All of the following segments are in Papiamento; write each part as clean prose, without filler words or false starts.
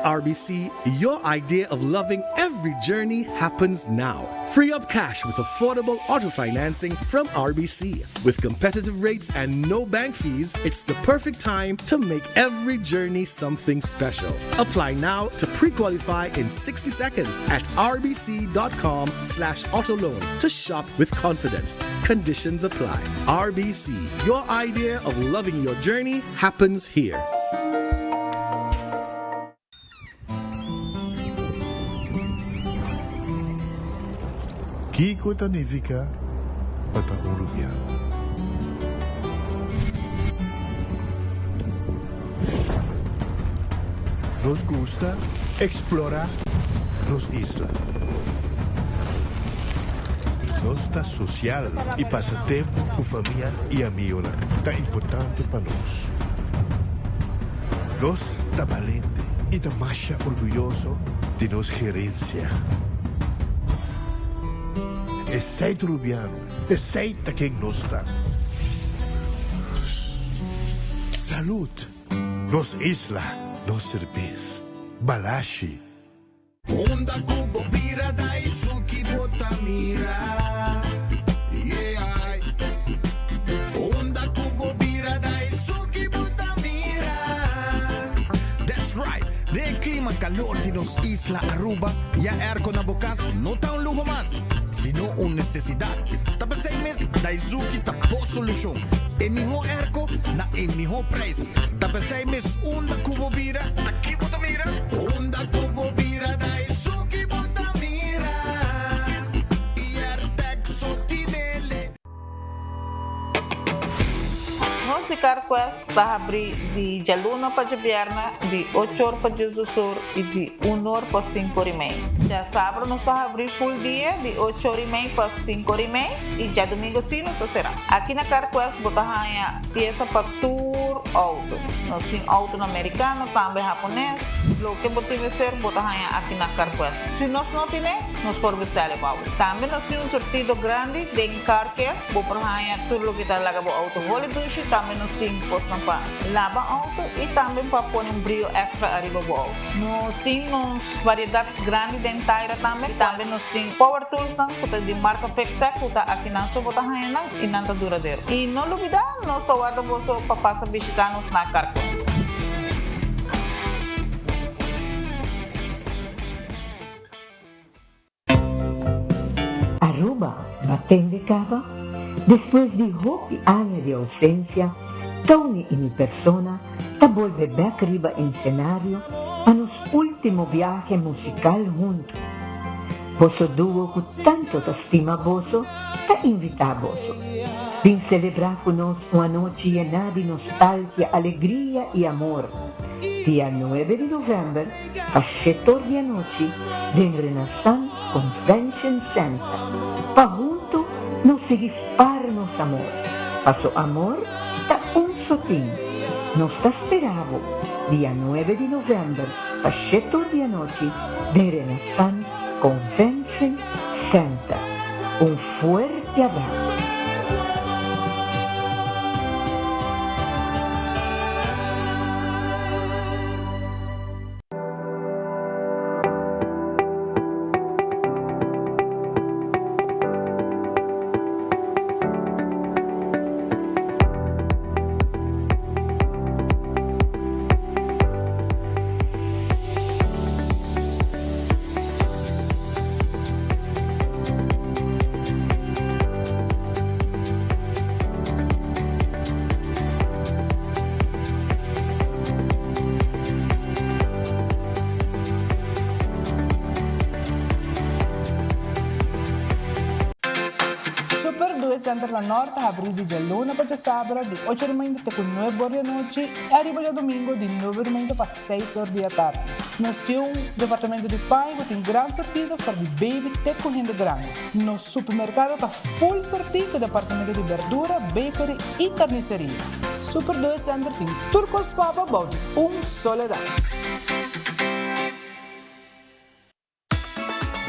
RBC, your idea of loving every journey happens now. Free up cash with affordable auto financing from RBC. With competitive rates and no bank fees, it's the perfect time to make every journey something special. Apply now to pre-qualify in 60 seconds at rbc.com slash autoloan to shop with confidence. Conditions apply. RBC, your idea of loving your journey happens here. Kiko ta nifiká pa ta un rubiano? Nos gusta eksplorá nos isla. Nos ta sosial i pasa tempu ku famia i amigonan ta importante pa nos. Nos ta balente i ta masha orguyoso di nos gerensia. Esei ta Rubiano, esei ta ken nos ta. Salud! Nos isla, nos serbes. Balashi. Unda ku bo bira Daisuki bo ta mira Yeah Unda ku bo bira Daisuki bo ta mira That's right! Den e klima kalor di nos isla Aruba, ya airco na bo kas no ta un luho mas, sino un nesesidat. Ta p'esei mes Daisuki ta bo solushon. E mihó airco na e mihó prijs. Ta p'esei mes unda ku bo bira, ta ki bo ta mira? Unda ku bo bira ta esun ki bo ta mira I Airtec so tinele. Nos di Carquest ta habri di djaluna pa djabièrnè di ocho or pa diesdos or i di un or pa sinku or i mei. Djasabra nos ta habri full dia di ocho or i mei pa sinku or i mei i djadumingu si nos ta será. Aki na Carquest bo ta haña piesa pa tur outo. Nos tin outonan merikano, tambe hapones. Loke bo tin mester, bo ta haña aki na Carquest. Si nos no tine, nos por bestèl e bou. Tambe nos tin un surtido grandi den Car Care. Bo por haña tur loke ta laga bo outo holi dushi. Tambe nos tin kosnan pa laba outo i tambe pa pone un brio èkstra ariba bo outo. Nos tin nos variedat grandi den taira tambe. Tambe nos tin power toolsnan ku ta di marka Fixtech ku ta akinan so bo ta haña nan i nan ta duradero. I no lubidá, nos ta warda boso pa pasa bishitá nos na Carquest. Aruba batende caba? Despues di hopi aña di ausencia, Tony y mi persona ta bolbe bek riba ensenario pa nos ultimo biahe musical hunto. Boso duo cu tanto ta stima boso ta invita boso. Bin celebra cu nos un anochi yena di nostalgia, alegria y amor. Dia nuebe di november pa shetor di anochi den Renaissance Convention Center pa hunto nos sigui spar nos amor, paso amor ta un sotin. Nos ta spera bo dia nuebe di november pa shetor di anochi den Renaissance Convention Center. Un fuerte abrazo. Super Due Center na Nort ta habrí di djaluna pa djasabra di ocho di mainta te ku nuebe or di anochi i ariba djadumingu di nuebe di mainta pa seis or di atardi. Nos tin un departamento di paña ku tin gran sortido for di baby te ku hende grandi. Nos supermerkado ta full sortí ku departamento di berdura, bakery i karniseria. Super Due Center tin tur kos pa bo bou di un soledat.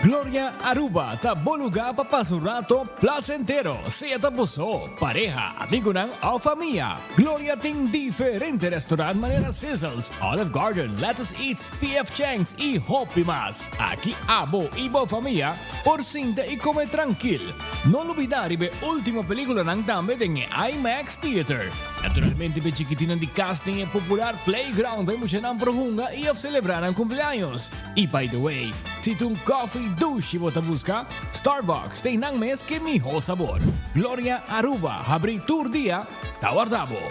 Gloria Aruba ta bo lugar pa pasa un rato placentero, sea ta bo so, pareha, amigonan of famia. Gloria tin diferente restaurant manera Sizzles, Olive Garden, Lettuce Eats, PF Chang's y hopi mas. Aki abo y bo famia por sinta y come trankil. No lubida riba e ultimo peliculanan tambe den e IMAX Theater. Naturalmente p'e chikitinnan di cas den e popular playground pa e muchanan por hunga y of celebra nan cumpleaños. Y by the way, si ta un coffee dushi bo ta busca, Starbucks ta einan mes ke miho sabor. Gloria Aruba habri tur dia ta warda bo.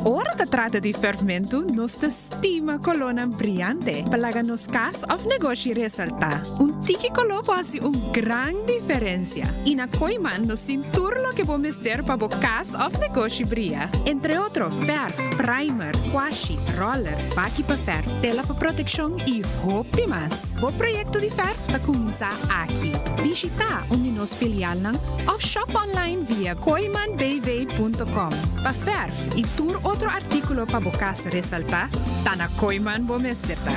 Ora ta trata di ferfmentu, nos ta stima kolónan briante pa laga nos kas òf negoshi resaltá. Un tiki koló por hasi un gran diferensia. I na Kooiman nos tin tur loke bo mester pa bo kas òf negoshi bria. Entre otro fèrf, primer, kwashi, roller, baki pa fèrf, tela pa protekshon i hopi mas. Bo proyekto di fèrf ta kuminsá aki. Bishitá un di nos filialnan òf shop online via kooimanbv.com. Pa fèrf i tur otro artíkulo pa bo kas resaltá, ta na Kooiman bo mester ta.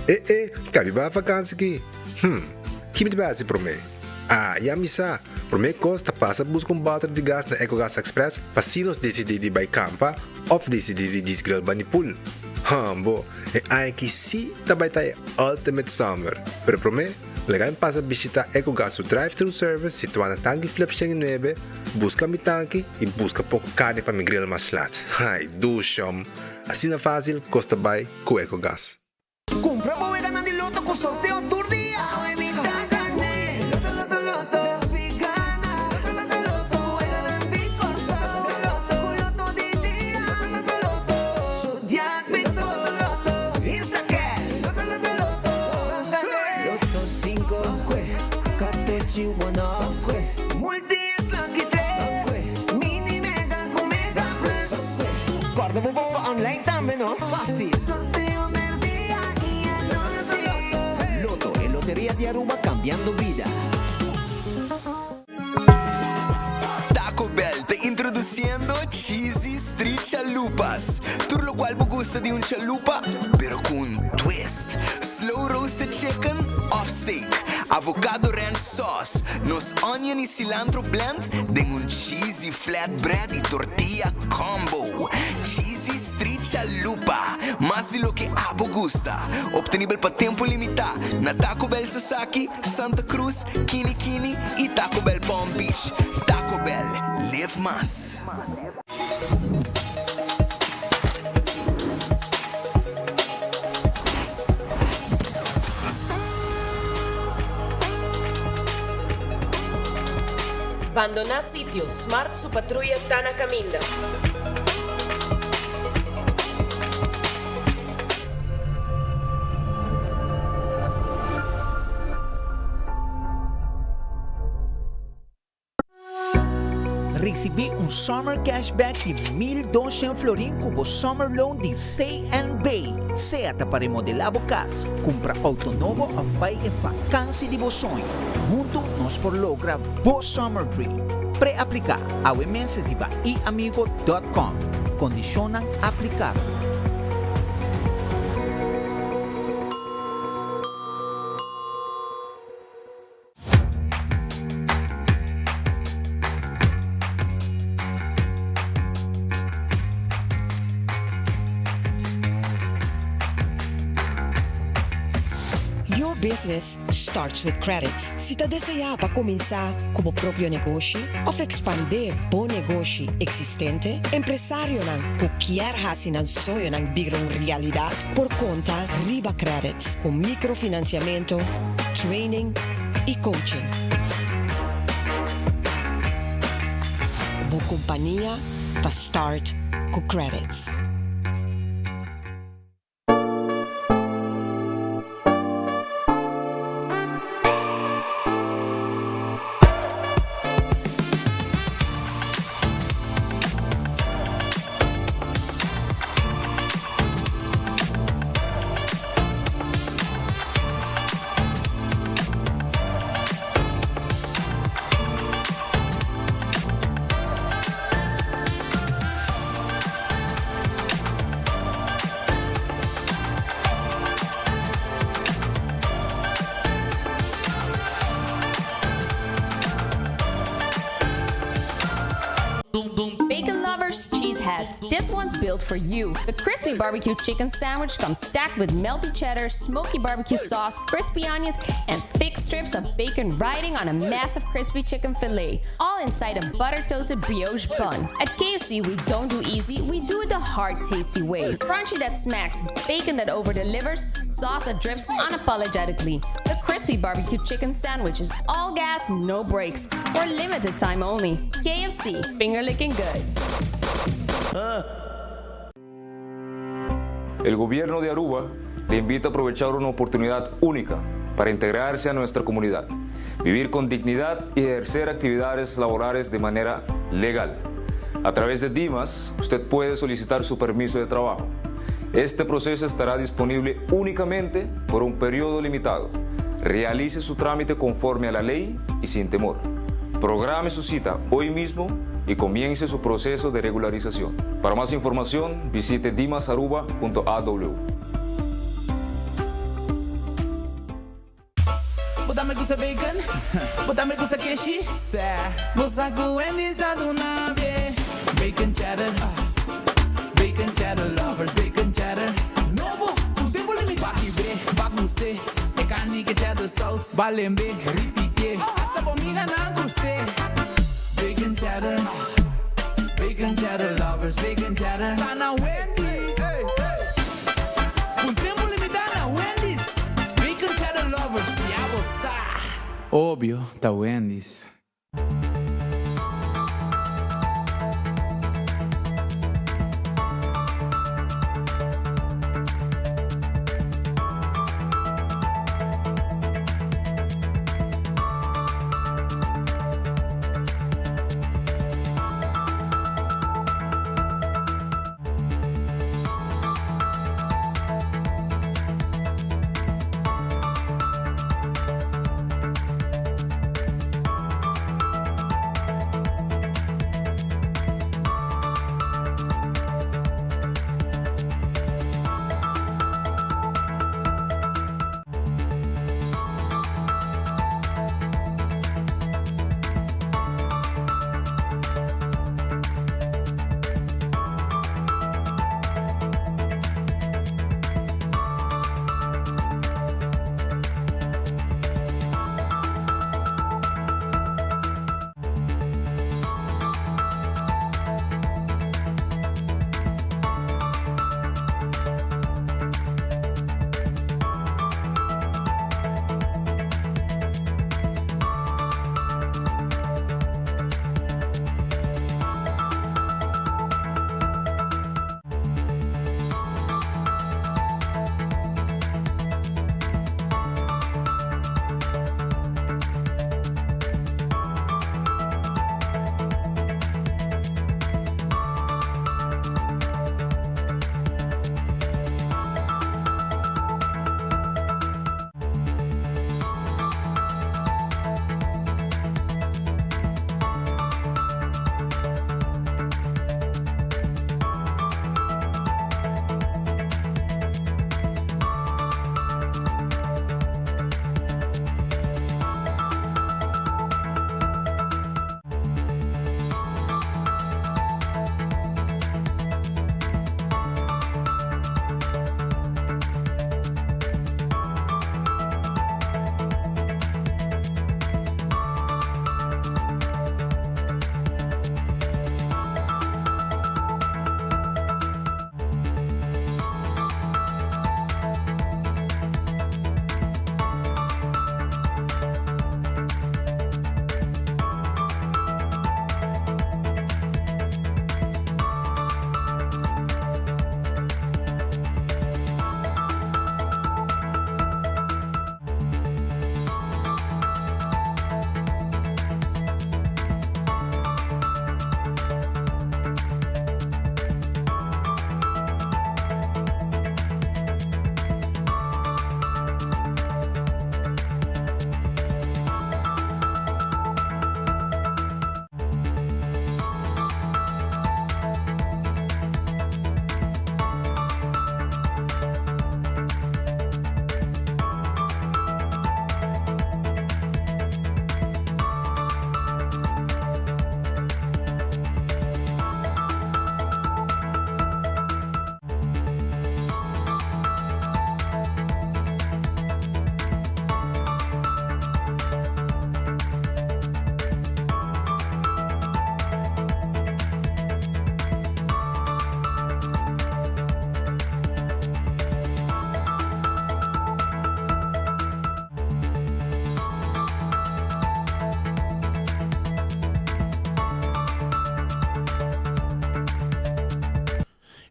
E e, ka mi bai vakansi ki? Hm, ki mi ta bai hasi promé? Ah, ya mi sa! Promé kos ta pasa buska un bòter di gas na Ecogas Express pa si nos disidí di bai kampa òf disidí di djis grill bani pool. Hòmbo, e aña aki sí ta bai ta e ultimate summer! Pero promé, Laga mi pasa bishita Ecogas su drive-thru service situá na Tanki Flip 109, buska mi tanki i buska poko karni pa mi grill mas lat. Ai, dushom! Asina fásil kos ta bai ku Ecogas. Kumpra bo weganan di loto ku sorteo tur dia. Awe mi ta gané. Loto, loto, loto. Despi gana. Loto, loto, loto. Weganan di Kòrsou. Loto, loto, loto. Ku loto di dia. Loto, loto, loto. Zodiac Big Four. Loto, loto, loto. Instacash. Loto, loto, loto. Loto 5, Catechi one Multi es lucky 3, Mini Mega cu Mega Plus. Corda bo bomba online tambe no? Facil. Sorteo merdia y anochi. Lotto, e loteria di Aruba cambiando bida. Taco Bell ta introduciendo Cheesy Street Chalupas. Tur locual bo gusta di un chalupa, pero cu un twist. Slow roasted chicken of steak, avocado ranch sauce, nos onion y cilantro blend den un cheesy flatbread y tortilla combo. Cheesy Street Chalupa, mas di loke abo gusta. Obtenibel pa tempo limita na Taco Bell Sasaki, Santa Cruz, Kini Kini y Taco Bell Palm Beach. Taco Bell, live mas. Bandoná sitio, Smart su patruya ta na kaminda. Risibí un Summer Cashback di 1200 florin ku bo Summer Loan di CNB. Sea ta pa remodelá bo kas, kumpra outo nobo òf bai e vakansi di bo soño. Huntu nos por logra bo Summer Dream. Pre-apliká awe mes riba iamigo.com. Kondishonnan aplikabel. Your business starts with credit. Si ta deseá pa kuminsá ku bo propio negoshi òf ekspandé bo negoshi eksistente, empresarionan ku kier hasi nan soñonan bira un realidat por konta riba Credit ku mikrofinansiamentu, training i coaching. Bo kompania ta start ku Credits. heads, this one's built for you. The crispy barbecue chicken sandwich comes stacked with melty cheddar, smoky barbecue sauce, crispy onions, and thick strips of bacon riding on a massive crispy chicken fillet, all inside a butter toasted brioche bun. At KFC, we don't do easy, we do it the hard, tasty way. Crunchy that smacks, bacon that over delivers, sauce that drips unapologetically. The crispy barbecue chicken sandwich is all gas, no brakes. For limited time only. KFC, finger licking good. El gobierno de Aruba le invita a aprovechar una oportunidad única para integrarse a nuestra comunidad, vivir con dignidad y ejercer actividades laborales de manera legal. A través de DIMAS, usted puede solicitar su permiso de trabajo. Este proceso estará disponible únicamente por un periodo limitado. Realice su trámite conforme a la ley y sin temor. Programe su cita hoy mismo y comience su proceso de regularización. Para más información, visite dimasaruba.aw. Bo tambe gusta bacon? Bo tambe gusta keshi? Bo sa cu Wendy's ta duna be. Bacon cheddar, bacon cheddar lovers, bacon cheddar. Nobo, un tempo limita. Baki be, bak guste. E carni cu cheddar sauce. Balembe, ripite. Hasta bo amiganan guste. Bacon cheddar, bacon cheddar lovers, bacon cheddar. Ta na Wendy's. Un tempo limita na Wendy's. Bacon cheddar lovers, ya bo sa. Obvio, ta Wendy's.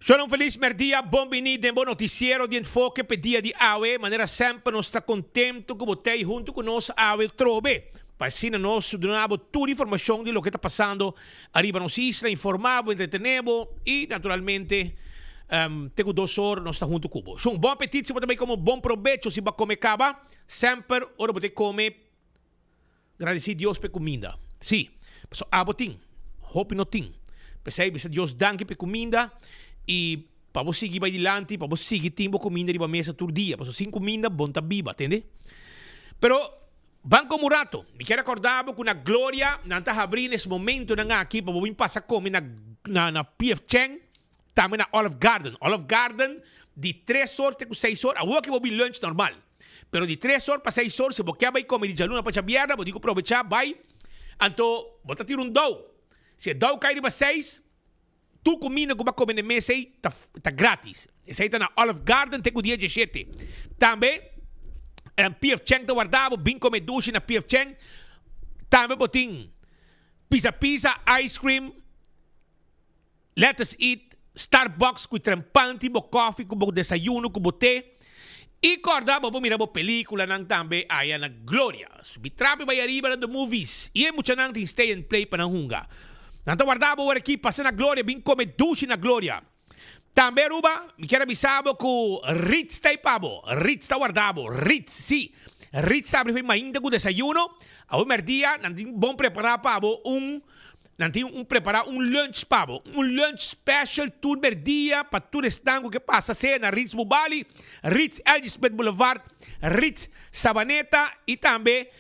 Shon un felis merdia, bon bini den bo noticiero di Enfoke p'e dia di awe. Manera semper nos ta contento cu bo t'ey hunto cu nos awe trobe pa asina nos duna bo tur informacion di loke ta pasando ariba nos isla, informa bo, entretene bo y naturalmente te cu dos or nos ta hunto cu bo. Shon, bon apetit si bo ta bay come, bon probecho si bo a come caba. Semper ora bo ta come Gradisí Dios pa e kuminda. Sí, pasobra abo tin, hopi no tin. P'esei bisa Dios danki pa e kuminda i pa bo sigui bai dilanti, pa bo sigui tin bo kuminda riba mesa tur dia, pasobra sin kuminda bo no ta biba, tende? Pero ban komo un rato, mi kier rekordá bo ku na Gloria nan ta habrí nes momentonan aki pa bo bin pasa kome na na na PF Chang, tambe na Olive Garden. Olive Garden di tres or te ku seis or, awor ke bo bin lunch normal. Pero di tres or pa seis or si bo ke bai kome di djaluna pa djabièrnè bo tin ku probechá bai. Anto bo ta tira un dou. Si e dou kai riba seis, tur kuminda ku bo a kome na e mes ei ta ta gratis. Esei ta na Olive Garden te ku dia dieshete. Tambe PF Chang ta warda bo, bin kome dushi na PF Chang. Tambe bo tin pizza pizza, ice cream. Let us eat, Starbucks cu trempanti bo koffie cu bo desayuno cu bo te. Y corda bo por mira bo peliculanan tambe aya na Gloria. Subi trapi bay ariba na the movies y e muchanan tin stay and play pa nan hunga. Nan ta warda bo ora aki pasa na Gloria bin come dushi na Gloria. Tambe Aruba mi kier a bisa bo cu Ritz ta ey pa bo. Ritz ta warda bo. Ritz, si. Ritz ta abri for mainta cu desayuno. Awe merdia nan tin bon prepara pa bo un. Nan tin un prepara un lunch pa bo, un lunch special tur merdia pa tur esnan ku ke pasa sea na Ritz Bubali, Ritz LG Smith Boulevard, Ritz Savaneta i tambe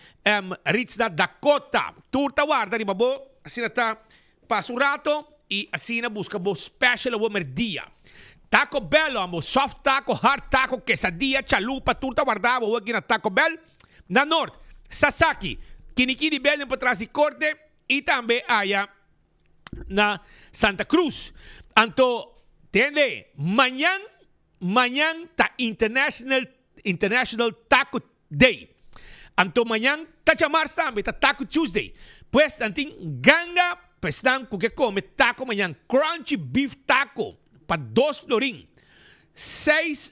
Ritz na Dakota. Tur ta warda riba bo, asina ta pasa un rato i asina buska bo special awor merdia. Taco Bell amo, soft taco, hard taco, quesadilla, chalupa, tur ta warda bo awor aki na Taco Bell na Noord. Sasaki, Kinikini Building patras di Korte. Y tambe aya na Santa Cruz. Anto, tende, mañan, mañan ta International, International Taco Day. Anto mañan ta djamars tambe, ta Taco Tuesday. Pues nan tin ganga pa esnan cu ke come taco mañan. Crunchy beef taco pa dos florin. Seis,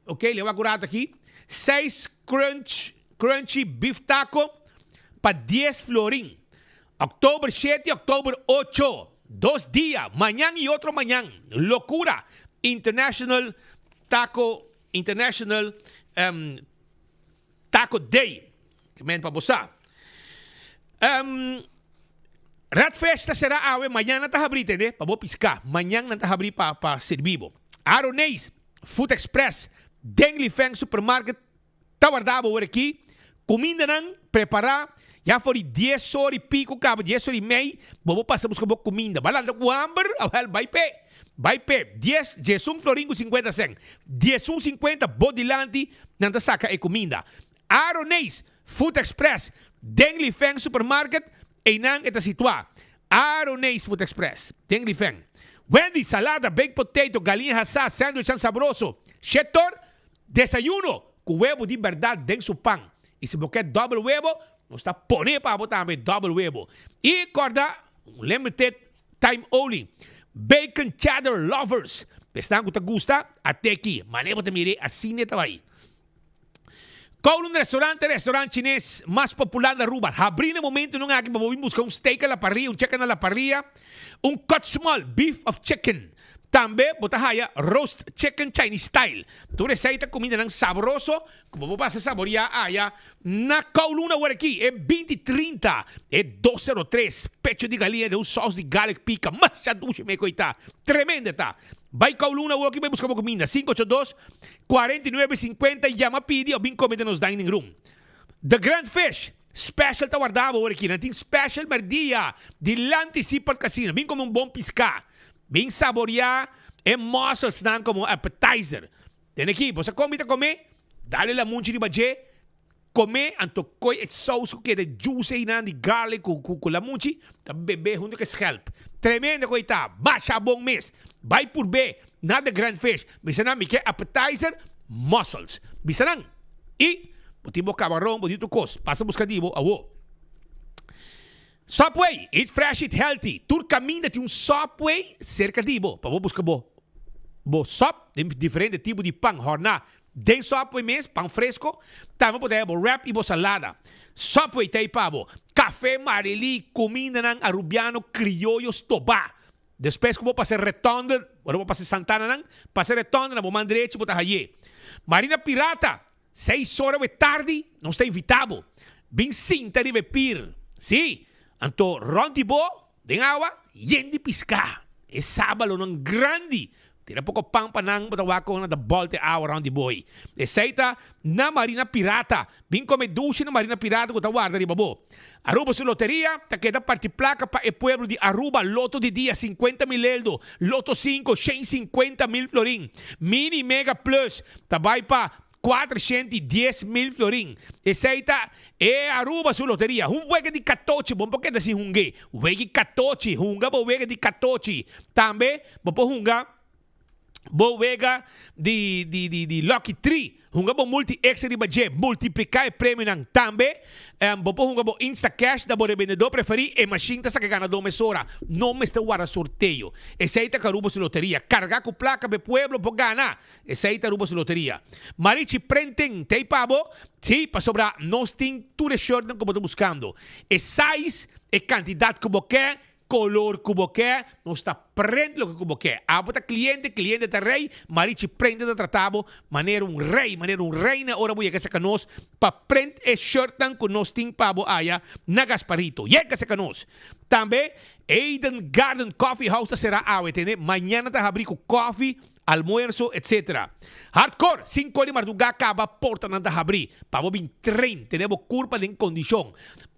ok, le wak un rato aki. Seis crunch, crunchy beef taco pa dies florin. Oktober shete, oktober ocho. Dos dia, mañan y otro mañan. Locura! International Taco, International um, Taco Day. Ke men pa bo sa. Um, Red Fish ta sera awe, mañan nan ta habri, tende? Pa bo pisca. Mañan nan ta habri pa, pa sirbi bo. Aroneis, Food Express, Dengli Feng Supermarket ta warda bo awor aki. Kumindanan prepara ya for di dies or i pico kaba, dies or i mei, bo por pasa buska bo kuminda. Bo a lanta ku hamber? Awel, bai p'e. Bai p'e. Dies, diesun florin ku sinkuenta sen. Diesun sinkuenta bo dilanti nan ta saka e kuminda. Aroneis, Food Express, Dengli Feng Supermarket, einan e ta situá. Aroneis Food Express, Dengli Feng. Wendy's, salada, baked potato, galiña hasá, sandwichnan sabroso. Shetor, desayuno ku webo di bèrdat den su pan. I si bo ke dòbel webo, nos ta pone pa bo tambe dòbel webo. I kòrda, limited time only. Bacon cheddar lovers, esnan ku ta gusta, at'e aki. Manera bo ta mir'é, asina e ta bai. Kowloon Restaurant e restaurant chines mas popular na Aruba. Habri na e momentonan aki pa bo bin buska un steak a la parrilla, un chicken a la parrilla, un cut small beef of chicken. Tambe bo ta haya roast chicken Chinese style. Tur esei ta kumindanan sabroso ku bo por pasa saboria aya na Kowloon awor aki. E binti trinta, e dos sero tres, pecho di galiña den un saus di garlic pika. Masha dushi me koita. Tremendo e ta. Bai Kowloon awor aki bai buska bo kuminda. Sinku ocho dos, 49 50 yama pidi o bin come den nos dining room. The Grand Fish special ta warda bo ora aki. Nan tin special merdia dilanti Seaport Casino. Bin come un bon pisca. Bin saboria e mussels nan como appetizer. Tene aki, bo sa con mi ta come? Dale lamunchi riba dje. Come anto koe e saus ku keda juice einan di garlic ku ku lamunchi ta bebe hunto ku e schelp. Tremendo ku ei ta. Masha bon mes. Bai purbe na The Grand Fish. Bisa nan mi ke appetizer mussels. Bisa nan. I bo tin bo cabaron bo tin tur kos. Pasa buska di bo awo. Subway, eat fresh eat healthy. Tur kaminda tin un Subway serka di bo pa bo buska bo. bo sòp den diferente tipo di pan hòrná den Subway mes, pan fresco. Tambe bo por ta haya bo wrap y bo salada. Subway ta ei pa bo. Café Marily, cumindanan Arubiano crioyo stobá. Despues ku bo pasa e retonde, ora bo pasa e Santananan, pasa e retonde na bo man drechi bo ta haye. Marina Pirata, seis ora we tardi nos ta invita bo. Bin sinta riba e pir. Si, anto rond di bo, den awa, yen di piská. E sábalonan grandi Tira poko pan pa nan, bo ta wak kon nan ta bòlta e awa rònt di bo ei. Esei ta na Marina Pirata. Bin kome dushi na Marina Pirata ku ta warda riba bo. Aruba su loteria ta keda parti plaka pa e pueblo di Aruba, Loto di dia 50.000 eldo, Loto sinku 150.000 florin, Mini Mega Plus ta bai pa 410.000 florin. Esei ta e Aruba su loteria. Un wega di katochi, bo no por keda sin hung'é. Wega di katochi, hunga bo wega di katochi. Tambe bo por hunga bo wega di di di di Lucky Tree. Hunga bo multi extra riba dje, multipliká e premionan. Tambe bo por hunga bo Instacash na bo rebendedor preferí. E mashin ta saka ganadó mesora. No mester warda sorteo. Esei ta ku Aruba su loteria. Kargá ku plaka pa e pueblo por gana. Esei ta Aruba su loteria. Marichi Printing t'ei pa bo? Sí, pasobra nos tin tur e shirtnan ku bo ta buskando. E size, e kantidat ku bo ke, kolor ku bo ke, nos ta print loke ku bo ke. Abo ta kliente, kliente ta rei, Marichi Printing ta trata bo manera un rei, manera un reina ora bo yega serka nos pa print e shirtnan ku nos tin pa bo aya na Gasparito. Yega serka nos! Tambe Eden Garden Coffee House ta sera awe, tende? Mañana ta habri ku kofi, almuerzo, etc. Hardcore, Cinco di mardugá caba portanan ta habrí pa bo bin train, tene bo curpa den condicion.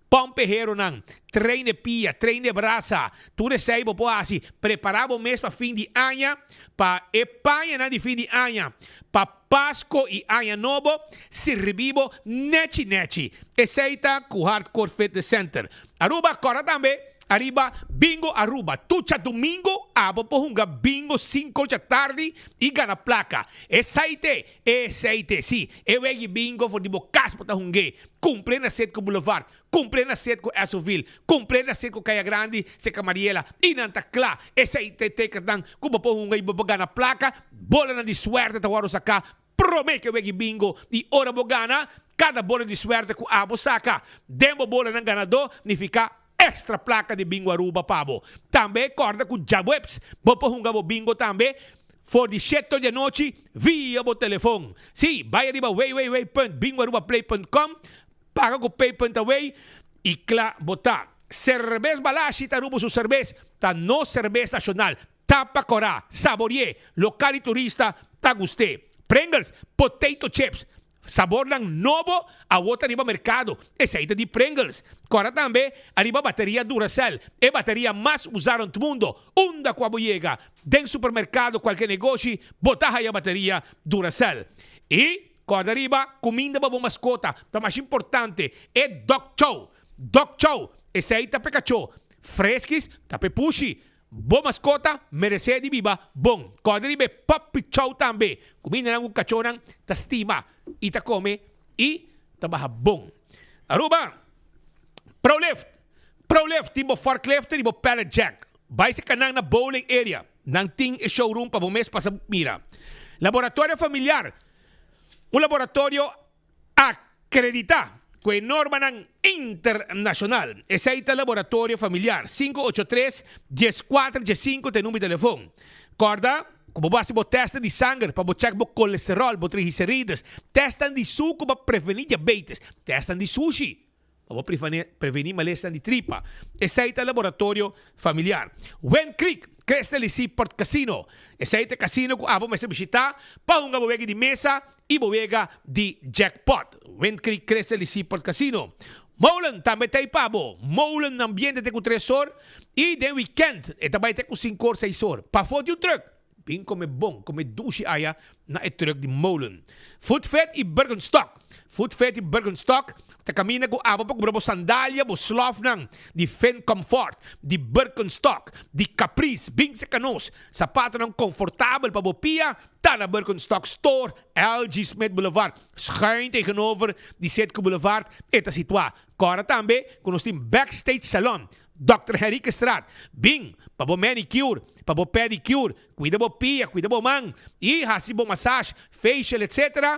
Pump e heronan, train e pia, train e brasa, tur esei bo por haci. Prepara bo mes pa fin di aña, pa e pañanan di fin di aña, pa Pasco y Aña Nobo sirbi bo nechi nechi. Esei ta cu Hardcore Fitness Center. Aruba, corda tambe Ariba Bingo Aruba, tur djadumingo abo por hunga bingo cinco djatardi y gana placa. Esai te, esei te, si, e wegi bingo for di bo cas bo ta hungue. Cumple na Setco Boulevard, cumple na Setco Essoville, cumple na Setco Caya Grandi, Seca Mariela y nan ta cla. Esai te tekernan cu bo por hunga y bo por gana placa. Bolanan di suerte ta worde saca Prome ke wegi bingo i ora bo gana, kada bola di suerte ku abo saka den bo bolanan ganadó nifiká extra plaka di Bingo Aruba pa bo. Tambe kòrda ku djaweps bo por hunga bo bingo tambe for di shete di anochi via bo telefon. Sí, bai ariba www.bingoarubaplay.com, paga ku pay.away i kla bo ta. Serbes Balashi ta Aruba su serbes, ta nos serbes nashonal. Tapa korá, saborié, lokal i turista ta gust'é. Pringles, potato chips, sabornan nobo awor ta riba merkado, esei ta di Pringles. Kòrda tambe ariba bateria Duracell, e bateria mas usá rònt mundo. Unda ku abo yega, den supermerkado, kualke negoshi, bo ta haya bateria Duracell. I kòrda riba kuminda pa bo maskota ta mas importante, e dog chow. Dog chow, esei ta p'e kachó. Freskis ta p'e pushi. Bo maskota meresé di biba bon. Kòrda riba e puppy chow tambe. Kumindanan ku kachónan ta stima i ta kome i ta baha bon. Aruba, Prolift! Prolift tin bo forklift i bo pallet jack. Bai seka nan na bowling area. Nan tin e showroom pa bo mes pasa mira. Laboratorio familiar, Un laboratorio Akreditá ku e normanan internashonal. Esei ta Laboratorio Familiar. 583 14 15 ta e number di telefon. Kòrda ku bo por hasi bo tèstnan di sanger pa bo chèk bo kolesteròl, bo triglicerides, tèstnan di suku pa prevení diabetes, tèstnan di sushi Pa bo prevení malesnan di tripa, esei ta Laboratorio Familiar. Wind Creek, Crystal y Seaport Casino. Esei ta e casino ku abo mester bishitá pa hunga bo wega di mesa i bo wega di jackpot. Wind Creek, Crystal y Seaport Casino. Molen tambe ta ei pa bo. Molen ambiente te ku tres or i den wikènt e ta bai te ku sinku or, seis or. Pafó di un trùk. Bin kome bon, kome dushi aya na e truck di molen. Food Fit i Birkenstock. Food Fit i Birkenstock ta kaminda ku abo pa kumpra bo sandalia, bo slòfnan di Finn Comfort, di Birkenstock, di Caprice. Bin seka nos. Sapatonan konfortabel pa bo pia ta na Birkenstock Store, LG Smith Boulevard, schuin tegenover di Citgo Boulevard e ta situá. Kòrda tambe ku nos tin Backstage Salon. Dòkter Henriquestraat, bin pa bo manicure, pa bo pedicure, cuida bo pia, cuida bo man y haci bo massage, facial etc.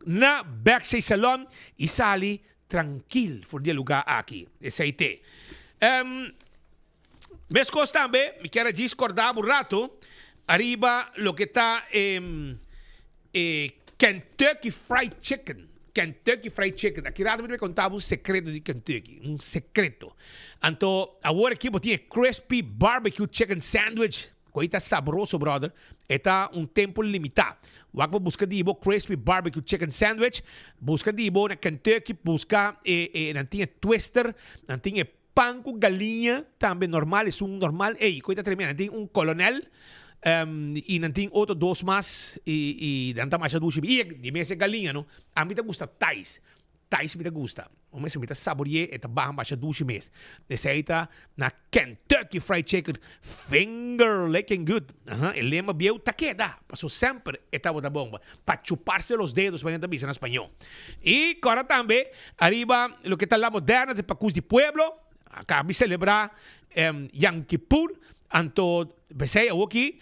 Na Backstage Salon y sali trankil for di e lugar aki. Esey te. Mescos tambe mi kier a djis corda bo un rato ariba loke ta e Kentucky Fried Chicken. Kentucky Fried Chicken. Aki rato mi ta bay conta bo un secreto di Kentucky. Un secreto. Anto awor aki bo tin e Crispy Barbecue Chicken Sandwich. Cu ei ta sabroso brother. E ta un tempo limita. Wak bo busca di bo Crispy Barbecue Chicken Sandwich. Busca di bo na Kentucky. Busca e, e nan tin e twister. Nan tin e Pan cu galiña tambe normal, esun normal, ey, cu e ta tremendo. Nan tin un colonel y nan tin otro dos mas y y nan ta masha dushi. Y di mes e galiña no, ami ta gusta tais, tais mi ta gusta. Un mes mi ta saborie, e ta baha masha dushi mes. Esey ta na Kentucky Fried Chicken, finger licking good. Aha, e lema bieu ta keda, paso semper e tabata bon pa chuparse los dedos, manera nan ta bisa na spañó. Y cora tambe Ariba loke ta La Moderna di Pacus di Pueblo, a caba di celebra Yom Kippur, anto p'esey awoki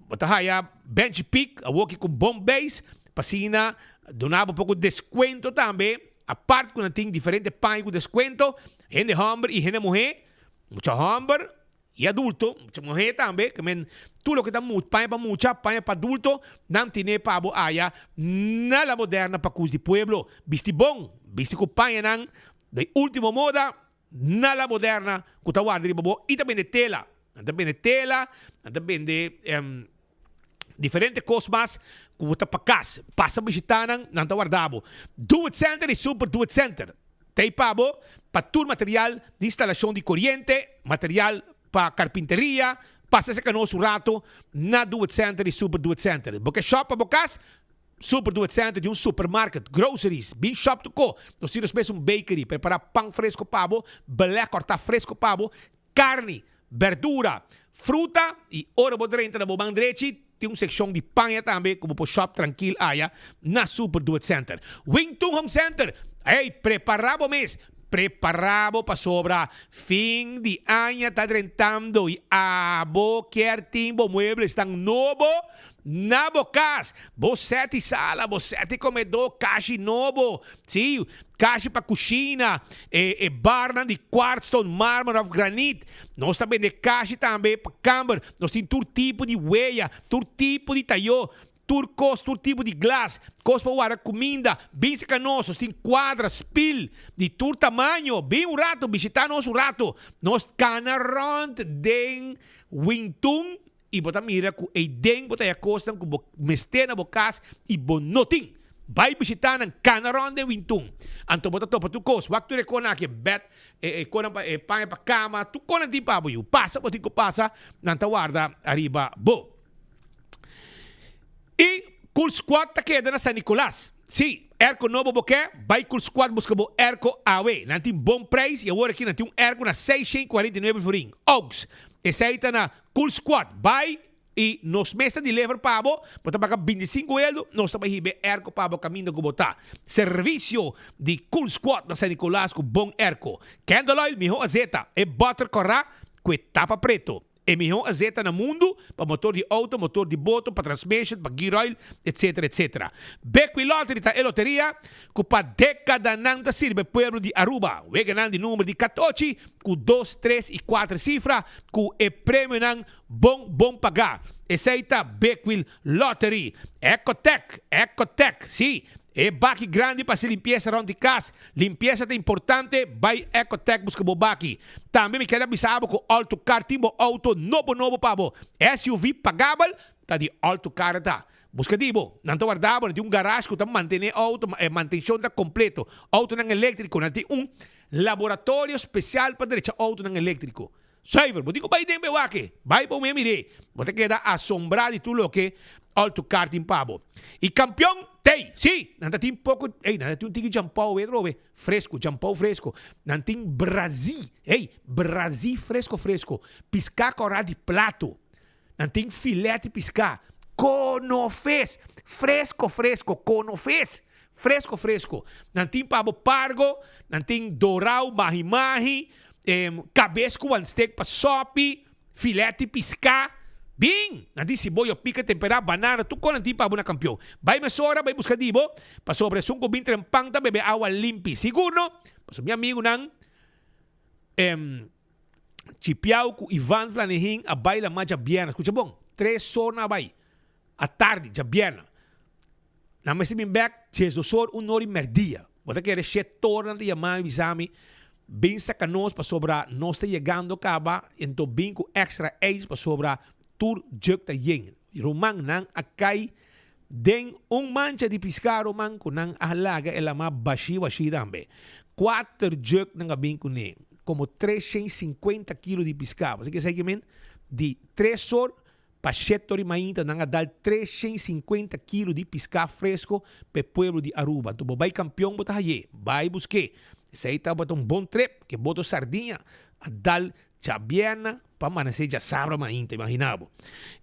bo ta haya Benchi Peak awoki cu bon beis pa asina duna bo poco descuento tambe, apart cu nan tin diferente paña cu descuento, hende homber y hende muhe, mucha homber Y adulto, mucha muhé tambe, ke men tur loke ta paña pa mucha, paña pa adulto, nan tine pa bo aya na La Moderna pa Cus di Pueblo. Bisti bon, bisti ku pañanan di ultimo moda na La Moderna ku ta warda riba bo y ta bende tela. Nan ta bende tela, nan ta bende diferente kos mas ku bo ta pa kas. Pasa bishita nan, nan ta warda bo. Do It Center y Super Do It Center ta ei pa bo pa tur material di instalashon di koriente, material pa karpinteria. Pasa serka nos un rato na Do It Center y Super Do It Center. Bo ke shop pa bo kas? Super Do It Center tin un supermarket, groceries, bin shop tuko. Nos tin nos mes un bakery, prepara pan fresco pa bo, belè kòrtá fresco pa bo, Carni, berdura, fruta y ora bo drenta na bo man drechi tin un seccion di paña tambe cu bo por shop trankil aya na Super Do It Center. Wing Tun Home Center, ey prepara bo mes, prepara bo pasobra fin di aña ta drentando y abo kier tin bo mueblesnan nobo na bo cas, bo seti sala, bo seti comedor, cashi nobo, si, Kashi pa kushina, e e barnan di kwartstone, marmer of granit. Nos ta bende kashi tambe pa kamber. Nos tin tur tipo di weya, tur tipo di tayó, tur kos, tur tipo di glas, kos pa warda kuminda. Bin serka nos, nos tin kuadra, spil di tur tamaño. Bin un rato, bishita nos un rato. Nos kana rònt den Wintun i bo ta mira ku eiden bo ta haya kosnan ku bo mester na bo kas i bo no tin. Bai bishitá nan, kana rònt den Wintun. Anto bo ta topa tur kos. Wak tur e konan aki, e bèt, e e konan pa e paña pa kama, tur konan tin pa bo yu. Pasa bo tin ku pasa, nan ta warda ariba bo. I Cool Squad ta keda na San Nicolas. Sí, airco nobo bo ke? Bai Cool Squad buska bo airco awe. Nan tin bon prijs i awor aki nan tin un airco na 649 florin. Aux. Esei ta na Cool Squad, bai y nos mes ta deliver pa bo, bo ta paga bintisinco eldo, nos ta bai hiba e airco pa bo caminda cu bo ta. Servicio di Cool Squad na San Nicolas cu bon airco. Candle oil miho azeta, e boter cora cu e tapa preto. E miho azeta na mundo pa motor di auto, motor di boto, pa transmission, pa gear oil, etc. Etc. Bequi Lottery ta e loteria cu pa decadanan ta sirbi e pueblo di Aruba. Weganan di number di catochi cu dos, tres y cuater cifra cu e premionan bon bon pagá. Esey ta Bequil Lottery. Ecotec, Ecotec, sí, e baki grandi pa haci limpieza rond di cas. Limpieza ta importante, bay Ecotec busca bo baki. Tambe mi kier a bisa bo cu Alto Car tin bo auto nobo nobo pa bo. SUV pagabel ta di Alto Car ta. Buska di bo. Nan ta warda bo, nan tin un garage cu ta mantene auto, e mantencion ta completo. Autonan electrico, nan tin un laboratorio special pa drecha autonan electrico. Zuiver, bo tin cu bay den be wak-e. Bay bo me mir'é. Bo ta keda asombrá di tur loke Alto Car tin pa bo. Y campeon, tey! Sí! Nan ta tin poco, ey, nan ta tin un tiki djampou wet robe, fresco, djampou fresco. Nan tin brazi, ey, brazi fresco fresco. Pisca cora di plato. Nan tin filet di piská, konofes, fresko fresko, konofes, fresko fresko. Nan tin pabo pargo, nan tin dorau, mahi mahi, Kabes ku wan stek pa sòpi, filet di piská. Bin! Nan tin siboyo pika temperá, banana, tur kos nan tin pa bo na Kampion. Bai mesora, bai buska di bo, pasobra esun ku bin trempan ta bebe awa limpi. Sigur no? Pasobra mi amigunan Chipiao ku Ivan Flanehin a bai la mas djabièrnè. Skucha bon, tres or nan a bai. Atardi, djabièrnè. Nan mester bin bek diesdos or, un or i merdia. Bo ta kere shete or nan ta yama mi bisa mi, bin saka nos pasobra nos ta yegando kaba, ento bin ku extra ijs pasobra tur juk ta yen. Ruman, nan a kai den un mancha di piská, ruman, ku nan a laga e lama bashí bashí tambe. Kuater juk nan a bin kuné, komo 350 kilo di piská. Bo sa ke esei ke men? Di tres or Pa shete ora di mainta nan a dal 350 kilo di piská fresko pa e pueblo di Aruba. Anto bo bai kampion bo ta hay'é. Bai busk'é. Esei tabata un bon trip, ke boto sardiña a dal djabièrnè pa amanesé djasabra mainta, imaginá bo.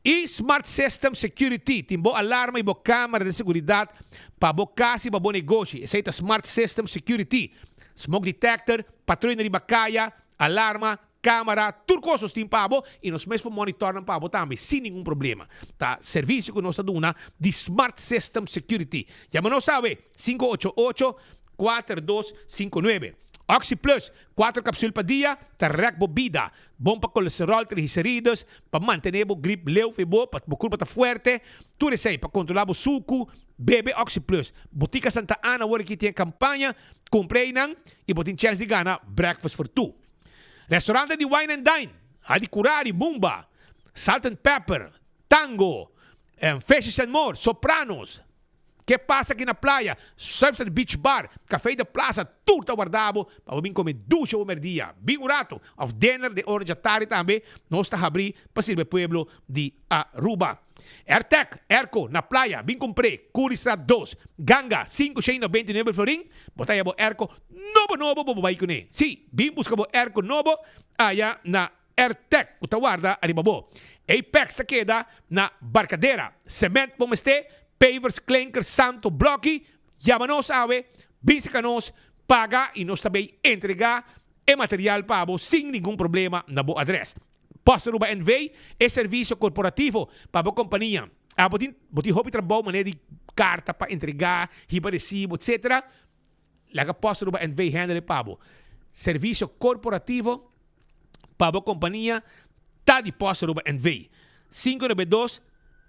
I Smart System Security tin bo alarma i bo kamera di seguridat pa bo kas i pa bo negoshi. Esei ta Smart System Security. Smoke detector, patruina riba kaya, alarma, Camara, tur cos nos tin pa bo y nos mes por monitor nan pa bo tambe sin ningun problema. Ta servicio cu nos ta duna di Smart System Security. Yama nos awe, 588 4259. Oxi Plus, cuatro capsul pa dia, ta rek bo bida. Bon pa colesterol, triglicerides, pa mantene bo grip leu fe bo, pa bo curpa ta fuerte. Tur esey pa controla bo sucu. Bebe Oxi Plus. Botica Santa Ana awor aki tin e campaña, cumpra eynan y bo tin chance di gana breakfast for two. Restaurante di Wine and Dine, Adi Curari, Mumba, Salt and Pepper, Tango, Fishes and More, Sopranos, Ke Pasa Aki Na Playa, Surfside Beach Bar, Café de Plaza, tur ta warda bo pa bo bin come dushi bo merdia. Bin un rato of dinner den ora djatardi tambe nos ta habri pa sirbi e pueblo di Aruba. Airtec, airco na playa, bin cumpr'é, Curiestraat dos, Ganga, 599 florin, bo ta haya bo airco nobo nobo bo bo bai cun'é. Sí, bin busca bo airco nobo aya na Airtec cu ta warda ariba bo. Apex ta keda na Barcadera. Cement bo mester, pavers, klinker, santo, bloki, yama nos awe, bin saca nos, paga y nos ta bay entrega e material pa bo sin ningun problema na bo adres. Post Aruba NV e servisio korporativo pa bo kompania. Abo tin bo tin hopi trabou manera di karta pa entregá, hiba resibo, etsetera. Laga Post Aruba NV handle e pa bo. Servisio korporativo pa bo kompania ta di Post Aruba NV. 592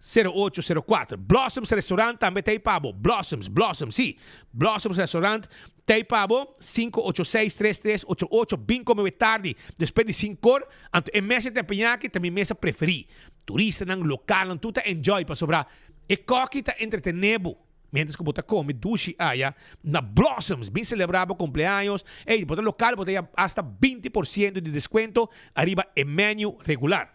0804. Blossoms Restaurant tambe ta ei pa bo. Blossoms, Blossoms, sí. Blossoms Restaurant ta ei pa bo. 586 3388. Bin come we tardi, despues di sinkor. Anto e mesa di teppanyaki ta mi mesa preferí. Turistanan, lokalnan, tur ta enjoy pasobra e koki ta entretené bo mientras ku bo ta come dushi aya na Blossoms. Bin celebra bo cumpleaños. Ey, bo ta lokal, bo ta haya hasta 20% di descuento ariba e menu regular.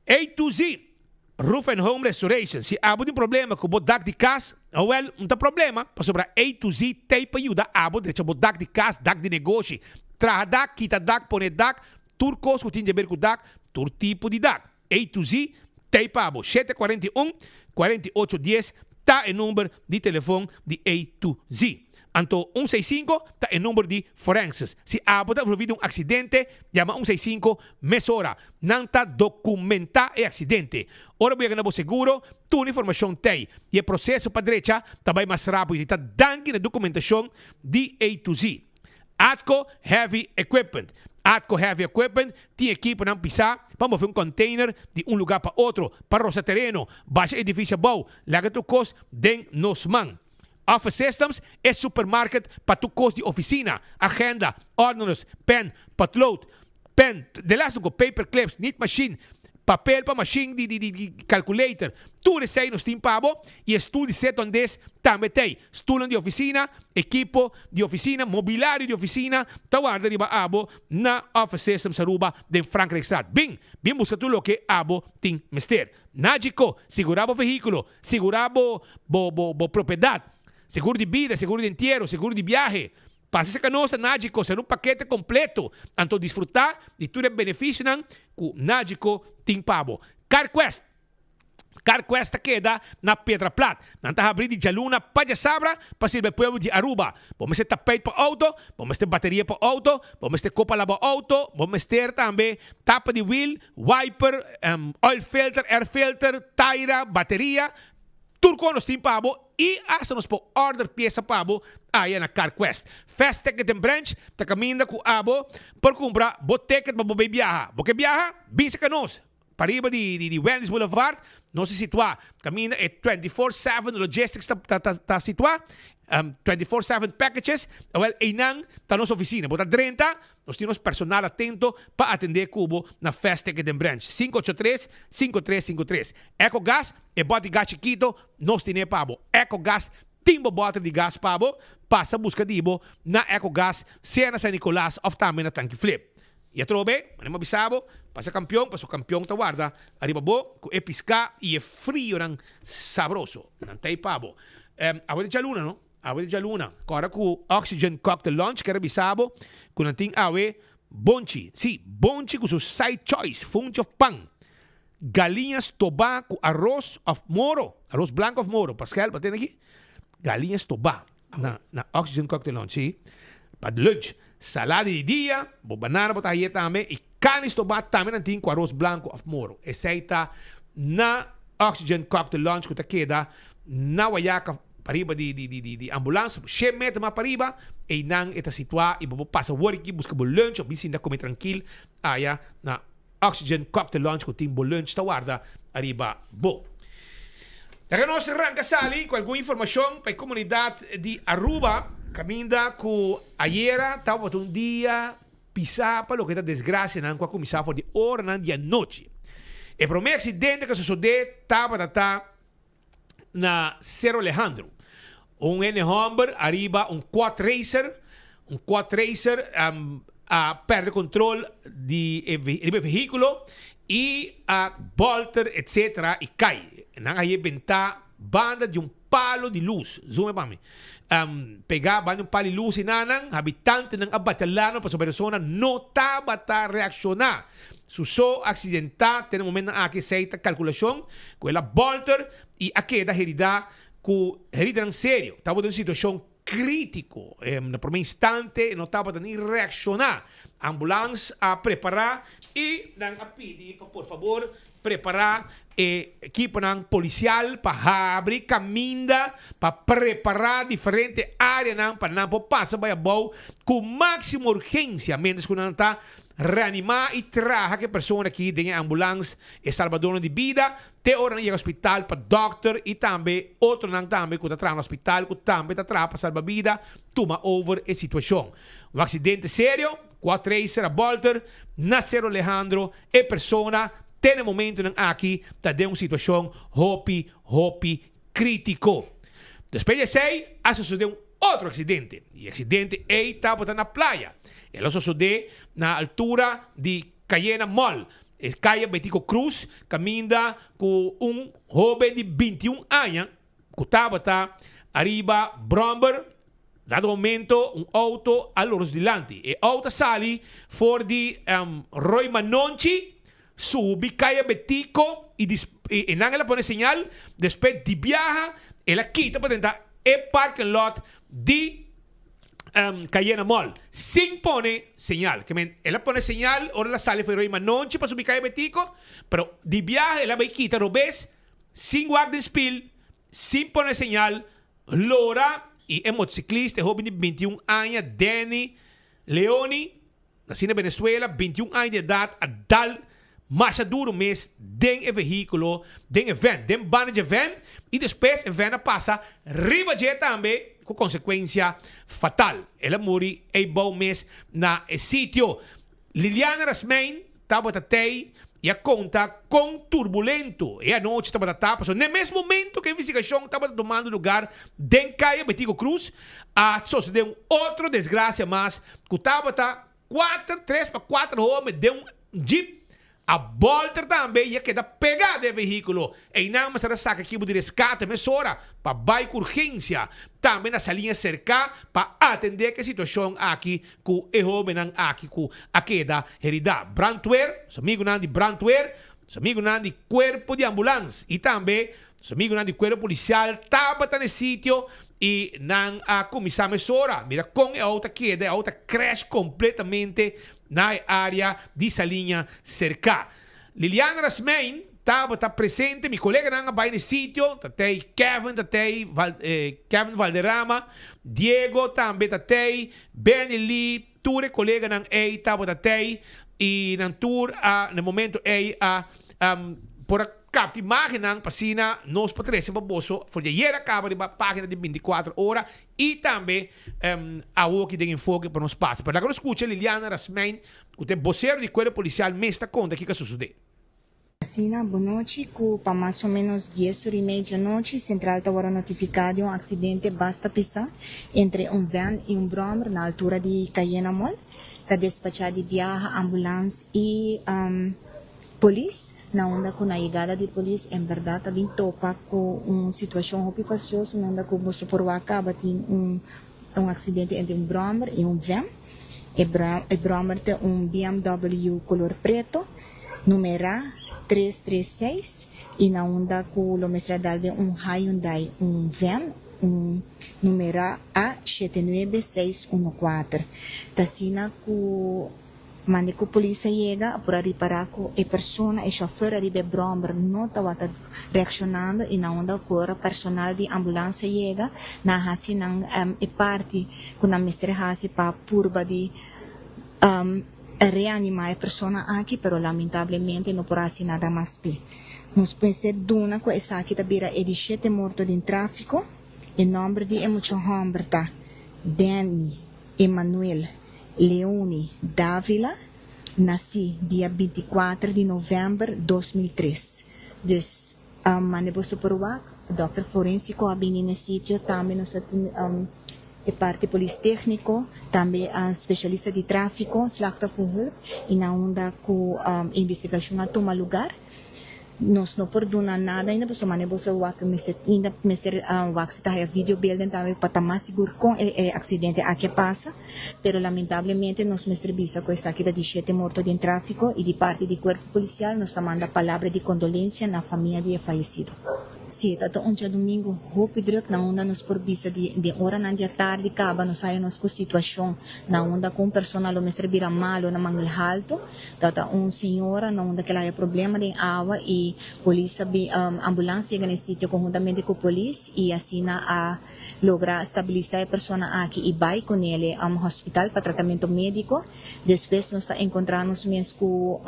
A to Z, Roof and Home Restoration, Si abo tin problema ku bo dak di kas, awel, un ta problema, pasobra A to Z t'ei pa yuda abo drecha bo dak di kas, dak di negoshi, traha dak, kita dak, pone dak, tur kos ku tin di aber ku dak, tur tipo di dak. A to Z t'ei pa abo. 741 48 dies ta e number di telefon di A to Z. Anto un seis sinku ta e number di forenses. Si abo ta envolvi den un aksidente, yama un seis sinku mesora. Nan ta dokumentá e aksidente. Ora bo yega na bo seguro, tur informashon t'ei i e proseso pa drecha ta bai mas rápido i ta danki na dokumentashon di A to Z. Atco Heavy Equipment Atco Heavy Equipment tin ekiponan pisá pa move un container di un lugá pa otro, pa rosa tereno, basha edifisio abou, laga tur kos den nos man. Office Systems e supermarket pa tur kos di oficina, agenda, ordeners, pen, potlood, pen, de laatste un paper clips, niet machine, papel pa machine di di di calculator, tur esei nos tin pa bo y e stoel di sit on des tambe t'ei. Stoelnan di oficina, ekipo di oficina, mobilario di oficina ta warda riba abo na Office Systems Aruba den Frankrijkstraat. Bin, bin busca tur loke abo tin mester. Nagico, sigura bo vehiculo, Sigurá bo bo bo bo propiedat. Seguro di bida, seguro di entiero, seguro di biahe. Pasa serka nos na Nagico, ser un pakete kompleto. Anto disfrutá di tur e benefisionan ku Nagico tin pa bo. CarQuest. CarQuest ta keda na Piedra Plat. Nan ta habri di djaluna pa djasabra pa sirbi e pueblo di Aruba. Bo mester tapijt pa auto, bo mester bateria pa auto, bo mester kopa laba auto, bo mester tambe tapa di wiel, wiper, oil filter, air filter, taira, bateria. Tur kon nos tin pa bo y hasta nos por order pieza pa bo aya na CarQuest. Fast Ticket and Branch ta caminda cu abo por cumpra bo ticket pa bo bay biaha. Bo ke biaha? Bin cerca nos. Pariba di di Wendy's Boulevard nos ta situa caminda e 24/7 Logistics ta ta ta ta situa 24/7 Packages awel eynan ta nos oficina bo ta drenta nos tin nos personal atento pa atende cu bo na Fast Ticket den Branch 583 5353 Ecogas e bot di gas chikito nos tine pa bo Ecogas tin bo boter di gas pa bo pasa busca di bo na Ecogas sea na San Nicolas of tambe na Tanki Flip. I atrobe, manera mi a bisa bo, pasa kampion, paso kampion ta warda ariba bo ku e piská i e frionan sabroso. Nan ta ei pa bo. Awe ta djaluna, no? Awe ta djaluna. Kòrda ku Oxygen Cocktail Lounge ker a bisa bo ku nan tin awe bonchi. Sí, bonchi ku su side choice, funchi òf pan. Galiña stobá ku aros òf moro, aros blanku òf moro. Paskel, bo tende aki? Galiña stobá. Na na Oxygen Cocktail Lounge, sí. Pa lunch, salada di dia, bo banana bo ta haye tambe y carne stobá tambe nan tin cu aros blanco of moro. Esey ta na Oxygen Cocktail Lounge cu ta keda na Wayaca pariba di di di di ambulance, shen meter mas pariba, eynan e ta situa y bo por pasa wor aki busca bo lunch of bin sinta come trankil aya na Oxygen Cocktail Lounge cu tin bo lunch ta warda ariba bo. Laga nos ranca sali cu algun informacion pa e comunidad di Aruba caminda cu ayera tabata un dia pisa pa loke ta desgracianan cu a cuminsa for di oranan di anochi. E prome accidente cu a sosode tabata ta na Cerro Alejandro. Un hende homber ariba un quad racer, un quad racer a perde control di e riba e vehiculo y a bolter etc. Y cay. Nan a benta banda di un palo di luz. Zoom e pa mi. Pega banda di un palo di luz y nan habitantenan a bati alarma pasobra e persona no tabata reacciona. Su so accidentá te na momentonan aki esei ta calculacion cu el a bolter y a keda heridá cu heridanan serio. Tabata un situacion critico. Na prome instante e no tabata ni reacciona. Ambulans a prepara y nan a pidi pa por fabor prepara e ekiponan policial pa habri caminda pa prepara diferente areanan pa nan por pasa bay abou cu maximo urgencia mientras cu nan ta Reanimá i traha ku e persona aki den e ambulans, e salbadornan di bida, te ora nan yega hospital pa dòkter i tambe otronan tambe ku ta traha na hospital ku tambe ta traha pa salba bida tuma over e situashon. Un aksidente serio ku a tracer a bòlter na Cerro Alejandro, e persona te na e momentunan aki ta den un situashon hopi hopi kritiko. Despues di esei a sosodé un otro aksidente i e aksidente ei tabata na playa. El a sosodé na altura di Cayena Mall, e kaya Betico Cruz, kaminda ku un hóben di 21 aña ku tabata ariba bròmber. Dado momento un outo a lora su dilanti. E outo a sali for di Roy Manonchi Subi Kaya Betico y y nan el a pone señal, despues di biaha el a kita pa drenta e parking lot di Cayena Mall sin pone señal. Ke men el a pone señal ora el a sali for Roy Manonchi pa subi Kaya Betico, pero di biaha el a bay kita robes sin wak den spiel, sin pone señal, lora y e motociclista, e hoben di 21 aña Danny Leoni, Nací na Venezuela, 21 aña di edat, a dal masha duro mes den e vehíkulo, den e vèn, den banda dje vèn, i despues e vèn a pasa riba dje tambe ku konsekuensia fatal. El a muri eibou mes na e sitio. Liliana Rasmijn tabata tei i a konta kon turbulento e anochi tabata ta, pasobra n'e mes momento ku e investigashon tabata tumando lugar den Kaya Betico Cruz, a sosodé un otro desgrasia mas ku tabata kuater, tres pa kuater home den un jeep a bolter tambe i a keda pegá den e vehíkulo. Einan mester a saka ekipo di reskate mesora pa bai ku urgensia. Tambe na Saliña serka pa atendé ku e situashon aki ku e hóbennan aki ku a keda heridá. Brandweer, nos amigunan di Brandweer. Nos amigunan di Cuerpo di Ambulans y tambe nos amigunan di Cuerpo Policial tabata na e sitio y nan a cuminsa mesora. Mira con e auto a keda, e auto a crash completamente na e area di Saliña cerca. Liliana Rasmijn tabata presente, mi coleganan a bay na e sitio, ta tey Kevin ta tey, Kevin Valderrama, Diego tambe ta tey, Benny Lee, Tur e koleganan ei tabata tei i nan tur a na e momento ei a por a kapta imagennan pa asina nos por trese pa boso for di ayer a kaba riba pagina di bintikuater ora i tambe awoki den enfoke pa nos pasa. Pero laga nos skucha Liliana Rasmijn ku ta e bosero di Kuerpo Polisial mes ta konta kiko a sosodé. Asina, bonochi ku pa mas o ménos dies ora i mei djanochi sentral ta wòrdu notifiká di un aksidente basta pisá entre un vèn i un bròmer na altura di Cayena Mall. Ta despachá di biaha ambulans i polis, na unda ku na yegada di polis en bèrdat ta bin topa ku un situashon hopi fastioso na unda ku boso por wak kaba tin un Un accidente entre un brommer y un van. E brommer ta un BMW color preto, numera 336 y na unda cu lo mester a dal den un Hyundai, un van, un numera A shete nuebe seis uno kuater. Ta asina cu. Mande ku polis a yega a por a ripará ku e persona, e shòfer ariba e bròmber no tabata reakshonando i na unda ku ora personal di ambulans a yega nan a hasi nan e parti ku nan mester hasi pa purba di reanimá e persona aki pero lamentablemente no por a hasi nada mas p'e. Nos mester duna ku esaki ta bira e di shete morto den tráfiko. E nòmber di e mucha hòmber ta Danny Emanuel Leoni Davila nací dia 24 di november 2003. Dus mande boso por wak, dokter forensico a bini n'e sitio, tambe nos a tin e parti polis tecnico, tambe specialista di trafico, slachtofferhulp y na unda cu investigacion a tuma lugar. Nos no por duna nada ainda pasobra manera boso a wak mester ainda mester wak si ta haya video beelden tambe pa ta mas sigur kon e e accidente aki a pasa pero lamentablemente nos mester bisa ku esaki ta di shete morto den trafiko y di parti di cuerpo policial nos ta manda palabra di condolencia na famia di e fayecido. Si ta ta un djadumingu hopi druk na unda nos por bisa di den oranan di atardi kaba nos haya nos ku situashon na unda ku un persona lo mester bira malo na mangel halto. Ta ta un señora na unda kel haya problema den awa y polis a bin ambulans yega na e sitio conhuntamente cu polis y asina a logra stabilisa e persona aki y bay con ele hospital pa tratamento medico. Despues nos ta encontra nos mes cu.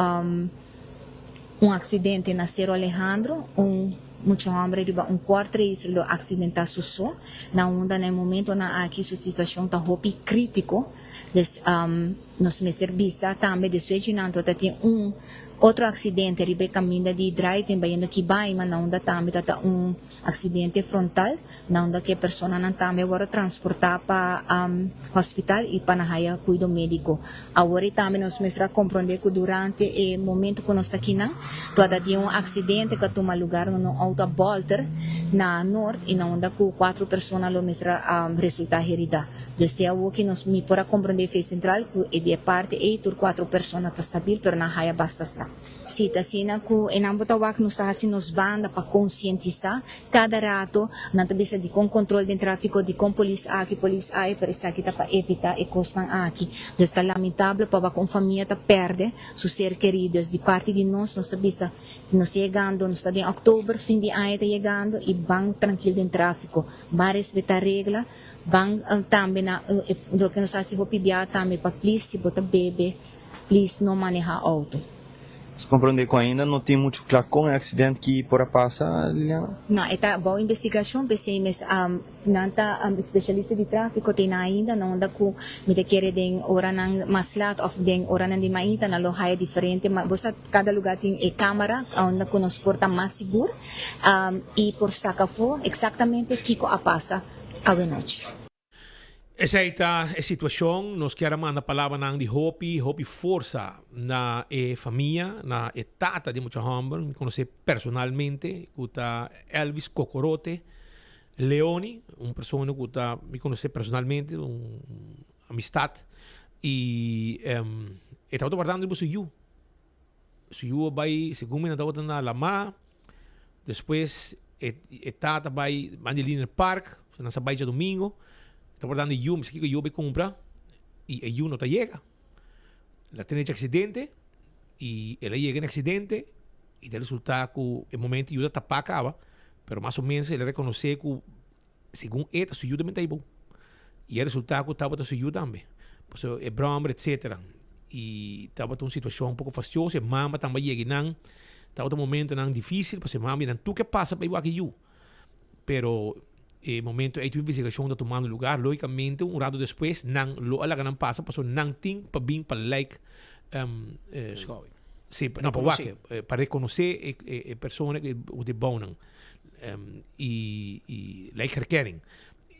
Un accidente na Cerro Alejandro, un mucha hombre riba un cuartracer lo accidenta su so, na unda na e momentonan aki su situacion ta hopi critico. Des nos mester bisa tambe despues djinan ta tin un otro accidente riba e caminda di driving bayendo Kibaima na unda tambe ta ta un Accidente frontal, na unda cu e personanan tambe a wordo transporta pa hospital y pa nan haya cuido medico. Awor y tambe nos mester a comprende cu durante e momento cu nos ta akinan, toda tin un accidente cu a tuma lugar unda un auto a bolter na Noord y na unda cu cuatro persona lo mester a resulta herida. Dus te awor ki nos mi por a comprende fe central cu e di e parti ey tur cuatro persona ta stabil pero nan haya basta sla. Si ta asina ku e nan bo ta wak nos ta hasi nos banda pa konsientisá kada rato. Nan ta bisa dikon kontrol den tráfiko, dikon polis aki, polis aya, pero esaki ta pa evitá e kosnan aki. Dus ta lamentabel pa wak un famia ta pèrdè su ser kerí. Dus di parti di nos, nos ta bisa nos ta yegando, nos ta den òktober, fin di aña ta yegando i ban trankil den tráfiko. Ban respetá regla, ban tambe na loke nos ta hasi hopi bia tambe pa plis si bo ta bebe. Please no maneha auto. Si comprende cu ainda no tin mucho cla con e accident ki por a pasa, Liliana? No, e ta bao investigacion, p'esey mes nan ta specialista di trafico te nan ainda, na unda cu mi ta kere den oranan mas laat of den oranan di mainta nan lo haya diferente, ma bo sa cada lugar tin e camara unda cu nos por ta mas sigur y por saca afo exactamente kico a pasa awenochi. Esei ta e situashon. Nos kier a manda palabranan di hopi, hopi forsa na e famia, na e tata di mucha hòmber, mi konosé personalmente, ku ta Elvis Cocorote Leoni, un persona ku ta mi konosé personalmente, un amistat, i e tabata wardando riba su yu. Su yu a bai, segun mi nan tabata na lamá. Despues e e tata bai banda di Linear Park, nan sa bai djadumingo. Ta wardando e yu, mi sa kiko e yu a bai kumpra i e yu no ta yega. El a tene dje aksidente i el a yega na e aksidente i ta resulta ku e momento e yu ta tapá kaba, pero mas o menos el a rekonosé ku Segun e ta su yu tambe ta aibou. I a resulta ku tabata su yu tambe. Pasobra e bròmber etsetera. I tabata un situashon un poko fastioso. E mama tambe a yega i nan tabata momentonan difisil pasobra e mama i nan tur ke pasa pa e wak e yu. Pero e momento ei tur investigashon ta tumando lugar. Logikamente un rato despues nan lo a laga nan pasa pasobra nan tin pa bin pa like Si, no pa wak, pa rekonosé e persona ku ta e bounan. Y y lijkherkenning.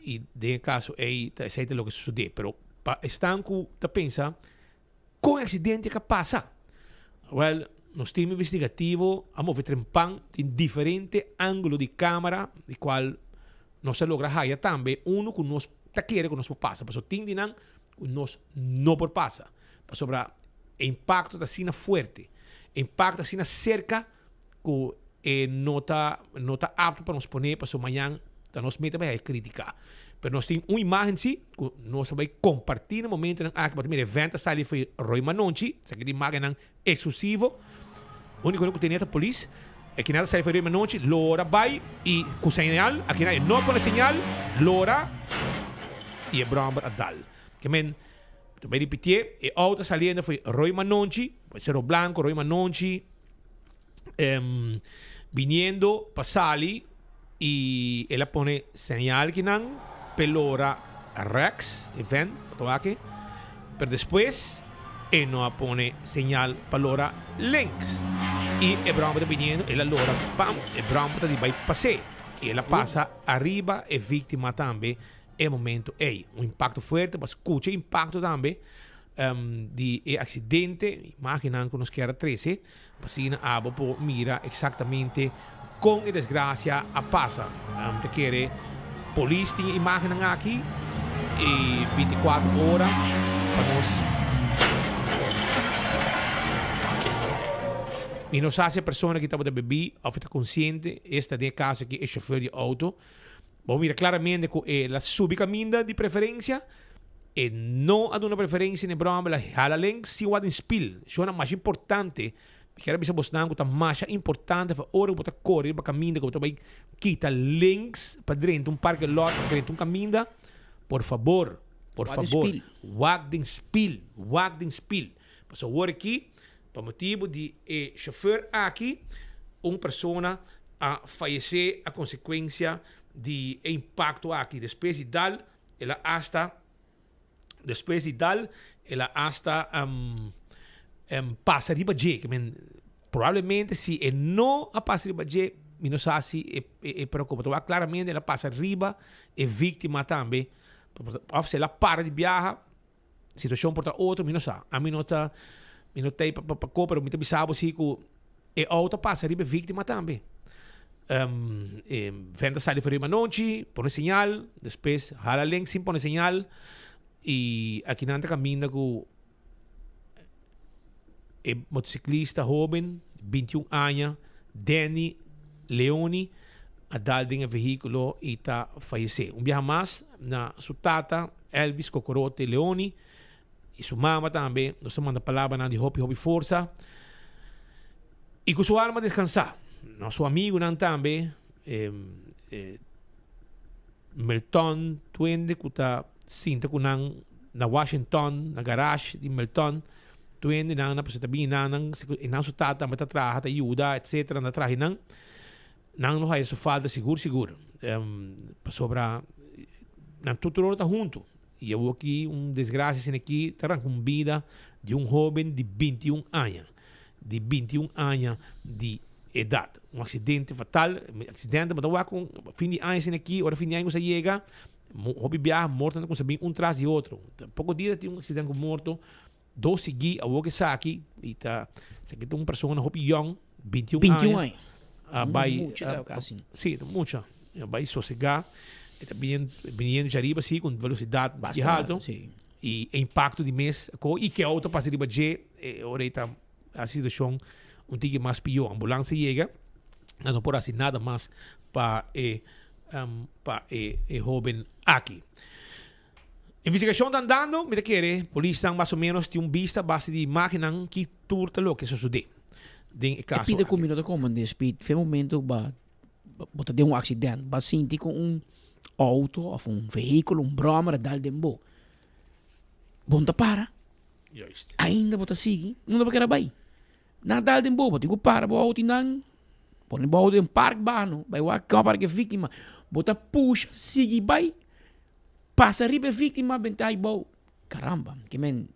Y den e caso ey ta esey ta loke sucede. Pero pa esnan cu ta pensa con e accidente ka pasa? Wel, nos team investigativo a move trempan tin diferente angulo di camera di cual nos a logra haya tambe uno cu nos ta kere cu nos por pasa. Pasobra tin di nan cu nos no por pasa. Pasobra e impacto ta asina fuerte, e impacto ta asina cerca ku e no ta no ta apto pa nos pone pasobra mañan ta nos meta bai haya kritika. Pero nos tin un imagen si ku nos a bai komparti na momentonan aki pasobra mira e vent a sali for Roy Manonchi, esaki ta imagennan eksklusivo. Uniko ku tene ta polis. E kinan ta sali for Roy Manonchi, lora bai i ku señal, akinan e no pone señal, lora i e bròmber a dal. Ke men, ta bai ripitié, e outo a saliendo for Roy Manonchi, Sero Blanco, Roy Manonchi, um, viniendo pa sali y el a pone señal kinan pelora rechts, e vent, aki, pero despues e no a pone señal pa lora links. Y e brommer ta viniendo, el a lora, pam, e brommer ta di bai pasé. Y el a pasa arriba e víctima tambe e momento ey. Un impacto fuerte, pa scucha impacto tambe. di e accidente, imagennan cu nos kier a trece, pa asina abo por mira exactamente con e desgracia a pasa. Ta kere polis tin e imagennan aki y 24 ora pa nos Mi no sa si e persona ki tabata bebi of e ta consciente, esta den e caso aki e chauffeur di auto. Bo mira claramente cu e la subi caminda di preferencia. E no a duna preferencia n'e broma, el a hala len sin wak den spil. Shona masha importante, mi kier a bisa bosnan ku ta masha importante pa ora ku bo ta kore riba kaminda ku bo ta bai kita links pa drenta un parke lot of drenta un kaminda, por fabor, por Wak den fabor, spil. wak den spil, wak den spil. Pasobra awor aki, pa motibu di e chauffeur aki, un persona a fayesé a konsekuensia di e impakto aki. Despues di dal El a hasta, despues di dal, el a hasta pasa riba dje. Ke men, probablemente si e no a pasa riba dje, mi no sa si e, e, pero como ta wak claramente el a pasa riba e víctima tambe. Of si el a para di biaha, situacion por ta otro, mi no sa. Ami no ta, mi no ta pa, pa, pa ko, pero mi ta bisa bo si ku e auto a pasa riba e víctima tambe. Um, e vent a sali for riba anochi, pone señal, despues hala link sin pone señal, y aki nan ta caminda ku e motociclista hoben, 21 aña, Danny Leoni, a dal den e vehículo y ta fayece. Un biaha mas na su tata, Elvis Cocorote Leoni, y su mama tambe, nos ta manda palabranan di hopi hopi forsa y cu su alma descansa. Na su amigunan tambe, eh, eh, Melton Twende cu ta sinta cu nan na Washington, na garage di Melton Twende, nan na ta bini nan, nan, nan su tata tambe ta traha, ta yuda, etcetera, nan ta traha nan. Nan lo haya su falta sigur sigur, pasobra nan tur tur ora ta huntu. Y awor aki un desgracia asina aki ta ranca un bida di un hoben di binti un aña, di binti un aña di edad. Un accidente fatal, accidente bo ta wak un fin di aña asina aki, ora fin di aña cuminsa yega, hopi biaha mortonan ta cuminsa bin un tras di otro. Poco dia tin un accidente cu morto. Dos sigui awor ku esaki i ta esaki ta un persona hopi yòn, 21 aña. 21 aña. A bai Mucha a, kasi. Sí, ta mucha. A bai sosegá. E ta bien biniendo dje ariba sí ku un velosidat Basta alto. Sí. I e impakto di mes ko i ke outo pasa riba dje e ora ei ta hasi situashon. un tiki mas pió. Ambulans a yega, nan no por hasi nada mas pa e pa e e hoben aki. Investigashon ta andando, mi ta kere polisnan mas o menos tin un bista a base di imagennan ki tur ta loke sosodé den e E kaso pida ku aki. mi no ta komprendé, Speed, fe momento ba bo ta den un accident, ba sinti cu un auto of un vehiculo, un brommer a dal den bo. Bo no ta para. Juist. Ainda bo ta sigui, unda bo kere bay? Nan a dal den bo, bo tin cu para bo auto y nan pone bo auto den park bano, bay wak con para ki e victima. Bo ta pusha, sigui bay, pasa riba e victima, benta ay bou. Caramba, ke men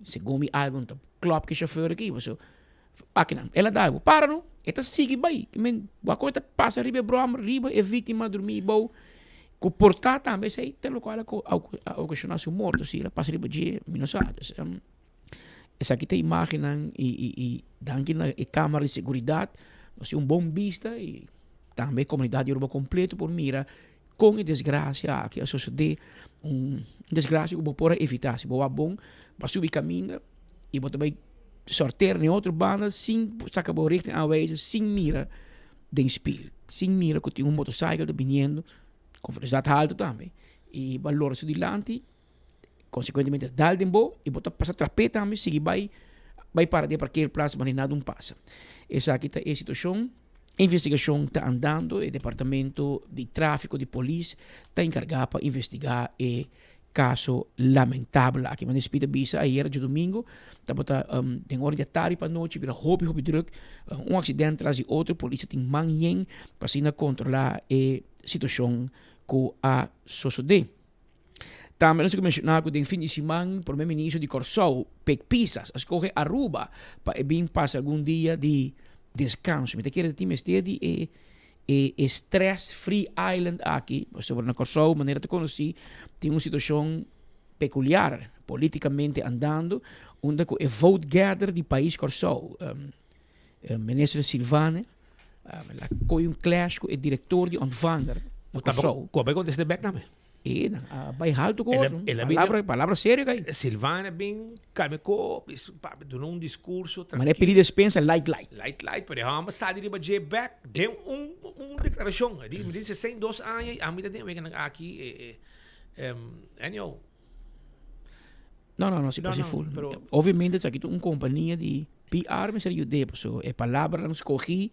Segun mi algo no ta klop ku e shofèr aki pasobra akinan el a dal bo para no e ta sigui bai men wak ta pasa riba e bròmer riba e víktima drumí bou ku por ta tambe esei ta lokual a okashoná su morto si el a pasa riba dje mi no sa dus esaki ta imágennan i i i danki na e kámara di seguridat nos tin un bon bista i tambe e komunidat di Aruba kompleto por mira Kon e desgrasia aki a sosodé? Un desgrasia ku bo por a evitá. Si bo wak bon, bo a subi kaminda i bo ta bai sorter na e otro banda sin saka bo richting aanwijzer, sin mira den spiel, sin mira ku tin un motosaikel ta biniendo ku velosidat haltu tambe i bo a lora su dilanti, konsekuentemente a dal den bo i bo ta pasa trap'é tambe sigui bai bai para den e parkeerplaats manera nada un pasa. Esaki ta e situashon. Investigashon ta andando, e departamento di trafiko di polis ta enkargá pa investigá e kaso lamentabel aki. Manera Speed a bisa ayera djadumingu tabata den ora di atardi pa anochi bira hopi hopi druk, un aksident tras di otro, polis a tin man yen pa asina kontrolá e situashon ku a sosodé. Tambe nos a menshoná ku den fin di siman Prome Ministro di Kòrsou, Pek Pisas, a skohe Aruba pa e bin pasa algun dia di deskanso. Mi ta kere ta tin mester di e e e stress free island aki, pasobra na Kòrsou manera ta konosí tin un situashon pekuliar politikamente andando unda ku e vote gather di pais Kòrsou, Minister Silvane, el a koe un clash ku e direktor di Ontvanger na Kòrsou. Ku a bai kontest'é bèk tambe. E nan a bai haltu ku otro. Palabra, palabra serio kai. Silvana bin kalme kop, papia duna un diskurso trankil. Manera pidi despensa light light. Light light, pero e hòmber sali riba dje bèk den un un deklarashon. E di, mi tin 62 aña i ami ta den weganan aki e e anyhow. No, no, no, si pasa full. Obviamente esaki ta un kompania di PR mester yud'é pasobra e palabranan skohí,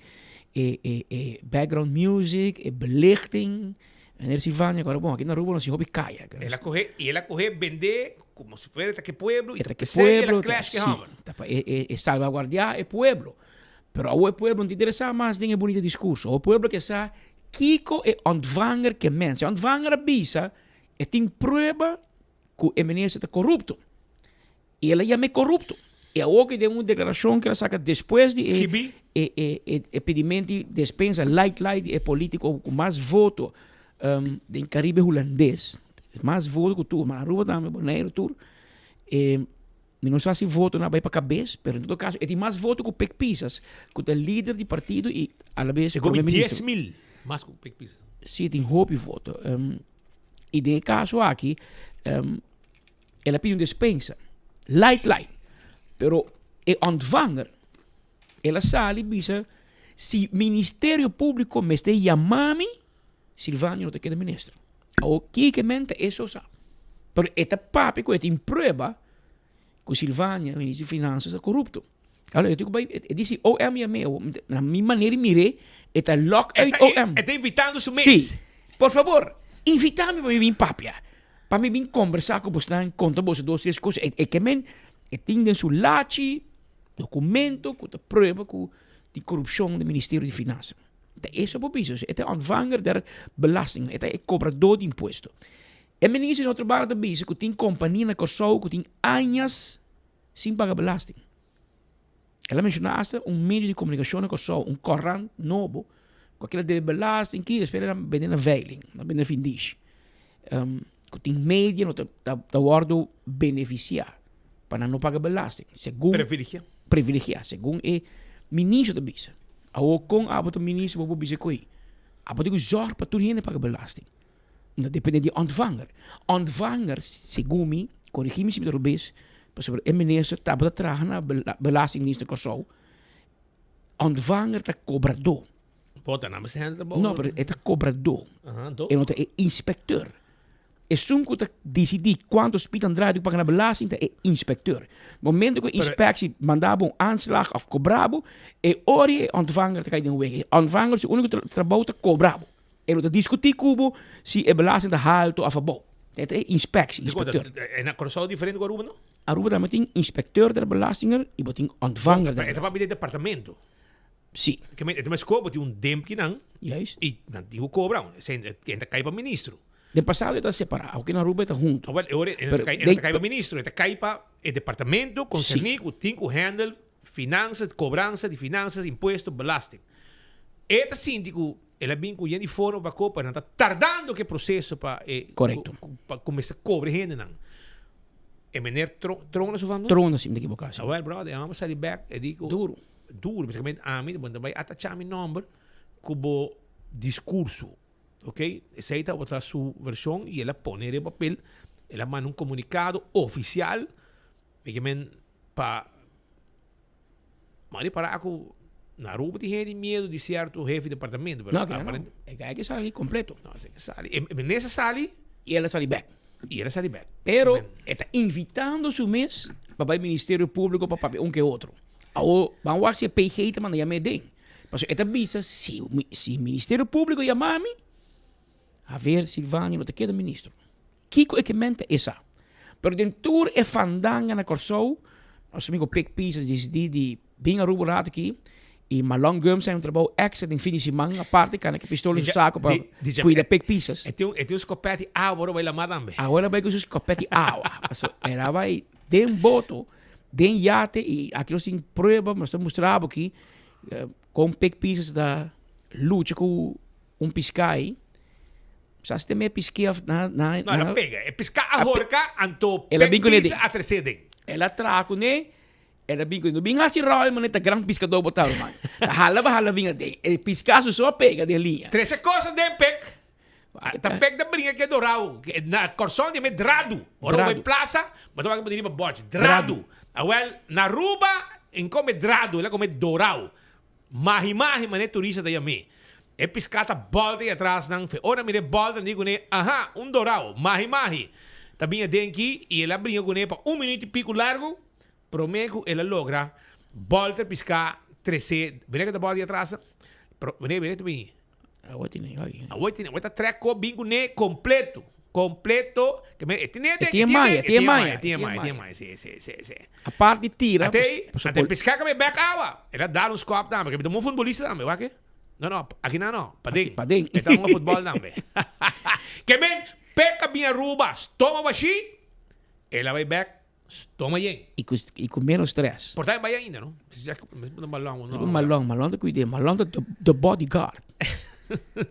e e e background music, e belichting, meneer Silvania ku ora bon aki na Aruba nos tin hopi kaya. El a kohe i el a kohe bendé komo si fuera ta ke pueblo i ta ta pesei el a clash ke hòmber. Ta pa e e e salvaguardiá e pueblo. Pero awor e pueblo no ta interesá mas den e bunita diskurso. Awor e pueblo ke sa kiko e ontvanger ke mens. E ontvanger a bisa E tin prueba ku e minister ta korupto. I el a yam'é korupto. I awor ki den un deklarashon ku el a saka despues di e e e e pedimento di despensa light light di e politiko ku mas voto den Karibe Hulandes, mas voto ku tur, ma Aruba tambe, Boneiru tur, e mi no sa si votonan a bai pa kabes, pero en todo kaso e tin mas voto ku Pek Pisas, ku ta lider di partido i alabes Segun mi prome minister. 10.000 mas ku Pek Pisas. Si, e tin hopi voto. I den e kaso aki, el a pidi un despensa, light light, pero e ontvanger, el a sali bisa, si Ministerio Públiko mester yama mi, Silvania no ta keda minister. Awor kiko men ta eso sa? Pero e ta papia ku e tin prueba ku Silvania, minister di Finanzas, ta korupto. Alo, e tin ku bai, e di si OM yam'é, na mi manera di mir'é, e ta lòk uit OM. E ta invitando su mes. Si. Por fabor, invitá mi pa mi bin papia, pa mi bin kombersá ku bosnan, konta boso dos, tres kos. E ke men, e tin den su lachi dokumento ku ta prueba ku di korupshon den Ministerio di Finansa. Ta eso bo bisa, e ta e ontvanger der belasting, e ta e kobradó di impuesto. E minister di otro banda ta bisa ku tin kompania na Kòrsou ku tin añas sin paga belasting. El a menshoná asta un medio di komunikashon na Kòrsou, un kòrant nobo, ku a keda debe belasting ki despues el a bende na veiling, a bende na findishi. Ku tin media no ta ta wòrdu benefisiá pa nan no paga belasting, segun. Privilegiá. Privilegiá, segun e minister ta bisa. Awor kon abo ta minister bo por bisa koe? Abo tin ku zòrg pa tur hende paga belasting. No depende di ontvanger. Ontvanger, segun mi, korigí mi si mi ta robes, pasobra e minister tabata traha na Belastingdienst di Kòrsou. Ontvanger ta kobradó. Bota nan mester handle trabou. No, pero e ta kobradó. Aha, anto? E no ta e inspecteur. Esun ku ta disidí kuantu Speed Andrade ku paga na belasting ta e inspecteur. Momento ku e inspectie manda bo un aanslag of kobra bo, e ora e ontvanger ta kai den wega. E ontvanger su úniko trabou ta kobra bo. E no ta diskutí ku bo si e belasting ta haltu of abou. E ta e inspectie, inspecteur. E na Kòrsou diferente ku Aruba no? Aruba tambe tin inspecteur der belastingen y bo tin ontvanger der Pero e ta papia di departamento. Si. Ke men e ta mes kobo tin un dempki nan. Juist. Y nan tin ku kobra. Esei e ta kai pa ministro. Den pasado e ta separa, aunke na Aruba e ta hunto. Awel, e ora e ta kai, e ta kai pa ministro, e ta kai pa e departamento konserní ku tin ku handle finansas, kobransa di finansas, impuesto, belasting. E ta sinti ku el a bin ku yen di forma pa kopa, nan ta tardando ku e proseso pa e Korekto. pa kuminsá kobra e hendenan. E meneer Tro, Trona su fam no? Trona, si mi ta ekiboká, si. Awel, brother, e homber sali bèk, e di ku. Duru. Duru, basikamenti ami bo ta bai atachá mi nòmber ku bo diskurso. Ok, esei tabata su vershon i el a pone riba papel, el a manda un komunikado ofisial, mi ke men pa m'a ripará ku na Aruba tin hende miedu di sierto hefe di departamento, pero No, no, e guy ke sali kompleto. No, esei ke sali, e menes a sali. I el a sali bèk. I el a sali bèk. Pero e ta invitando su mes pa bai Ministerio Públiko pa papia un ke otro. Awor, ban wak si e PG ta manda yam'é den. Pasobra e ta bisa, si si Ministerio Públiko yama mi, Javier Silvania no ta keda ministro. Kiko e ke men ta e sa. Pero den tur e fandanga na Kòrsou, nos amigo Pik Pisas disidí di bin Aruba un rato aki i Marlon Gumbs a haña un trabou èkstra den fin di siman aparte kana ku pistola den su sako pa kuida Pik Pisas. E tin un skopèt di awa ora bai lamá tambe. Awor a bai ku su skopèt di awa. Pasobra el a bai den boto, den yate i aki nos tin prueba, nos ta mustra bo aki Kon Pik Pisas ta lucha ku un piská ei? Sa si te pisk'é of na na No, el a pega. E piská a horka, anto Pik Pisas a tres'é den. El a traha kuné, el a bin kuné. No bin hasi ròl manera ta gran piskadó bo ta, ruman. Ta hala bo hala bin aden. E piská su so a pega den liña. Trese kos aden, Pik. Ta Pik ta bringa ke dorau. Na Kòrsou di me dradu. Ora bo bai plasa, bo ta wak bo di riba bòrchi. Dradu. Awèl, na Aruba, en kome dradu, el a kome dorau. Mahi mahi manera e turista ta yam'é. E piská ta bòlta ei atras nan. Fe ora mira e bòlta, nan di kuné, Aha, un dorau. Mahi mahi. Ta bin aden aki i el a bringa kuné pa un minüt i piku largu promé ku el a logra bòlta e piská tres'é. Mira ke ta bòlta ei atras nan. Mira, mira ta bin. Awor tine oye. Awor tine, awor ta trek ko bin kuné kompleto. Kompleto. Ke men, e tine E tiene maya, e tiene maya. E tiene maya, e tiene maya, si, si, si, si. Apart di tira. Ate, ate piská kame bek awa. El a dal un skòp tambe, ke mi ta un futbolista tambe, wak e? No, no, aki nan no, paden. Paden. E ta hunga futbòl tambe. Ke men, peka bin Aruba, stoma bashí, el a bai bek Stoma yen. I ku i ku menos stress. Por ta e bai ainda no. Mester Malon no. Malon, Malon ta cuid'é. Malon ta the bodyguard.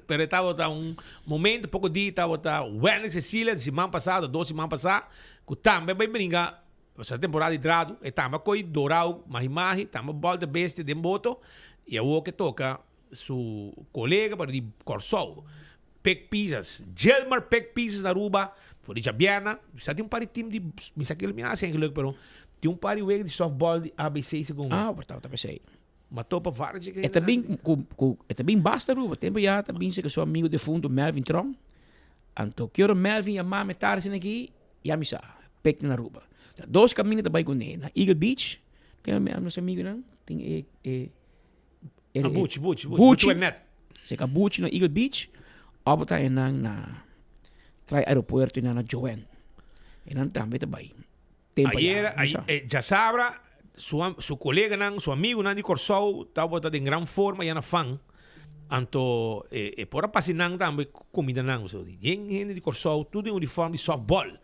Pero e tabata un momento poko di tabata Wendrick Cecilia di siman pasado, dos siman pasá, ku tambe a bai bringa, pasobra temporada di dradu, e tambe a ko'i dorau mahi mahi, tambe a bòlta bestia den boto, i awor ke toka su kolega pero di Kòrsou. Pek Pisas, Gilmar Pek Pisas na Aruba, for di djabièrna, sa tin un par di team di, mi sa kila mi hasi eigenlijk, pero tin un par di wega di softball di ABC segun mi. Ah, por tabata pesey. Ma topa varios E ta bin ku ku e ta bin basta Aruba, tempo ya ta bin seka su amigo defunto Melvin Tromp, anto ki ora Melvin yama mi tarde asina aki, ya mi sa, Pek ta na Aruba. Ta dos kaminda ta bai kuné, na Eagle Beach, ken nos amigonan tin e e. Ah, Buchi, Buchi, Buchi. Buchi net. Seka Buchi na Eagle Beach, opo ta enan na trai aeropuerto enan na Joen. Enan tambe ta bai. Tempo Ayer, ya, ay, eh, djasabra, su, su coleganan, su amigunan di Kòrsou tabata den gran forma ya na fan. Anto e, e por a pasa nan tambe comida nan. So, yen hende di Kòrsou, tur den uniform di softball,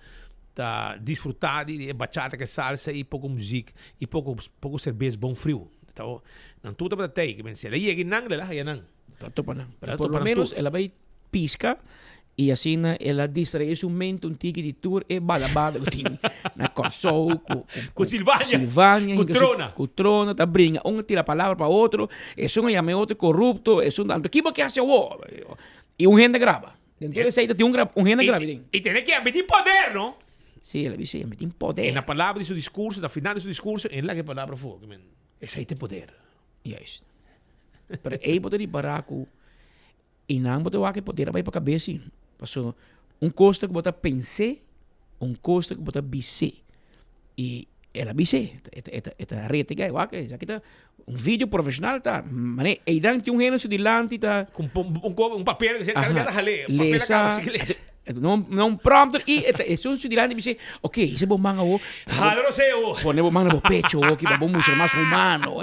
ta disfruta di e bachata ke salsa i poko muziek i poko, poko serbes bon friu. Nan tur tabata tei, ke men si el a yega nan, el a haya nan. El a topa nan. Pero por lo menos el a bai pisca y asina el a distrae su mente un tiki di tur e balabada ku tin na Kòrsou, ku Ku Silvania, Silvania, ku Trona. Ku Trona ta bringa, un a tira palabra pa otro, esun a yama e otro korupto, esun ta, anto ki bo ke hasi awor? I un hende a graba. Den tur esei ta tin un graba, un hende a graba den. I tene ke mi tin poder, no? Sí, el a bisa, mi tin poder. E na palabra di su discurso, na final di su discurso, el laga e palabra afó, ke men, esei ta e poder. Juist. Pero ei bo ta ripará ku i nan bo ta wak e poder a bai pa kabes si. Paso un kos ta ku bo ta pens'é, un kos ta ku bo ta bis'é. I el a bis'é, e ta e ta e ta rete gai wak esaki ta un video profeshonal ta manera einan tin un hende su dilanti ta. Ku un un papel kada bia ta hal'é, papel a kaba sigui lesa. No no un prompter i e ta esun su dilanti bis'é ok hisa bo man awo. Hala rosé awo. Pone bo man na bo pecho awo ki pa bo mustra mas humano.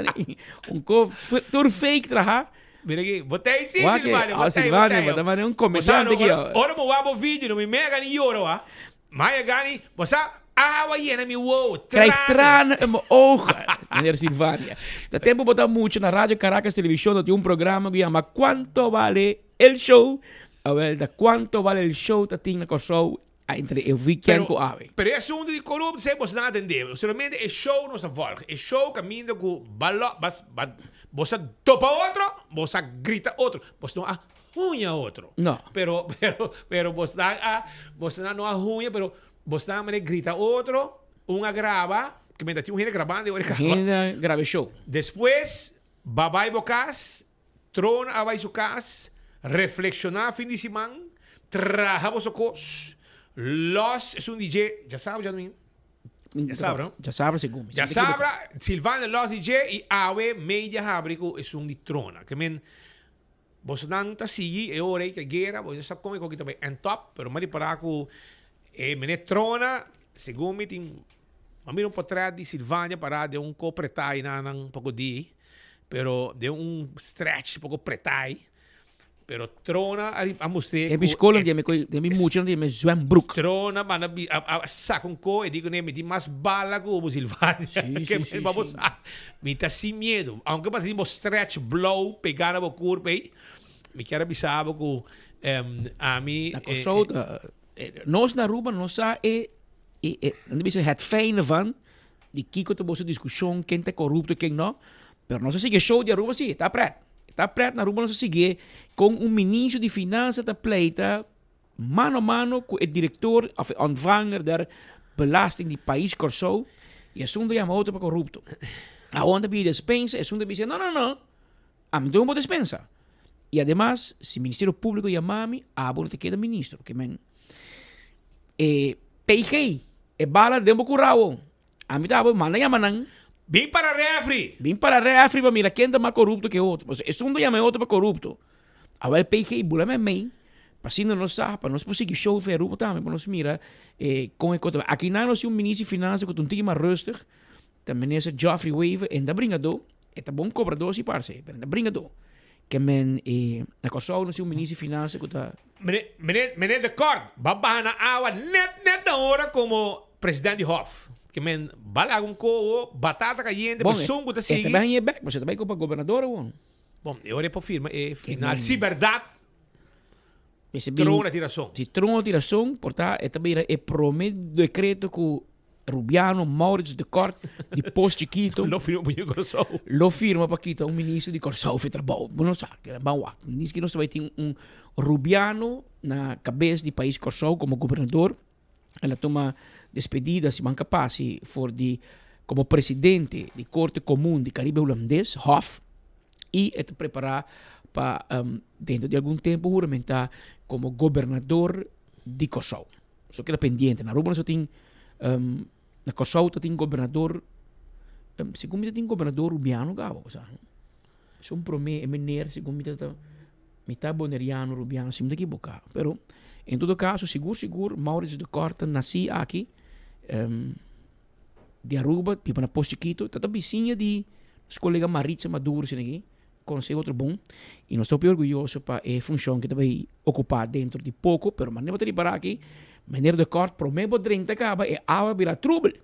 Un ko tur fake traha. Mira aki, bo ta ei si, Wak, Silvania, bo ah, ta ei, bo ta Silvania, ei. bo ta mane un Bo sa, comediante no, aki, ora, oh. ora bo wak bo video, no mi mega ni yora, wa. Maya gani, bo sa, awa yena mi wowo, Krijg tranen. tranen in mijn ogen, meneer Silvania. Ta tempo bo ta mucha na Radio Caracas Televisión, no tin un programa ku yama Cuánto Vale el Show. Awel, ta Cuánto Vale el Show ta tin na Kòrsou entre e weekend ku awe. Pero e asuntu di koruptie bo sa atendé. Solamente e show nos a volg. E show kaminda ku balo, bas, ba, bo sa topa otro, bo sa grita otro. Bo no a huña otro. No. Pero, pero, pero bo sa a, bo sa no a huña, pero bo sa manera grita otro, un a graba, ke menta tin un hende grabando e ora e kaba. Hende a graba e show. Despues, ba bai bo kas, Trona a bai su kas, reflekshoná fin di siman, traha boso kos, lòs esun di dje, djasabra djadumingu? Djasabra, no? Djasabra segun mi. Djasabra, Silvana lòs di dje i awe media habri ku esun di Trona. Ke men, bosonan ta sigui e ora ei ku e guera, bo no sa kon e koki ta bai end up, pero mi a ripará ku e meneer Trona, segun mi tin, mi a mira un potrèt di Silvania pará den un ko pretá einan poko di. Pero den un stretch poco pretai. Pero Trona a, a mostr'é Den mi ku school e den mi koi den mi muchanan den mi zwembroek. Trona manda bi a a saka un ko e di kuné mi tin mas bala ku bo Silvania. Sí, Ke sí, sí, pa bo sí. sa mi ta sin miedo. Aunke bo tin bo stretch blou pegá na bo kurp ei, mi kier a bisa bo ku em ami Na Kòrsou ta nos na Aruba nos sa e e e nan ta bisa het fijne van Di kiko ta boso diskushon, ken ta korupto, ken no. Pero nos a sigui e show di Aruba si, e ta pret. E ta pret na Aruba nos a sigui kon un ministro di finansa ta pleita mano a mano ku e direktor of e ontvanger der belasting di pais Kòrsou i esun ta yama otro pa korupto. Awor nan ta pidi despensa, esun ta bisa no no no, ami no bo despensa. I ademas si ministerio públiko yama mi, abo no ta keda ministro. Ke men E PG, e bala den bo curao. Ami ta abo manda yama nan. Bin para refri! Bin para refri pa mira ken ta mas corupto ke otro. Pasobra esun ta yama e otro pa corupto. Awel PG bula men mei, pa asina nos sa, pa nos por sigui show fe Aruba tambe, pa nos mira con e cosa. Aki nan nos tin un minister di finansa cu ta un tiki mas rustig, ta minister Geoffrey Wever, e ta bringador, e ta bon cobrador si parce, pero e ta bringador. Ke men e na Kòrsou nos tin un minister di finansa ku ta. Meneer, meneer, meneer de Kort, ba baha na awa net net na ora komo president di hof. Ke men ba laga un kowo, batata kayente, Bon, persoon ku ta e ta sigui. bai haña e bek, pasobra e ta bai kopa gobernador awor. Bon, e ora e por firma e Ke final. men. Si bèrdat Mester bin. Trona tin rason. Si Trona tin rason, por ta e ta bira e prome dekreto ku Rubiano Maurits de Kort di Pos Chikito. Lo firma pa yu Kòrsou. Lo firma pa kita un minister di Kòrsou fi trabou. Bo no sa, ban wak. Niski nos ta bai tin un Rubiano na kabes di pais Kòrsou komo gobernador. El a tuma despedida siman ka pasi for di komo presidente di Korte Komun di Karibe Hulandes, Hof, i e ta prepará pa dentro di algun tempu huramentá komo gobernador di Kòrsou. So keda pendiente. Na Aruba nos tin um, na Kòrsou ta tin gobernador um, segun mi ta tin gobernador Rubiano gaba o sa. Esun promé e meneer segun mi ta ta mitad boneriano Rubiano si mi ta ekiboká. Pero en todo caso sigur sigur Maurits de Kort ta nasí aki um, di Aruba, biba na Pos Chiquito, ta ta bisiña di nos kolega Maritza Maduro esei aki. Conoce otro bon y nos ta hopi orguyoso pa e funcion que ta bay ocupa dentro di poco, pero manera bo ta ripara aki, meneer de Kort prome bo drenta caba e awa bira trubel,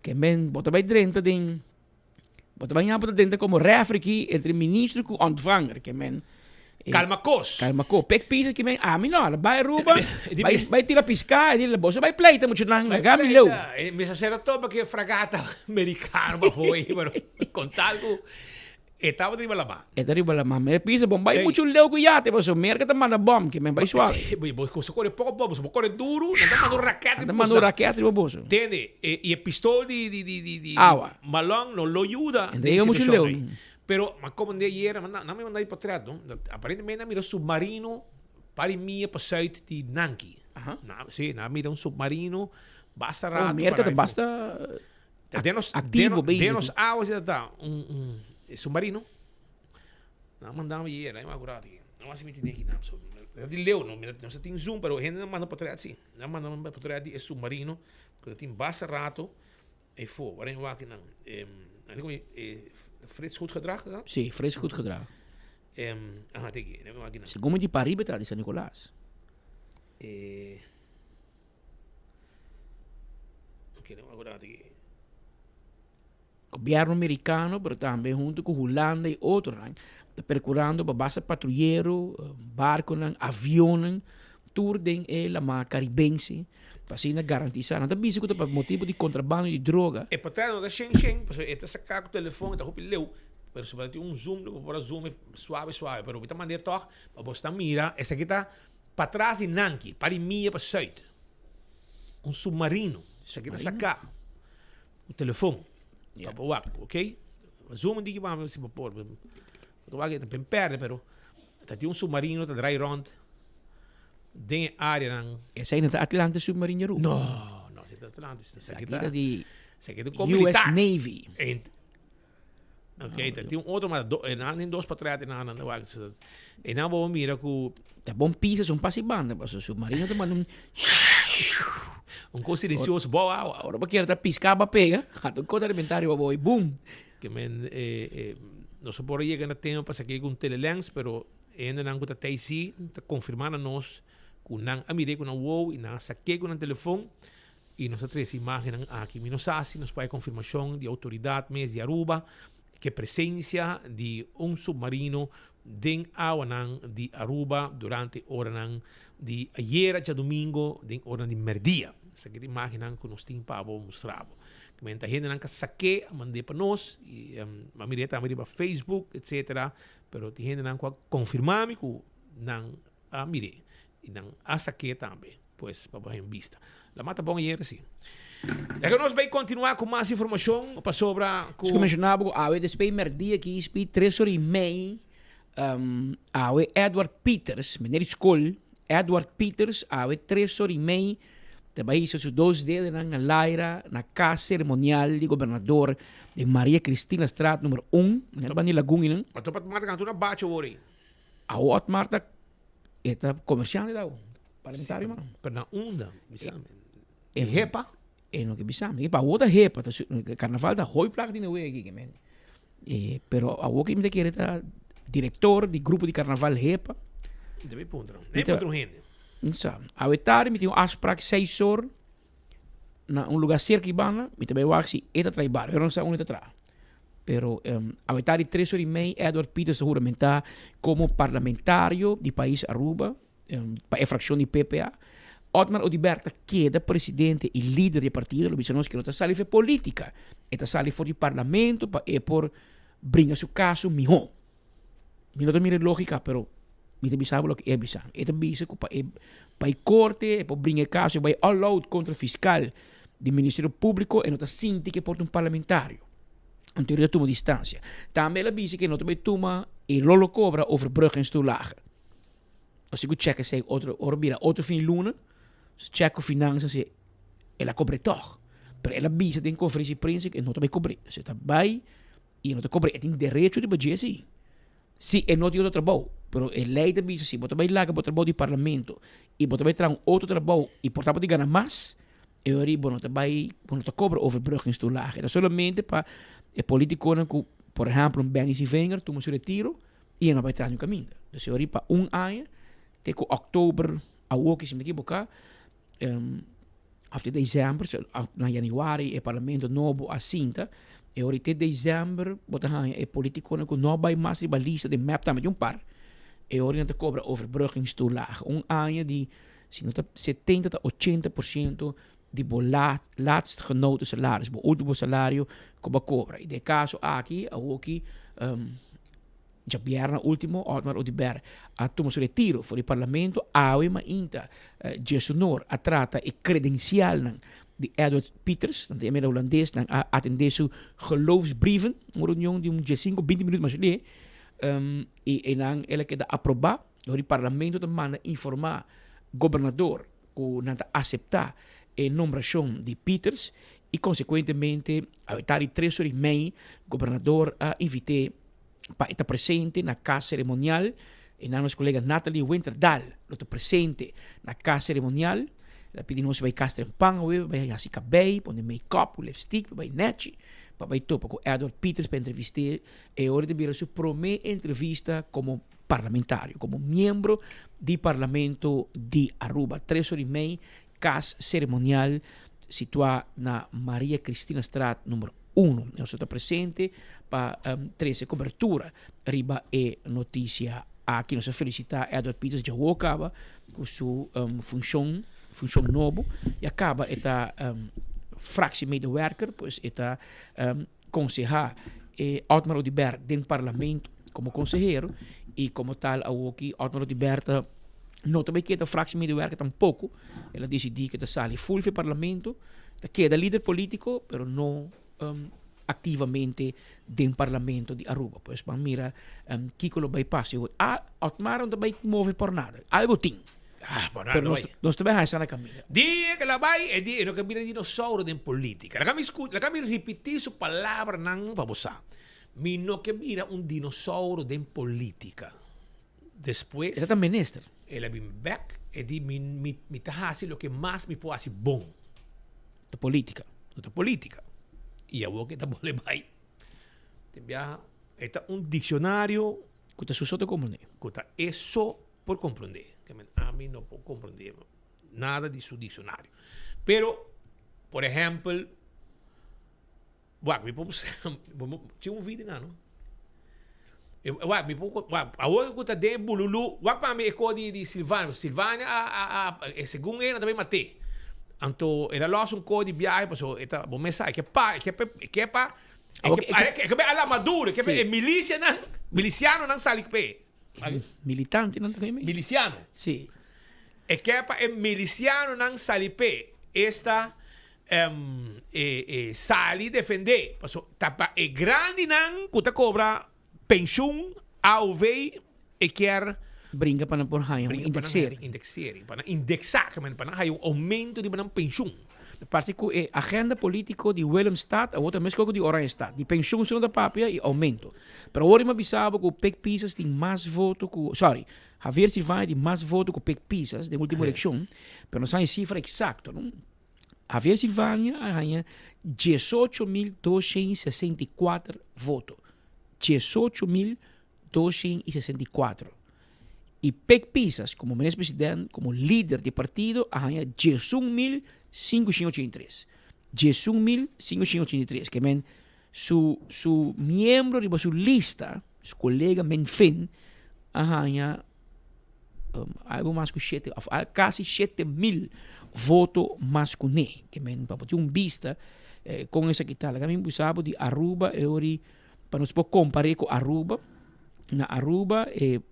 ke men bo ta bay drenta den, bo ta bay ña bo ta drenta como refri aki entre ministro cu ontvanger, ke men Calma cos. Calma cos. Pek pisa ki men, ami no, ala bay Aruba, bay bay tira pisca, e di boso bay pleita muchanan, laga mi leu. Mi sa cera topa ki e fragata mericano pafo ey, pero con tal cu E tabata riba lamá. E ta riba lamá. Mi a bisa, bon bai muchu leu ku yate, pasobra Merka ta manda bòm, ke men bai suave. Sí, bo bo kore poko poko, bo kore duru, nan ta manda un raket Nan riba ta manda un boso. raket riba boso. Tende, e i e pistol di di di di di Awa. Malon no lo yuda En ta den yega muchu situashon leu. ei. Pero, ma como de ayer, ma na me manda die portret, no? Aparentemente na mira submarino pari mia pa zuid di Nanki. Na, sí, na mira un submarino basta Oh, rato. Merca para ta basta Denos, activo denos, bezig. denos awa zit dat un submarino. Na mandamos ayer, na akuraat hier. No was mi tineki na so. Di leu no, no sa tin zoom, pero hende na manda portret sí. Na manda portret di e submarino, ku tin basta rato. E fo, waarin wak nan. Frits goed gedrag, dat? Sí, Frits goed gedrag. Aha, teki, neem wak nan. Segun mi di pariba ta di San Nicolas. Ok, neem wak teki. Gobierno Mericano, pero tambe hunto cu Hulanda y otronan, ta percurando pa basta patruyero, barconan, avionnan, tur den e lama Caribense, pa asina garantisa. Nan ta bisa cu ta pa motibo di contrabando di droga. E patrón no ta shen shen, pasobra e ta saca cu telefon, e ta hopi leu, pero si bo ta tin un zoom, bo por a zoom e suave suave, pero mi ta mand'e tog pa bo sta mira, esaki ta patras di Nanki, pa di mia pa zuid, un submarino, esaki ta saca. Ku telefon. Pa bo wak, ok? Zoom un diki pa mi si bo por. Bo ta wak e ta ben perde, pero ta tin un submarino ta draai rond den e areanan. Esei no ta Atlantis Submarine Aruba? No, no, esei ta Atlantis. Esaki ta di Esaki ta US Navy. Ok, ta tin un otro, ma do, nan tin dos patria te nan nan wak. E nan bo mira ku Ta bon pisa son pasi banda, paso submarino ta manda un Un kos silencioso bou awa. Ora bo kier ta pisca ba pega, hasta un kos ta rebenta riba bo y boom. Ke men eh, eh, nos por a yega na tema pa saki ku un telelens, pero e hendenan ku ta tei si ta konfirma na nos ku nan a mir'é ku nan wou y nan a sak'é ku nan telefon. Y nos a trece imagennan aki. Mi no sa si nos por hay confirmacion di autoridad mes di Aruba ke presencia di un submarino den awanan di Aruba durante oranan di ayera djadomingo den oranan di merdia. Esaki ta imagennan ku nos tin pa bo mustra bo. Menta hendenan ka sake a mand'é pa nos y a mir'é tambe riba Facebook etcetera pero tin hendenan ku a confirma mi ku nan a mir'é y nan a sake tambe. Pues pa bo haña un bista. La mata bon ayera si. Laga nos bay continua cu mas informacion pasobra cu. Su menciona bo cu awe despues merdia aki spi tres ora y mei awe Edward Pieters, meneer di school, Edward Pieters awe tres ora y mei ta bay hisa su dos dedenan na laira na cas ceremonial di gobernador den Maria Christinastraat numero un, na banda di Lagun einan. Ma topa Marta canta una bacho awor ei. Awor Marta e ta comerciante ta awor. Parlamentario man. Pero na unda? Bisa mi. E hepa? E no ke bisa mi. Pa awor ta hepa. Ta carnaval ta hoy plak di wega aki men. E pero awor ke mi ta kere ta director di grupo di carnaval hepa. Debe puntra. E puntra un hende. No sa. Awe tardi mi tin un afspraak seis or na un lugar cerca banda. Mi ta bay wak si e ta traha bar. Yo no sa unda e ta traha. Pero awe tardi tres or y mei Edward Pieters ta huramenta como parlamentario di pais Aruba. Pa e fraccion di PPA, Otmar Oduber ta keda presidente y lider di e partido, lo bisa nos ke no ta sali for e politica, e ta sali for di parlamento pa e por bringa su caso miho. Mi no ta mira e logica, pero mi ta bisa bo loke e a bisa. E ta bisa cu pa e bay corte, e por bringa e caso, e bay all out contra fiscal di Ministerio Publico, e no ta sinti ke por ta un parlamentario. Anto e ta tuma distancia. Tambe el a bisa ke no ta bay tuma e lolo cobra overbrugginstoelage. Así ku check esei otro ora bira otro fin luna, check ku finansa si el a kobr'é tòg. Pero el a bisa den konferensia di prensa ku e no ta bai kobr'é. Si e ta bai i e no ta kobr'é, e tin derecho riba dje si. Si e no tin otro trabou. Pero e lei ta bisa si bo ta bai laga bo trabou di parlamento i bo ta bai traha un otro trabou i por ta bo ta gana mas, e ora ei bo no ta bai, bo no ta kobra overbruggingstoelage. Ta solamente pa e politikonan ku, por ehèmpel un Benny Sievinger tuma su retiro, i e no bai tras di un kaminda. Dus e ora pa un aña te ku òktober awoki si mi ta ekiboká òf te desèmber na yanüari e parlamento nobo a sinta e ora te desèmber bo ta haña e politikonan ku no bai mas riba lista di mep tambe tin un par e ora nan ta kobra overbruggingstoelage un aña di si no ta setenta ta ochenta por siento di bo laatst genoten salaris, bo ultimo salario ku bo a kobra. I den e kaso aki, awoki djabièrnè ultimo Otmar Oduber a tuma su retiro for di parlamento, awe mainta Djesunor a trata e kredensialnan Di Edward Pieters, nan ta yama el Hulandes, nan a atende su geloofsbrieven, un reunion di un diesinco, binti minuut mas lihé, y einan el a keda aproba, dor di parlamento ta manda informa gobernador cu nan ta acepta e nombracion di Pieters y consecuentemente awetá di tres ora y mei gobernador a invit'é pa e ta presente na cas ceremonial. Einan nos colega Nathalie Winterdal lo ta presente na cas ceremonial. El a pidi nos bai cas trempan awe, bai haci cabey, pone make-up cu lipstick, bai nechi, pa bai topa cu Edward Pieters pa entrevist'é. E ora ta bira su prome entrevista como parlamentario, como miembro di Parlamento di Aruba. Tres ora y mei, Cas Ceremonial situa na Maria Christinastraat number uno. Nos ta presente pa trece cobertura riba e noticia aki. Nos ta felicita Edward Pieters djawo caba cu su funcion, funcion nobo. Ya caba e ta fractiemedewerker, pues e ta conseha e Otmar Oduber den parlamento como consehero y como tal awoki Otmar Oduber ta no ta bay keda fractiemedewerker tampoco. El a decidi cu ta sali full fi parlamento, ta keda lider politico pero no activamente den parlamento di Aruba. Pues ban mira kico lo bay pasa. Otmar no ta bay move por nada, algo tin. Ah, por nada Pero no nos, bai. nos ta bay haña sa na caminda. Dia que la bai, e dia e no ke bira dinosauro den politica. Laga mi scu, laga mi ripiti su palabranan pa bo sa. Mi no ke bira un dinosauro den politica. Despues. E ta minister. El a bin bek, e di mi, mi, mi ta haci loke mas mi por haci bon. Ta politica. No ta politica. Y awor ke ta bole bai. Tin biaha, e ta un diccionario. Cu ta su so ta comprende. Cu ta e so por comprende. Ke men ami no por comprende nada di su diccionario. Pero, por ehempel, wak, mi por tin un video na, no? Wak, mi por, wak, awor ku ta den bululu, wak pa mi e ko di, di Silvania. Silvania a, a, a, segun e, nan ta bay mat'é. Anto, el a los un ko di biahe, paso e ta, bo mes sa, e ke pa, e ke pa, e ke pa, e ke, e ke pa ala Maduro, e ke pa e milicianan, milicianonan sali p'e. Militante nan ta kende? Miliciano. Sí. E ke pa e milicianonan sali p'e, esta e e sali defendé. Paso ta pa e grandinan ku ta kobra penshun, AOV, e kier. Bringa pa nan por haña un indexering. Indexering, pa nan indexá, ke men pa nan haña un oumento riba nan penshun. Parse ku e agenda politiko di Willemstad awor ta meskos ku di Oranjestad. Di penshun si no ta papia i oumento. Pero awor mi a bisa bo ku Pik Pisas tin mas voto ku, sorry, Javier Silvania tin mas voto ku Pik Pisas den ultimo elekshon, pero no sa e sifra eksakto no. Javier Silvania a haña 18264 voto. 18264. I Pik Pisas komo minister president, komo lider di partido a haña 11583. 11583. Ke men Su su miembro riba su lista, su colega Menfin, a haña um, algo mas ku shete, of al, casi 7000 voto mas ku ne. Ke men pa bo tin un bista eh, kon esaki ta. Laga mi bisa bo di Aruba e ori pa nos por compare ku Aruba. Na Aruba e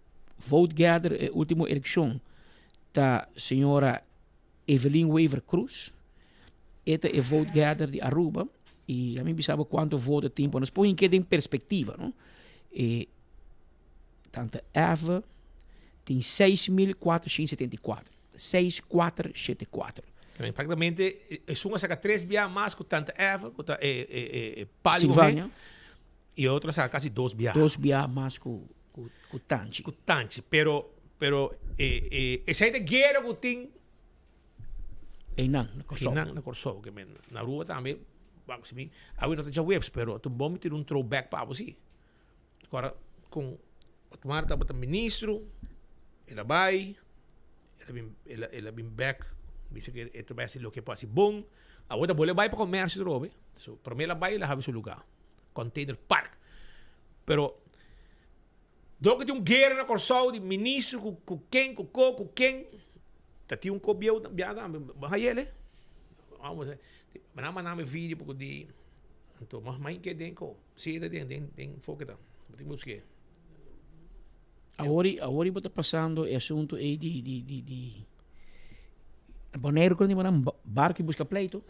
vote gather e ultimo eleccion ta señora Evelyn Wever Croes. E ta e vote gather di Aruba y a mi bisa bo cuanto voto tin pa nos por hinke den perspectiva no. E tanta Eva tin 6474. 6474. Prácticamente esun a saca tres bia mas cu tanta Eva, cu ta e e e e Pali Silvania. Y e otro a saca casi dos bia. Dos bia mas cu cu cu Tanchi. Cu Tanchi, pero pero e e esey ta guera cu tin Einan na Kòrsou. Einan na Kòrsou ke men na Aruba tambe wak si mi awe no ta djaweps pero ta un bon mi tira un throwback pa abo si. Ora kon Otmar tabata ministro el a bai el a bin el a el a bin bek bisa ke e ta bai hasi loke por hasi bon awor ta bolbe bai pa komersio atrobe so prome el a bai el a habi su luga container park pero Dor ku tin un guera na Kòrsou di ministro ku ku ken ku ko ku ken ta tin un ko bieu bia tambe bo haña el amo nan a manda mi video poko di anto mas mai ke den ko si ta den den den foke ta bo tin buske. Awor awor bo ta pasando e asunto ei di di di di Boneiru ku nan Barco y busca pleito.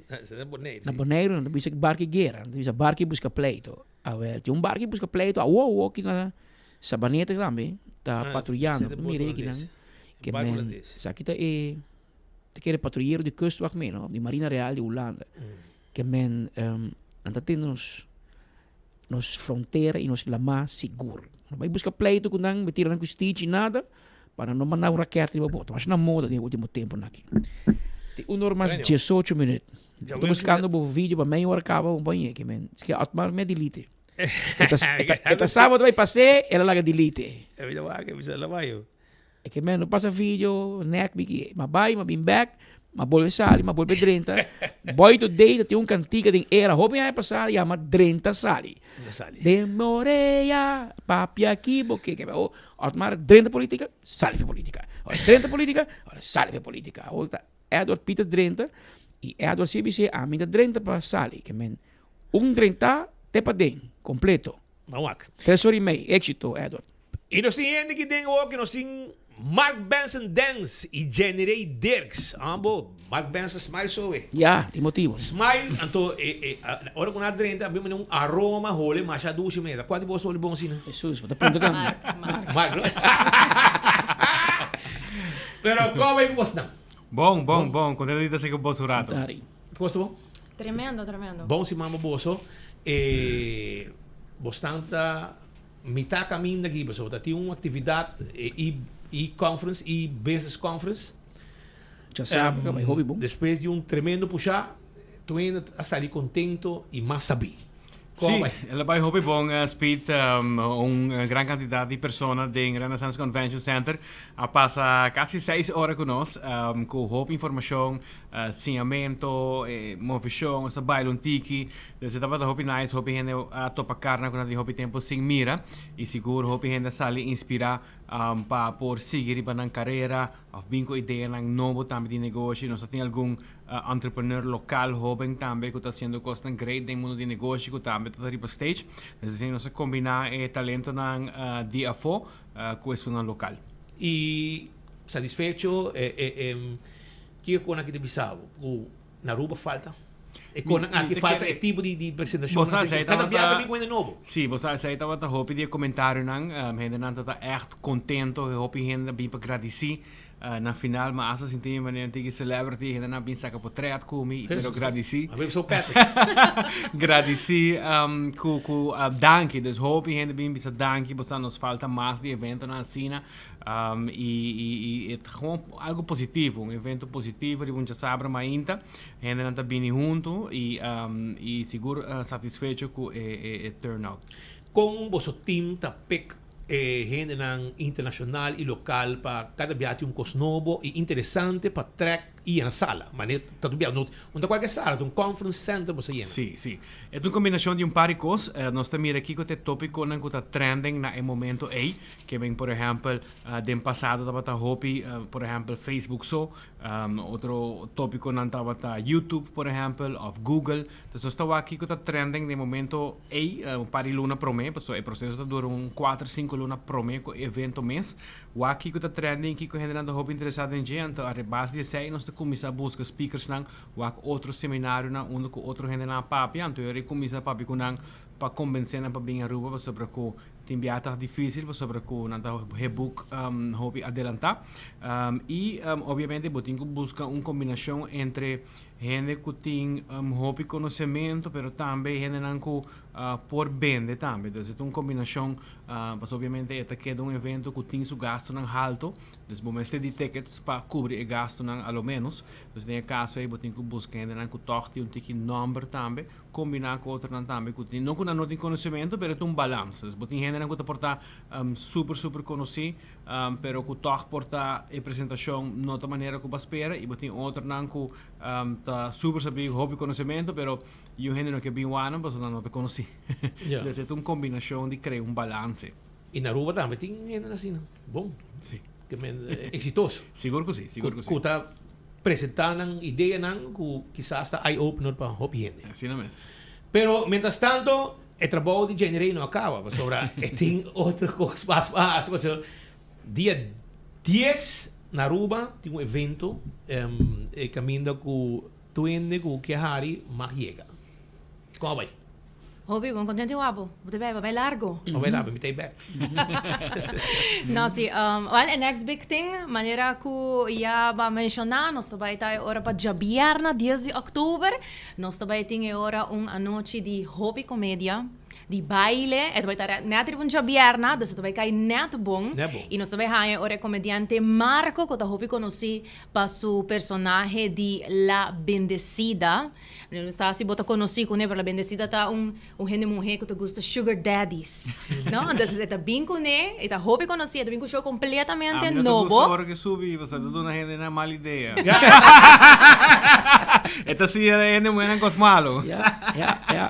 Esei na Boneiru. Na Boneiru nan ta bisa barco y guera, nan ta bisa barco y busca pleito. Awel, tin un barco y busca pleito awo awo aki na Sabaneta tambe ta patruyando. Mira aki nan. Ke men, esaki ta e, ta kere patruyero di kustwacht mee no, di Marina Real di Hulanda. Ke men, nan ta tene nos, nos frontera y nos lamá sigur. No bai busca pleito cu nan, bai tira nan cu stichi, nada, pa nan no manda un raket riba bo. Ta masha na moda den e ultimo temponan aki. Tin un or mas diesocho minuut. Ta buscando bo video pa meia ora caba un bañe ke men. Ske Otmar me delete. E ta sábado bai pas'é, el a laga delete. E ke men no pasa video, nek biki. Ma bai, ma bin bek, ma bolbe sali, ma bolbe drenta. Boy today ta tin un kantika den era hopi aña pasá yama Drenta Sali. Den morea, papia aki bo ke. Otmar drenta politika, sali for politika. Ora drenta politika, ora sali for politika. Awor ta Edward Pieters drenta y Edward si a bis'é ami ta drenta pa sali. Ke men un drenta te paden, kompleto. Tres ora y mei, éxito Edward. Y nos tin hende ki den awor ki nos tin Mark Benson Dance y Jenny Ray Dirks. Ambo, Mark Benson smile so e. Ya, tin motibo. Smile, anto e, e, ora ku nan a drenta a bin mane un aroma hole masha dushi meda. Kua di boso hole bon asina? Jesus, bo ta puntra tambe. Mark, Mark. Mark, no? Pero komo bai ku bosnan? Bon, bon, bon. Kontento di ta si ku boso un rato. Komo sta bon? Tremendo, tremendo. Bon siman pa boso. E, bosnan ta. Mi ta caminda aki pasobra ta tin un actividad e e-conference, e-business conference. Djasabra bai hopi bon. Despues di un tremendo pusha, tur hende a sali contento y mas sabí. Sí, el a bai hopi bon, Speed. Un gran cantidad di persona den Renaissance Convention Center a pasa casi seis ora cu nos, cu hopi informacion, siñamento, movecion, nos a baila un tiki. Dus e tabata hopi nice, hopi hende a topa karna ku nan tin hopi tempu sin mira i sigur hopi hende a sali inspirá pa por sigui riba nan karera òf bin ku ideanan nobo tambe di negoshi. Nos a tin algun entrepreneur lokal hóben tambe ku ta hasiendo kosnan great den mundu di negoshi ku tambe ta riba stage. Dus asina nos a kombiná e talentonan di afó ku esunnan lokal. I satisfecho e kiko ku nan ki ta bisa bo ku Na Aruba falta. E konan aki falta e tipo di presentacion. Bo sa, esei Cada tabata. biaha ta bin ku hende nobo. Sí, bo sa, esei tabata hopi di e comentarionan. Hendenan ta ta ègt contento, hopi hende a bin pa gradisí. Na final mi hasta sinti mi manera un tiki celebrity, hendenan a bin saka potret ku mi, pero gradisí. A bin so Patrick. Gradisí ku ku danki. Dus hopi hende bin bisa danki, bo sa nos falta mas di eventonan asina. Um, y, y, y e ta gewoon algo positivo, un evento positivo riba un djasabra mainta. Hendenan ta bini hunto y, um, y sigur uh, satisfecho cu e, e, e turnout. Con boso team ta pick e hendenan internacional y local pa cada biaha tin un cos nobo y interesante pa trek y yena sala? Mane ta tur biaha, no ta cualkier sala, ta un conference center boso yena. Sí, sí. E ta un combinacion di un par di cos. Nos ta mira kico ta e topiconan cu ta trending na e momento ey. Ke men por ehèmpel den pasado tabata hopi por ehèmpel Facebook so, otro tópikonan tabata YouTube por ehèmpel òf Google. Entonces nos ta wak kiko ta trending den momento ei, un par di luna promé, pasobra e proseso ta dura un kuater, sinku luna promé ku e evento mes. Wak kiko ta trending, kiko hendenan ta hopi interesá den dje, anto a base di esei nos ta kuminsá buska speakersnan, wak otro seminarionan unda ku otro hendenan a papia, anto e kuminsá papia ku nan pa kombensé nan pa bin Aruba pasobra ku Tin biaha ta difícil pasobra cu nan ta heboek hopi adelantá. Y obviamente bo tin cu busca un combinacion entre hende cu tin hopi conocemento pero tambe hendenan cu por bende tambe. Entonces e ta un combinacion pasobra obviamente e ta keda un evento cu tin su gastonan halto. Dus bo mester di tickets pa cubri e gastonan a lo menos. Dus den e caso ey bo tin cu busca hendenan cu tog tin un tiki nomber tambe. Kombiná ku otronan tambe ku tin, no ku nan no tin konosementu, pero e ta un balans. Dus bo tin hendenan ku ta por ta super super konosí, pero ku tòg por ta e presentashon no ta manera ku bo a spera, i bo tin otronan ku ta super sabí, hopi konosementu, pero yu hende no ke bin wak nan pasobra nan no ta konosí. Dus e ta un kombinashon di krea un balanse. I na Aruba tambe tin hendenan asina, bon. Sí. Ke men eksitoso. Sigur ku sí, sigur ku sí. Ku ta presentá nan ideanan ku kisas ta eye opener pa hopi hende. Asina mes. Pero mientras tanto e trabou di Jenny Rey no a kaba pasobra e tin otro kos mas pa hasi pasobra dia dies. Na Aruba tin un evento e caminda cu tur hende cu ke hari mag yega. Con a bay? Hopi bon contento abo. Bo ta bay, bo bay largo. Bo bay largo, mi ta bay bek. No si, well e next big thing manera cu ya bo a menciona nos ta bay ta e ora pa djabierna dies di october nos ta bay tin e ora un anochi di hopi comedia. Di baile, e ta bai ta net riba un djabierna, dus e ta bai kai net bon. Net bon. I nos ta bai haña ora e komediante Marco, ku ta hopi konosí pa su personahe di La Bendecida. Mi no sa si bo ta konosí kuné, pero La Bendecida ta un un hende muhé ku ta gusta sugar daddies, no? Entonces e ta bin kuné, e ta hopi konosí, e ta bin ku show kompletamente Ami no ta nobo. gusta ora ku subi, pasobra ta duna hendenan mal idea. E ta siña hende muhénan kos malu. Ya, ya, ya.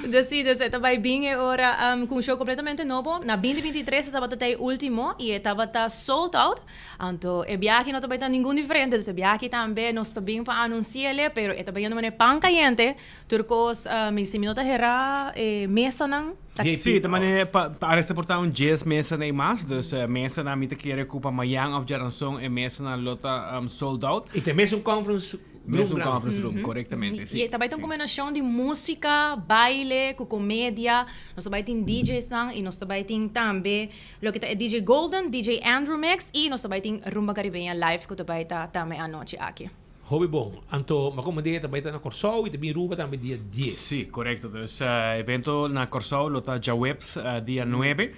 Dus si, dus e ta bai bin e ora cu un show completamente nobo. Na binti binti tres e tabata ta e ultimo y e tabata sold out. Anto e biaha aki no ta bai ta ningun diferente. Dus e biaha aki tambe nos ta bin pa anunciele, pero e ta bai yendo manera pan cayente. Tur cos, mi si mi no ta hera e mesanan ta. Si, ta manera pa aresta por ta un dies mesanan y mas. Dus mesanan mi ta kere cu pa mayan of djaranson e mesanan lo ta sold out. Y ta e mesun conference Mes un conference room, correctamente, si. Y ta bay ta un combinacion di musica, baile cu comedia. Nos ta bay tin DJsnan y nos ta bay tin tambe loke ta e DJ Golden, DJ Andrew Mix y nos ta bay tin Rumba Caribeña live cu ta bay ta tambe anochi aki. Hopi bon. Anto mi a comprende ta bay ta na Corsou y ta bin Ruba tambe dia dies. Si, corecto. Dus evento na Corsou lo ta djaweps dia nuebe.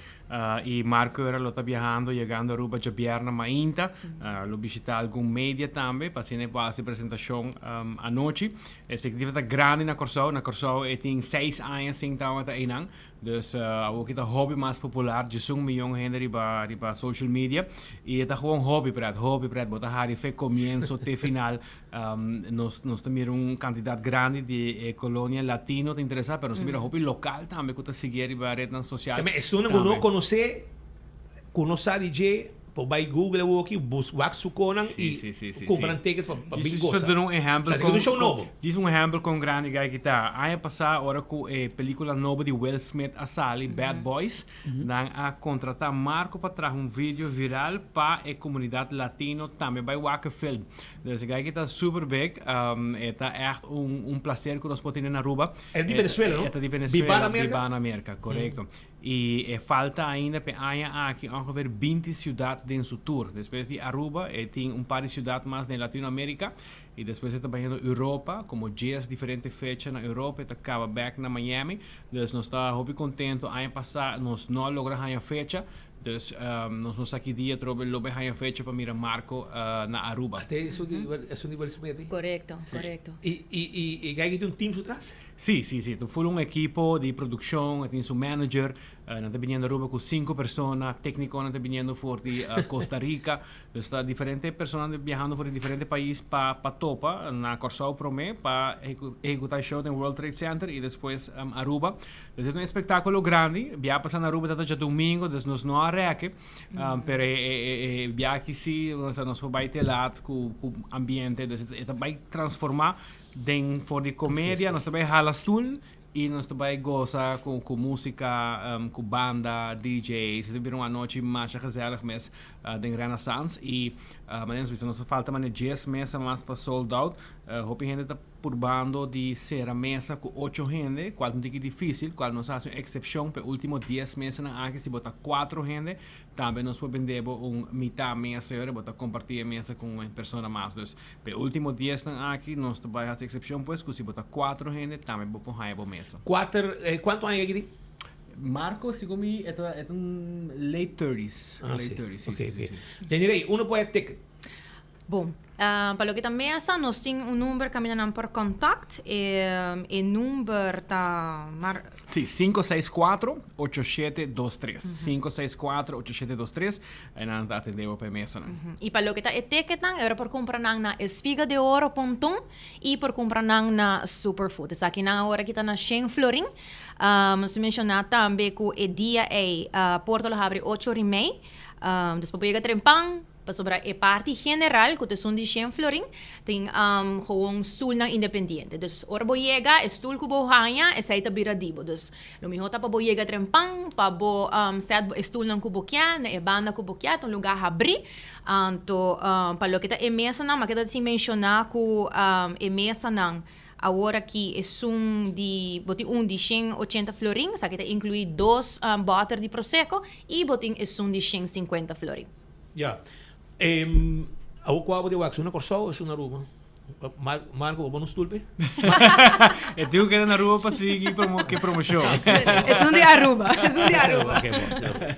Y Marco ora lo ta biahando yegando Aruba djabièrnè mainta. Lo bishita algun media tambe pa asina e por hasi presentashon anochi. E expectativa ta grandi na Kòrsou. Na Kòrsou e tin seis aña sin tabata einan. Dus awoki ta hopi mas popular. Djesun miyon hende riba riba social media. Y e ta gewoon hopi pret, hopi pret. Bo ta hari fe komienso te final. Nos nos ta mira un kantidat grandi di e kolonia latino ta interesá, pero nos ta mira hopi lokal tambe ku ta sigui riba retnan sosial. Tambe esunnan ku no konosé, ku no sa di dje, por bai Google awoki, bus wak su konan i kumpra nan tickets pa pa bin gosa. Djis pa duna un ehèmpel Sa esaki ta un show nobo. Djis un ehèmpel kon grandi gai ki ta. Aña pasá ora ku e pelíkula nobo di Will Smith a sali, Bad Boys, Nan a contrata Marco pa traha un video viral pa e comunidad latino tambe bay wak e film. Dus e guy ta super big. E ta echt un un placer cu nos por tene na Aruba. E ta di Venezuela, no? E ta di Venezuela, Biba na Merca? Biba na Merca, correcto. Y e falta ainda p'e aña aki ongeveer binti ciudad den su tour. Despues di Aruba e tin un par di ciudad mas den Latinoamerica. Y despues e ta bayendo Europa, como dies diferente fecha na Europa, e ta caba bek na Miami. Dus nos ta hopi contento. Aña pasa nos no a logra haña fecha. Dus nos no sa ki dia trobe lo bay haña fecha pa mira Marco na Aruba. Ate esun di esun di Will Smith ei? Correcto, correcto. Y y y e guy ki tin un team su tras? Si, si, si. Ta full un ekipo di produccion, e tin su manager. Nan ta biniendo Aruba cu cinco persona. Tecniconan ta biniendo for di Costa Rica. Dus ta diferente personanan ta biahando for di diferente pais pa pa topa na Kòrsou promé pa ehekutá e show den World Trade Center i despues Aruba. Dus e ta un espektákulo grandi. Biaha pasá na Aruba tabata djadumingu, dus nos no a rèke. Pero e e e biaha aki sí nos por bai te lat ku ku ambiente. Dus e ta bai transformá den for di komedia nos ta bai hala stul I nos ta bai gosa ku ku músika, ku banda, DJ's. Ta bira un anochi masha gezellig mes den Renaissance. I manera nos bisa nos a falta manera dies mesa mas pa sold out. Hopi hende ta purbando di sera mesa ku ocho hende, kual ta un tiki difísil, kual nos a hasi un eksepshon pa e último dies mesanan aki si bo ta kuatro hende tambe nos por bende bo un mitá mesa i ora bo ta kompartí e mesa ku un persona mas. Dus P'e ultimo diesnan aki nos ta bai hasi eksepshon pues ku si bo ta kuatro hende tambe bo por haña bo mesa. Kuater, kuantu aña aki tin? Marco, segun mi e ta e ta un late thirties. Ah, late si. thirties, si, Ok, si, si, ok. si. Jenny-Rey, uno por haya ticket? Bon, pa loke ta mesa nos tin un number kaminda nan por kontakt. E e number ta mar. Si, 564 8723. 564 8723. E nan ta atende bo pa e mesanan. I pa loke ta e ticketnan, e ora por kumpra nan na Espiga de Oro Ponton i por kumpra nan na Superfood. Esakinan awor aki ta na shen florin. Nos ta menshoná tambe ku e dia ei porta lo habri ocho ora i mei. Dus pa bo yega trempan. Pasobra e parti general, ku ta esun di shen florin, tin gewoon stulnan independiente. Dus ora bo yega, e stul ku bo haña, esei ta bira di bo. Dus lo mihó ta pa bo yega trempan, pa bo sèt e stulnan ku bo kier, na e banda ku bo kier, ta un lugá habrí. Anto pa loke ta e mesanan, mi a keda sin menshoná ku e mesanan awor aki esun di, bo tin un di 180 florin, esaki ta inkluí dos bòter di prosecco, i bo tin esun di 150 florin. Ya. Awor kua bo ta wak? Esun na Kòrsou o esun na Aruba? Marco, bo pone un stoel p'e? E tin ku keda na Aruba pa sigui ke promoshon. Esun di Aruba, esun di Aruba. Oké, bon, esun di Aruba.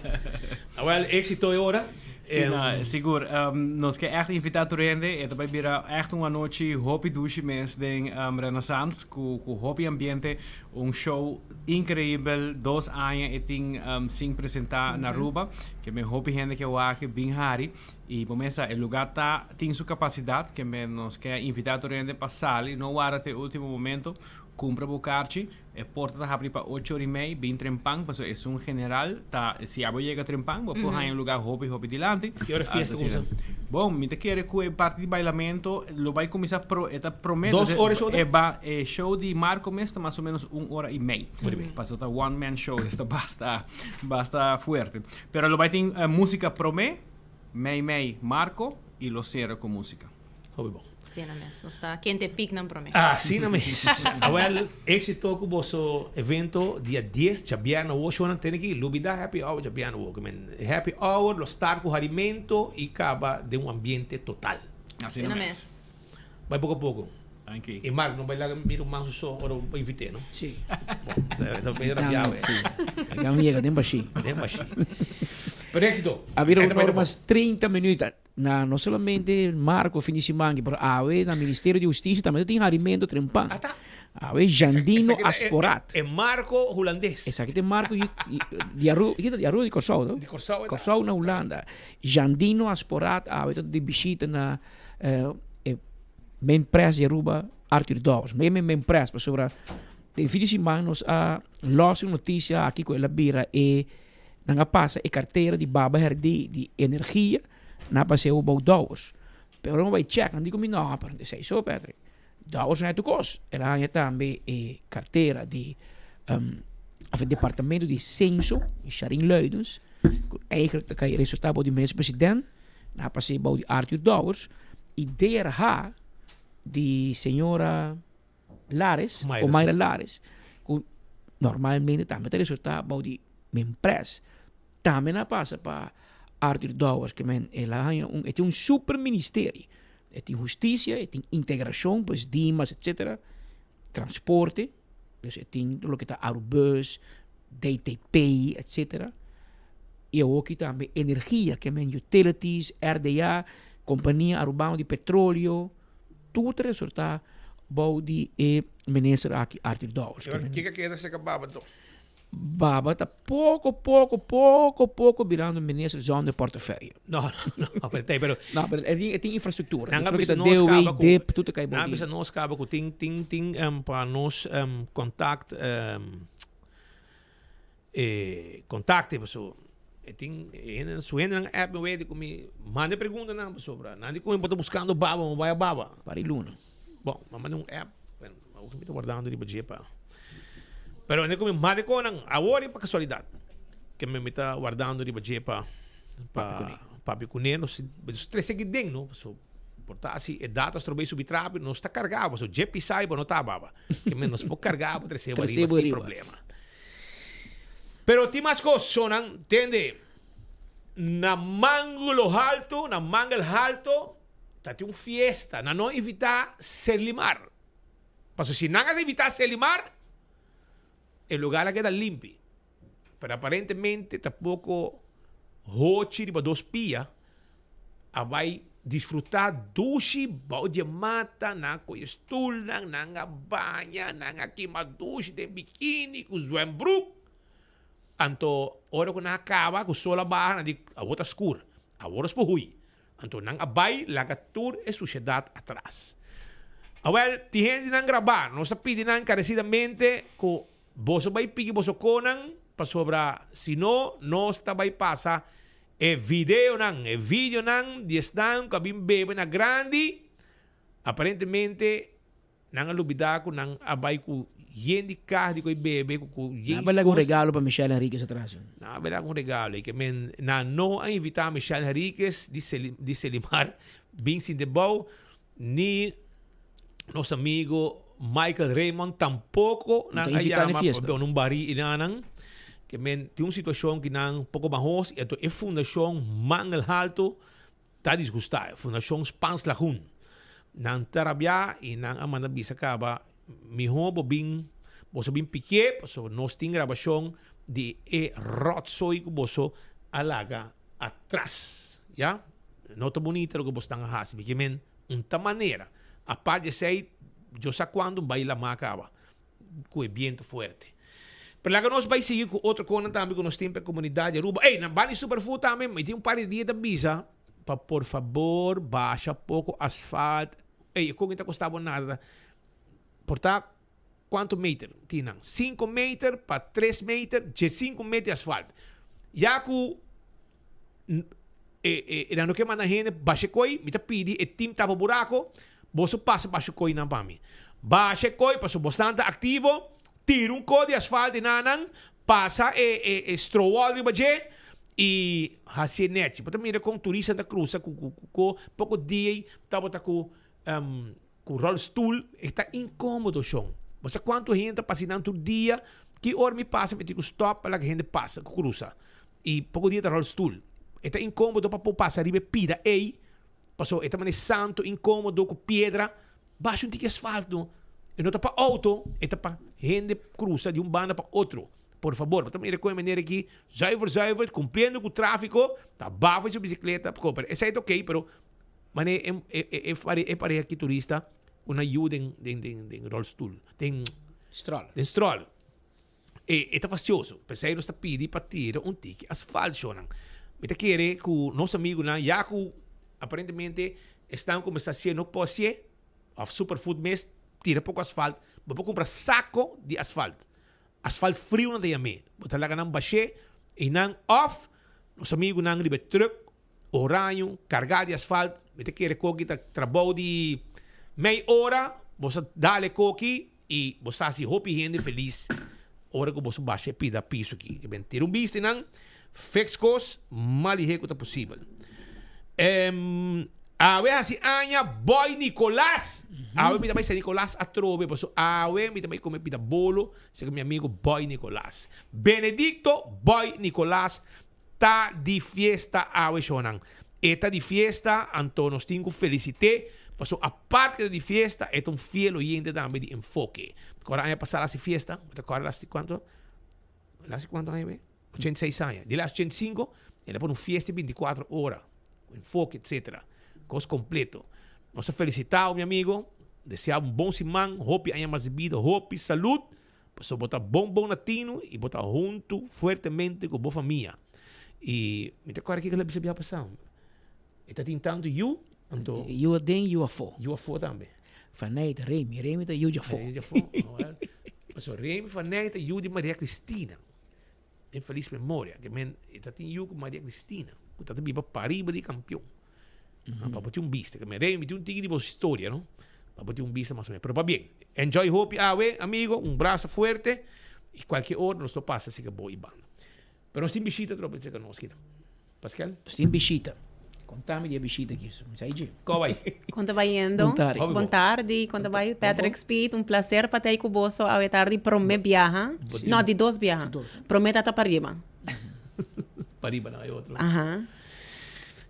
Awel, éksito e ora. Sí, no, sigur. Nos ke ègt invitá tur hende. E ta bai bira ègt un anochi hopi dushi mes den Renaissance ku ku hopi ambiente. Un show inkreibel. Dos aña e tin sin presentá na Aruba. Ke men hopi hende ke wak bin hari. I bo mesa e lugá ta tin su kapasidat ke men nos ke invitá tur hende pa sali, no warda te último momento, kumpra bo karchi, e porta ta habri pa ocho ora i mei, bin trempan pasobra esun general ta si abo yega trempan bo por haña un lugá hopi hopi dilanti. Ki ora e fiesta kumsa? Bon, mi ta kere ku e parti di bailamento lo bai kumisa pro e ta promé Dos ora e show ta? E ba e show di Marco mes ta mas o menos un ora i mei. Pasobra ta one man show, esta basta basta fuerte. Pero lo bai tin músika promé. Mei mei Marco y lo cera cu musica. Hopi bon. Asina mes. Nos ta kente piek nan prome. Asina mes. Awel, éxito cu boso evento dia dies djabièrnè awor. Shownan tene ki lubida happy hour djabièrnè awor. Ke men happy hour lo start cu harimento y caba den un ambiente total. Asina mes. Bai poco a poco. Danki. Y Mark no bai laga mira un man su so ora bo invité, no? Sí. Bon, ta medio rabiao eh. Sí. Laga mi yega den bashi. Den bashi. Pero éxito. A bira un ora mas 30 minuut. Na no solamente Marco fin di siman aki, pero awe na Ministerio di Husticia tambe ta tin harimento trempan. Ata. Awe Jandino Asporaat. E Marco hulandes. Esaki ta e Marco di Aruba, di Aruba di Kòrsou, no? Di Kòrsou e ta. Kòrsou na Hulanda. Jandino Asporaat awe ta di bishita na e main pres di Aruba, Arthur Dowers. Mei men main pres pasobra den fin di siman nos a los un noticia aki cu el a bira e nan a pasa e cartera di Baba Herdé di energia nan a pas'e bou Dowers. Pero ora mi bai check nan di cu mi no, pero no ta esey so Patrick. Dowers no a tur cos. El a haña tambe e cartera di of e departamento di censo, Sharin Luidens, cu eigenlijk ta cay resulta bou di minister president. Nan a pas'é bou di Arthur Dowers y DRH di señora Lares, Omaira Lares, cu normalmente tambe ta resulta bou di Minpres. Tambe nan a pasa pa Arthur Dowers, ke men el a haña un, e tin un super ministerie. E tin husticia, e tin integracion, pues Dimas, etcetera, transporte, dus e tin loke ta Arubus, DTP, etcetera. Y awoki tambe energia, ke men utilities, RDA, Compania Arubano di Petroleo, tur ta resorta bou di e minister aki, Arthur Dowers. Kiko keda serka Baba anto? Baba ta poco, poco, poco, poco birando minister zonder portefeuille. No, no, no, pero tey, pero... No, pero e tin, e tin infrastructura. Nan a Dus bisa loke ta nos DOW, caba cu, DIP, tur ta cay nan a bou bisa di. nos caba cu tin, tin, tin um, pa nos um, contact, um, e contacte, paso e tin, e hende, su hendenan app mi wete cu mi manda e preguntanan pasobra nan di cu mi bo ta buscando baba, mi bai a baba. Pari luna. Bon, mi a manda un app, bueno, awor mi ta wardando riba dje pa. Pero ene ku mi manda konan awor e pa kasualidat ke mi mi ta wardando riba dje pa pa papia kuné nos nos trese aki den no paso por ta si e data strob'e subi trapi nos ta karga paso dje pisa bo no ta baba ke mi nos por karga bo trese bo ariba sin problema pero tin mas kos shownan tende na Mangulo Halto na Mangel Halto ta tin un fiesta nan no invita Serlimar. Pasobra si nan a invitá Selimar, e lugar a keda limpi. Pero aparentemente tampoko hochi riba dos pia a bai disfrutá dushi bou di e mata, nan a kohe stulnan, nan a baña, nan a kima dushi den bikini ku zwembruk. Anto ora ku nan a kaba ku sol a baha nan di awor ta skur, awor nos por hui. Anto nan a bai laga tur e sushedat atras. Awel, tin hendenan grabá. Nos a pidi nan enkaresidamente ku boso bai piki boso konan, pasobra si no, nos ta bai pasa E videonan, e videonan di esnan ku a bin bebe na grandi, aparentemente nan a lubida ku nan a bai ku yen di kaha di koi bebe, ku ku yen Nan a bai laga un kos. regalo pa Michelle Henriquez atras. Nan a bai laga un regalo. I ke men nan no a invita Michelle Henriquez di Seli di Selimar bin sinti bou, ni nos amigo Michael Raymond tampoco No nan ta a invita na yama fiesta. pa un bari i nan. Ke men tin un situacion ki nan poco mahos i anto e fundacion Mangel Halto ta disgusta. E fundacion Spaans Lagoen. Nan ta rabia i nan a manda bisa caba miho bo bin boso bin pikie pasobra nos tin grabacion di e rotzooi cu boso a laga atras. Ya? No ta bunita loke bo stan a haci. Ke men Un ta manera. Apart di esei, Dios sa cuando un bai lamá caba cu e biento fuerte. Pero laga nos bai sigui cu otro conan tambe cu nos tin pa e comunidad di Aruba. Ey, na Bani Superfood tambe mi tin un par di dia ta bisa pa por fabor basha poco asfalt. Ey, e con ta costa bo nada. Por ta cuanto meter tin nan? Cinco meter pa tres meter, diescinco meter di asfalt. Ya cu E e nan no ke manda hende basha e koi, mi ta pidi e team tapa buraco, boso pasa basha koi nan pa mi. Basha e koi pasobra bosnan ta activo, tira un ko di asfalt e nan nan, pasa e e e strowal riba dje y haci e nechi. Bo ta mira con turistanan ta cruza cu cu cu ko, poco dia ey tabata cu cu rolstoel, e ta incomodo shon. Bo sa cuanto hende ta pasa nan tur dia, ki ora mi pasa mi tin cu stop pa laga hende pasa, cruza. Y poco dia ta rolstoel. E ta incomodo pa por pasa riba e pida ey, pasobra e ta mane santo incomodo cu piedra. Basha un tiki asfalto. E no ta pa auto, e ta pa hende cruza di un banda pa otro. Por fabor, bo ta mira con e manera aki, zuiver zuiver, cumpliendo cu trafico, ta bafa su bicicleta, pero esey ta ok, pero Mane e e e e pareha ki turista ku nan yu den den den den rolstoel, den Strol. Den strol. E e ta fastioso. P'esei nos ta pidi pa tira un tiki asfalt shownan. Mi ta kere ku nos amigunan ya ku aparentemente esnan kuminsá hasié no por hasié òf Superfood mes tira poko asfalt, bo por kumpra sako di asfalt. Asfalt friu nan ta yam'é. Bo ta laga nan bash'é einan òf nos amigunan riba e trùk Oraño, carga di asfalt, mi ta kere koki ta trabou di mei ora, bo sa dale koki y bo sa haci hopi hende feliz ora cu boso basha e pida piso aki. Ke ben tira un bista nan, fix cos mas lihe cu ta posibel. Awe haci aña Boy Nicolas! Awe mi ta bay San Nicolas atrobe pasobra awe mi ta bay come pida bolo cerca mi amigo Boy Nicolas. Benedicto Boy Nicolas Ta di fiesta awe shownan. E ta di fiesta anto nos tin cu felicite paso apart cu e ta di fiesta e ta un fiel oyente tambe di Enfoke. Mi corda aña pasa el haci fiesta, mi ta corda el haci cuanto? El haci cuanto aña be? 86 aña. Di el haci 85 el a pone un fiesta di 24 ora cu Enfoke etcetera. Cos completo. Nos ta felicitao mi amigo, desea un bon siman, hopi aña mas di bida, hopi salud. Pasobra bo ta bon bon na tinu i bo ta huntu fuertemente ku bo famia. I mi ta kòrda kiko el a bisa bia pasá. E ta tin tantu yu, anto. Yu aden, yu afó. Yu afó tambe. Faney ta Remy, Remy ta yu djafó. Yu djafó. Pasobra Remy Faney ta yu di Maria Cristina. Den felis memoria. Ke men e ta tin yu ku Maria Cristina, ku ta ta biba pariba di Kampion. Pa bo tin un bista. Ke men Remy mi tin un tiki di bo historia, no? Pa bo tin un bista mas o menos. Pero pabien. Enjoy hopi awe, amigo. Un brasa fuerte. I kualke ora nos lo pasa seka bo i banda. Pero nos tin bishita trope seka nos kita. Pascal? Nos tin bishita. Contami di e bishita aki. Mi sa dje. Ko bai? Kon ta bayendo? Bon tardi. Bon tardi. Kon ta bai? Patrick Speed, un placer pa ta ei ku boso awe tardi prome biaha. No, di dos biaha. Prome ta ta pariba. Pariba nan e otro. Aha.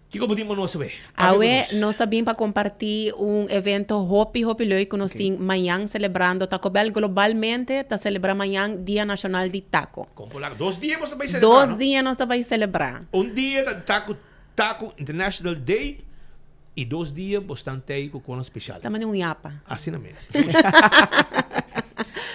Kiko bo tin pa nos awe? Awe nos a bin pa comparti un evento hopi hopi leuk ku nos tin mañan celebrando Taco Bell globalmente ta celebra mañan Dia Nacional di Taco. Kon por laga? Dos dia nos ta bai celebra, Dos no? dia nos ta bai celebra. Un dia ta Taco Taco International Day y dos dia bo stan tey cu cona special. Ta manda un yapa. Asina mes.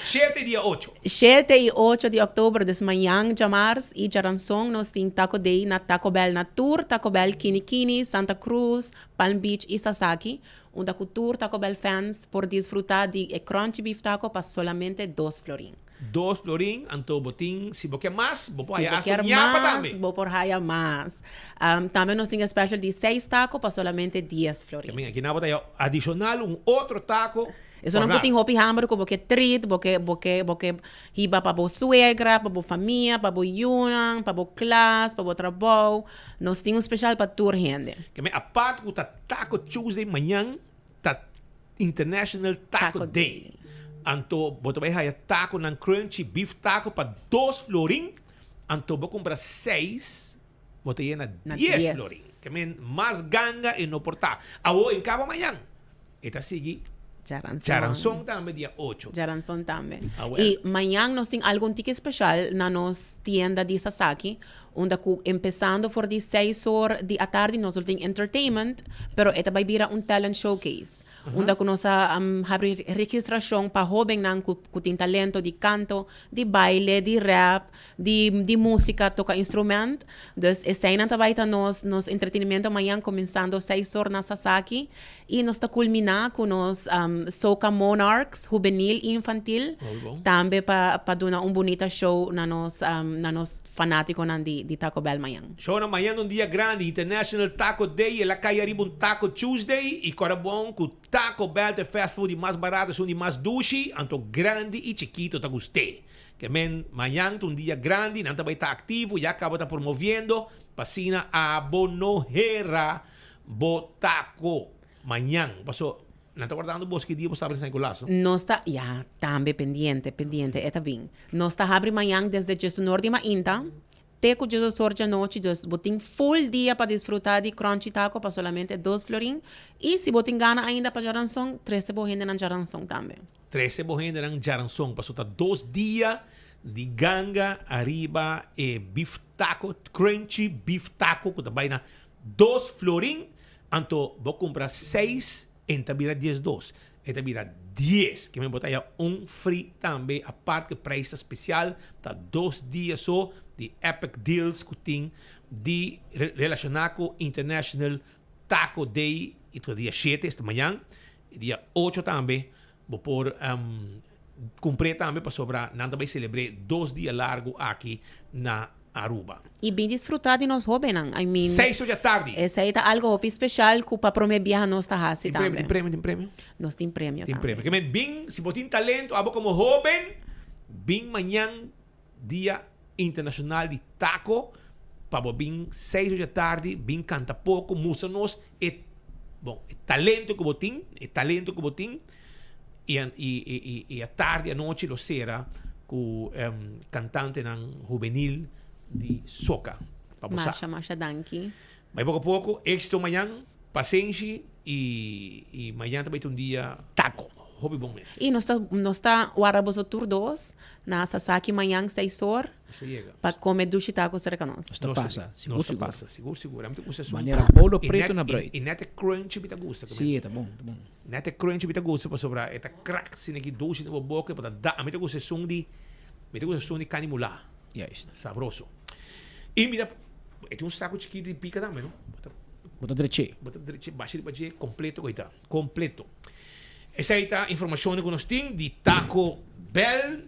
Shete dia ocho. Shete y ocho di october, des mañan djamars y djaranson nos tin Taco Day na Taco Bell na tur Taco Bell Kini Kini, Santa Cruz, Palm Beach y Sasaki, unda cu tur Taco Bell fans por disfruta di e Crunchy Beef Taco pa solamente dos florin. Dos florin, anto bo tin, si bo ke mas, bo por Si haya bo hasta kier un ñapa mas, tambe. bo por haya mas. Um, tambe nos tin e special di seis taco pa solamente dies florin. Ke men aki nan bo ta haya adicional un otro taco. Esonan ku tin hopi hamber ku bo ke treat, bo ke bo ke bo ke hiba pa bo suegra, pa bo famia, pa bo yunan, pa bo klas, pa bo trabou. Nos tin un special pa tur hende. Ke men apart ku ta Taco Tuesday mañan ta International Taco Day. Anto bo ta bai haya taconan crunchy beef taco pa dos florin, anto bo cumpra seis, bo ta yena Na dies dies. florin. Ke men mas ganga e no por ta. Awo en caba mañan e ta sigui Djaranson. Djaranson tambe dia ocho. Djaranson tambe. Awel. Y mañan nos tin algun tiki special na nos tienda di Sasaki. Unda ku empesando for di seis or di atardi nos lo tin entertainment, pero e ta bai bira un talent showcase. Unda ku nos a habri registrashon pa hobennan ku ku tin talento di kanto, di baile, di rap, di di musika, toka instrument. Dus eseinan ta bai ta nos nos entretenimento mañan kuminsando seis or na Sasaki i nos ta kulminá ku nos Soca Monarchs hubenil i infantil tambe pa pa duna un bunita show na nos na nos Fanaticonan di di Taco Bell mañan. Shownan mañan ta un dia grandi, International Taco Day, el a cay ariba un Taco Tuesday y cora bon cu Taco Bell ta e fast food di mas barato esun di mas dushi, anto grandi y chikito ta gust'é. Ke men mañan ta un dia grandi, nan ta bay ta activo, ya caba ta promoviendo pa asina abo no hera bo taco mañan. Paso Nan ta wardando bos ki dia bo sa abri San Nicolas, no? Nos ta, ya, tambe pendiente, pendiente, e ta bin. Nos ta habri mañan desde djesunor di mainta te ku djesosor djanochi, dus bo tin full dia pa disfruta di crunchy taco pa solamente dos florin. I si bo tin gana ainda pa djaranson, trese bo hendenan djaranson tambe. Trese bo hendenan djaranson, pasobra ta dos dia di ganga ariba e beef taco, crunchy beef taco ku ta bai na dos florin. Anto bo cumpra seis en ta bira diesdos, e ta bira dies. Kimen bo ta haya un free tambe apart cu prijs ta special, ta dos dia so di epic deals cu tin di relaciona cu International Taco Day y ta dia shete esta mañan y dia ocho tambe bo por Cumpr'é tambe pasobra nan ta bay celebr'é dos dia largo aki na Aruba. Y bin disfruta di nos hobennan. I mean. Seis or djatardi. Esey ta algo hopi special cu pa prome biaha nos ta haci Tin premio, tambe. tin premio, tin premio? Nos tin premio Tin tambe. premio. Ke men bin, si bo tin talento, abo como hoben, bin mañan Dia Internacional di Taco, pa bo bin seis or djatardi, bin canta poco, mustra nos e, bon, e talento cu bo tin, e talento cu bo tin. Y y y atardi anochi lo cera cu cantantenan hubenil di soca. Pa bo sa. Masha masha danki. Bai poco poco, exito mañan, pasenshi y y mañan ta bai ta un dia Taco. Hopi bon mes. Y nos ta nos ta warda boso tur dos na Sasaki mañan seis or. Nos ta yega. Pa come dushi taco cerca nos. Nos ta pasa, sigur Nos ta sigur. pasa, sigur sigur. Ami ta gusta esun. Manera bolo Y preto net na bruid. y net e crunchy mi ta gusta. Si, e ta bon, ta bon. Net e crunchy mi ta gusta pasobra e ta crack asina ki dushi den bo boca pa ta da. Mi ta gusta esun di mi ta gusta esun di cani mulá. Juist. Sabroso. Y mi ta e tin un saco chikito di pica tambe no. Bo ta Bo ta dreché. Bo ta dreché bashi riba dje completo cu ta. Completo. Esey ta informacion cu nos tin di Taco Bell.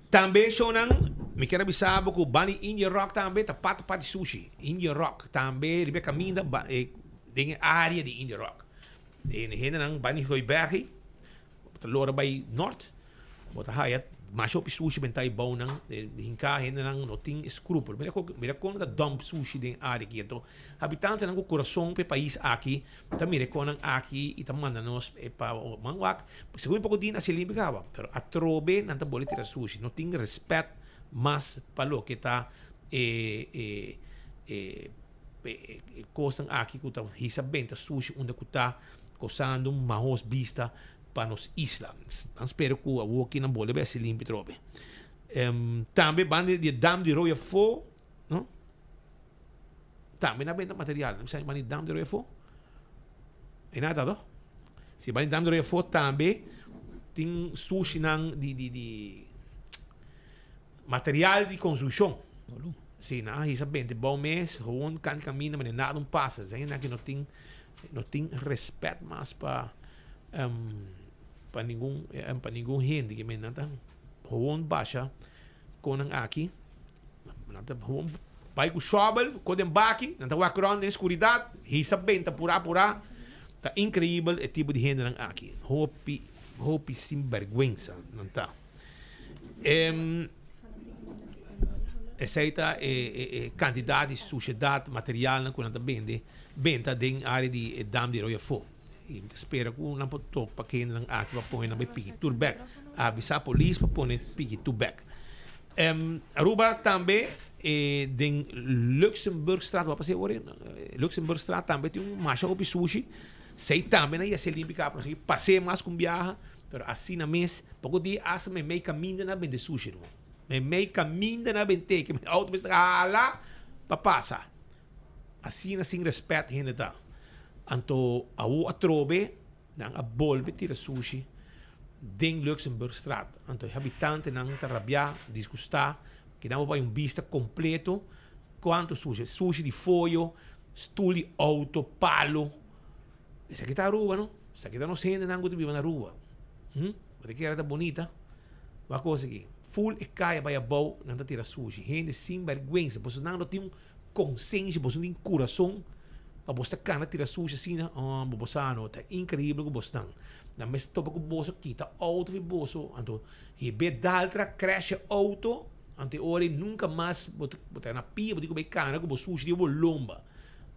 Tambe shownan mi kier a bisa bo cu Bani India Rock tambe ta parti parti sushi. India Rock tambe riba e caminda ba e Den e area di India Rock. E hendenan bai ni Hooiberg, bo ta lora bai nort, bo ta haya masha hopi sushi benta e bounan, hinka hendenan no tin escrúpulo. Mira kon, mira kon nan ta dump sushi den e area aki. Anto habitantenan ku kurason pa e pais aki ta mira e konnan aki i ta manda nos pa man wak. Segun e poko dia nan hasi limpi kaba, pero atrobe nan ta bole tira sushi. No tin respet mas pa loke ta e e e. E kosnan aki ku ta hisa benta sushi unda ku ta kosando un mahos bista pa nos isla. Nan spera ku awoki nan bolbe hasi limpi trobe. Tambe banda di e dam di Rooi Afó, no? Tambe nan benta material. Nan bisa banda di dam di Rooi Afó. E nada to? Si banda di dam di Rooi Afó tambe tin sushinan di di di Material di construccion. Si, nan a hisa bente bou mes, gewoon kan caminda manera nada un pasa. Esei nan ki no tin, no tin respet mas pa um, pa ningun pa ningun hende ke men nan ta gewoon basha kon nan aki nan ta gewoon bai ku shovel ko den baki nan ta wak rond den skuridat hisa benta pura pura ta inkreibel e tipo di hendenan aki hopi hopi sinbergwensa nan ta. Esei ta e kantidat di sushedat, materialnan ku nan ta bende, benta den área di e dam di Rooi Afó. I mi ta spera ku nan por tok pa kendenan aki pa pone nan bai piki tur bèk. Avisá polis pa pone piki tur bèk. Aruba tambe den Luxemburgstraat, wak pas'e ora? Luxemburgstraat tambe tin un masha hopi sushi. Esei tambe nan yas'é limpi kaba, pasobra pas'é mas ku un biaha. Pero asina mes, poko di hasta meimei kaminda nan a bende sushi no. Meimei kaminda nan a bent'é ke mi auto mester hala pa pasa. Asina sin respet hende ta. Anto awo atrobe nan a bolbe tira sushi den Luxemburgstraat. Anto e habitantenan ta rabiá, disgustá, ke nan bo bai un bista kompleto kuantu sushi. Sushi di foyo, stul di auto, palo. Esaki ta Aruba no. Esaki ta nos hendenan ku ta biba na Aruba. Hm? Bo ta kere ta bonita? Wak kos aki. Ful e kaya bai abou, nan ta tira sushi. Hende sin bèrgwensa. Boso nan no tin un konsensia, boso no tin kurason pa bos ta kana tira sushi asina. Oh, bo sa no. Ta inkreibel ku bosnan. Nan mester topa ku boso, kita outo fi boso. Anto hib'é daltra, crash e outo. Anto e ora ei nunka mas bo ta na pia, bo tin ku bai kana ku bo sushi riba bo lomba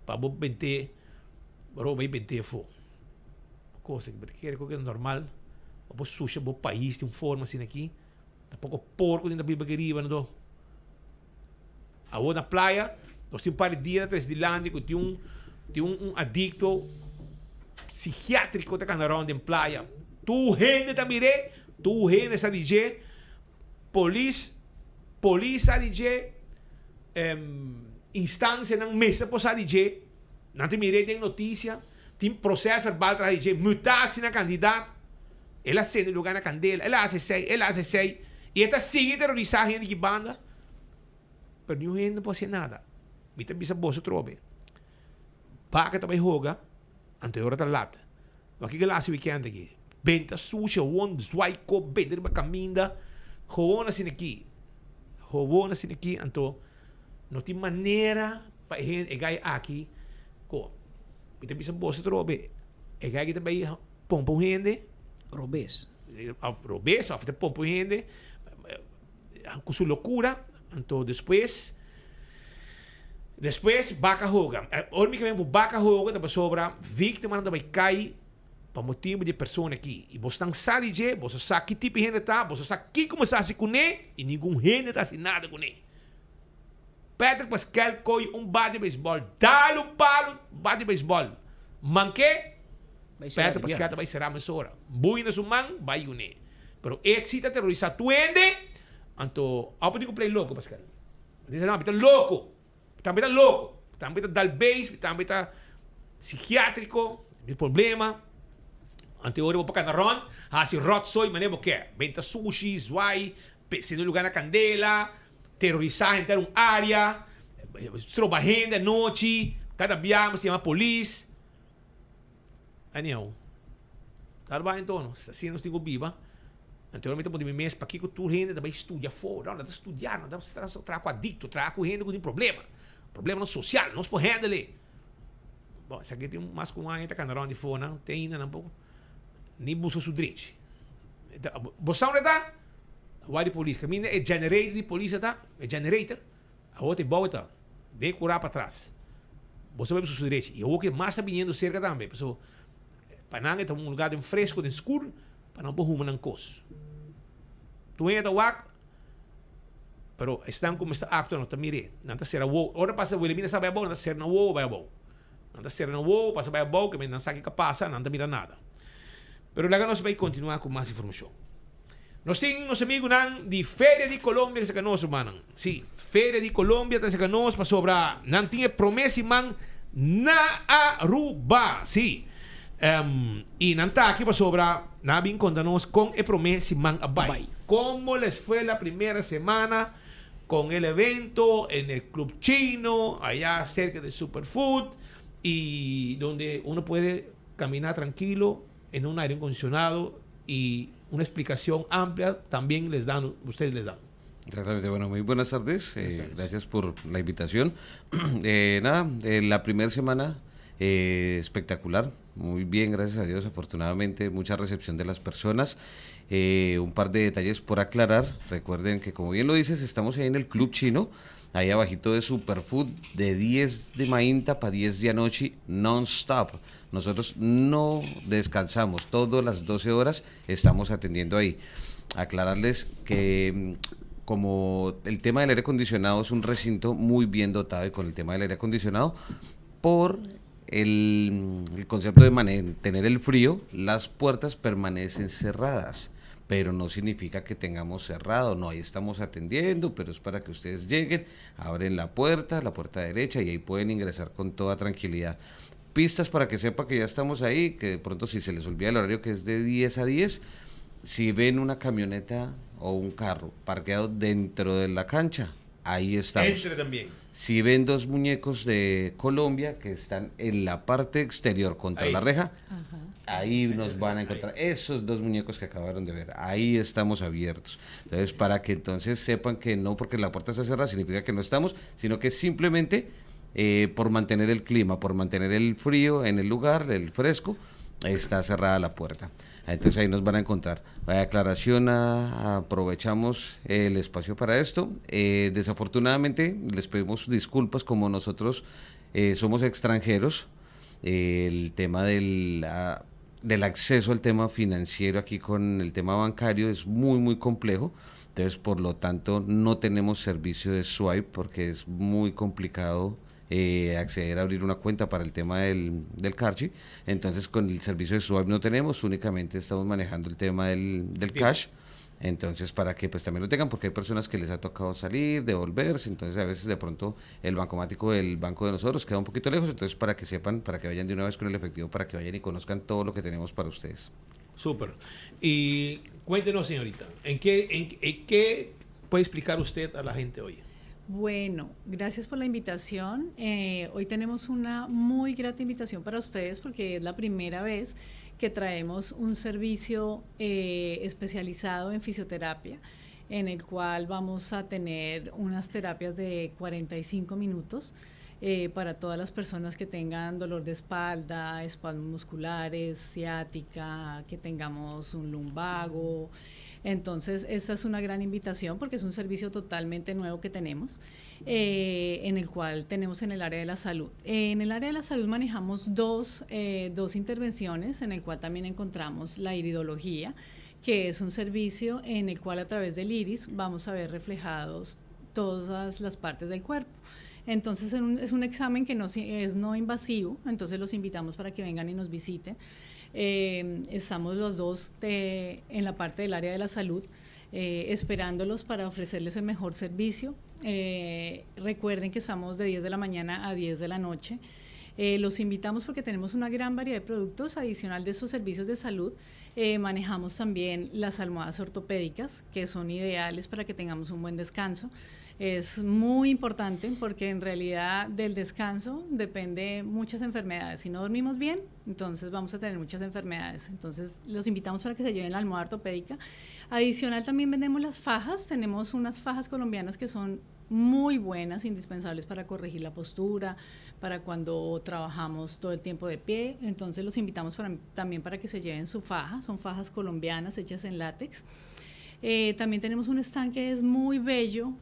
pa bo bent'é. Roba y bente afo. Cosa que bo ta kere cu ta normal. Bo por susha bo pais di un forma asina aki. Tampoco porco tin ta biba aki riba no. Awor na playa nos tin un par di dia ta trece dilanti cu tin un tin un adicto psiquiatrico ta cana rond den playa. Tur hende ta mire, tur hende sa di dje. Polis, polis sa di dje, instancianan mester por sa di dje. Nan ta mir'é den notisia, tin proses verbal tras di dje, mutatie na kandidat, el a sende lugá na kandela, el a hasi esei, el a hasi esei, i e ta sigui terorisá hende ki banda, pero niun hende no por hasi nada. Mi ta bisa boso trobe, baka ta bai hoga, anto e ora ta lat. Wak kiko el a hasi wikènt aki? Benta sushi, howon zwai kop, benta riba kaminda, howon asina aki, howon asina aki, anto no tin manera pa e hende, e gai aki ko mi ta bisa boso atrobe, e gai aki ta bai pompa un hende. Robes. Of robes, of ta pompa un hende ku su lokura, anto despues, despues baka hoga. Ora mi ke men ku baka hoga ta pasobra víktimanan ta bai kai pa motibu di e persona aki. I bosnan sa di dje, boso sa ki tipo di hende ta, boso sa kiko mester hasi kuné i ningun hende ta hasi nada kuné. Patrick Pascal koy un bat di beisbòl, dal un palo bat di beisbòl. Manke, Patrick Pascal ta bai será mesora. Bui na su man, bai yun'é. Pero e si ta terorisá tur hende, anto abo tin ku play loko, Pascal. Bo tin ku bisa, no, mi ta loko. Mi tambe ta loko. Mi tambe ta dal beis, mi tambe ta psikiatriko, mi problema. Anto e ora bo por kanda rònt, hasi ròtzooi manera bo ke. Benta sushi, zwai, sende un lugá na kandela. Terorisá henter un área, stroba hende anochi, kada bia mester yama polis. Anyhow, ta bai anto, asina nos tin ku biba. Anto mi ta puntra mi mes pakiko tur hende ta bai studia afó. No, nan ta studia, nan ta traha ku adikto, traha ku hende ku tin problema, problemanan sosial, nos por handle e. Bon, esaki tin mas ku un aña ta kanda rònt di afó nan, te ainda nan por ni buska su drechi. Bo sa unda ta? Awor di polis, kaminda e generator di polis a ta, e generator, awor ta e bou ta, den e kura patras. Bo sa bai su derechi. I awor ke mas ta biniendo serka tambe, pasobra pa nan e ta un lugar den fresco, den skur, pa nan por huma nan kos. Tur hende ta wak, pero esnan ku mester aktua no ta mir'é. Nan ta sera wowo. Ora pasa Wilhelmina sa bai abou, nan ta sera nan wowo bai abou. Nan ta sera nan wowo, pasa bai abou, ke nan sa kiko a pasa, nan ta mira nada. Pero laga nos bai kontinuá ku mas informashon. Nos tin nos amigunan di Feria di Colombia ta saka nos, rumannan. Sí, Feria di Colombia ta saka nos pasobra nan tin e promé siman na Aruba. Sí, i nan ta aki pasobra nan a bin konta nos kon e promé siman a bai. Como les fue la primera semana con el evento en el Club Chino, allá cerca de Superfood, y donde uno puede caminar tranquilo en un aire acondicionado. Y una explicación amplia también les dan, ustedes les dan. Exactamente, bueno, muy buenas tardes, eh, gracias por la invitación. Eh, nada, eh, la primera semana espectacular, muy bien, gracias a Dios, afortunadamente, mucha recepción de las personas. Un par de detalles por aclarar, recuerden que como bien lo dices, estamos ahí en el Club Chino, ahí abajito de Superfood, de 10 de mainta para 10 de anoche, non-stop. Nosotros no descansamos, todas las 12 horas estamos atendiendo ahí. Aclararles que como el tema del aire acondicionado es un recinto muy bien dotado y con el tema del aire acondicionado, por el concepto de mantener el frío, las puertas permanecen cerradas, pero no significa que tengamos cerrado, no, ahí estamos atendiendo, pero es para que ustedes lleguen, abren la puerta derecha y ahí pueden ingresar con toda tranquilidad. Pistas para que sepa que ya estamos ahí, que de pronto si se les olvida el horario que es de 10 a 10, si ven una camioneta o un carro parqueado dentro de la cancha, ahí estamos. Entre también. Si ven dos muñecos de Colombia que están en la parte exterior contra Ahí. la reja, ahí nos van a encontrar esos dos muñecos que acabaron de ver. Ahí estamos abiertos. Entonces, para que entonces sepan que no porque la puerta está cerrada significa que no estamos, sino que simplemente por mantener el clima, por mantener el frío en el lugar, el fresco, está cerrada la puerta. Entonces ahí nos van a encontrar. Vaya aclaración, aprovechamos el espacio para esto. Desafortunadamente les pedimos disculpas como nosotros somos extranjeros. El tema del acceso al tema financiero aquí con el tema bancario es muy, muy complejo. Entonces, por lo tanto, no tenemos servicio de swipe porque es muy complicado acceder a abrir una cuenta para el tema del Carchi. Entonces, con el servicio de swipe no tenemos, únicamente estamos manejando el tema del cash. Entonces, para que pues también lo tengan, porque hay personas que les ha tocado salir, devolverse, entonces a veces de pronto el bancomático del banco de nosotros queda un poquito lejos, entonces para que sepan, para que vayan de una vez con el efectivo, para que vayan y conozcan todo lo que tenemos para ustedes. Súper. Y cuéntenos, señorita, ¿en qué puede explicar usted a la gente hoy? Bueno, gracias por la invitación. Hoy tenemos una muy grata invitación para ustedes porque es la primera vez que traemos un servicio especializado en fisioterapia, en el cual vamos a tener unas terapias de 45 minutos para todas las personas que tengan dolor de espalda, espasmos musculares, ciática, que tengamos un lumbago. Entonces, esta es una gran invitación porque es un servicio totalmente nuevo que tenemos, en el cual tenemos en el área de la salud. En el área de la salud manejamos dos intervenciones, en el cual también encontramos la iridología, que es un servicio en el cual a través del iris vamos a ver reflejados todas las partes del cuerpo. Entonces es un examen que no es no invasivo, entonces los invitamos para que vengan y nos visiten. Estamos los dos en la parte del área de la salud, esperándolos para ofrecerles el mejor servicio. Recuerden que estamos de 10 de la mañana a 10 de la noche. Los invitamos porque tenemos una gran variedad de productos adicional de estos servicios de salud. Manejamos también las almohadas ortopédicas, que son ideales para que tengamos un buen descanso. Es muy importante porque en realidad del descanso depende muchas enfermedades. Si no dormimos bien, entonces vamos a tener muchas enfermedades. Entonces los invitamos para que se lleven la almohada ortopédica. Adicional también vendemos las fajas. Tenemos unas fajas colombianas que son muy buenas, indispensables para corregir la postura, para cuando trabajamos todo el tiempo de pie. Entonces los invitamos también para que se lleven su faja. Son fajas colombianas hechas en látex. También tenemos un stand que es muy bello.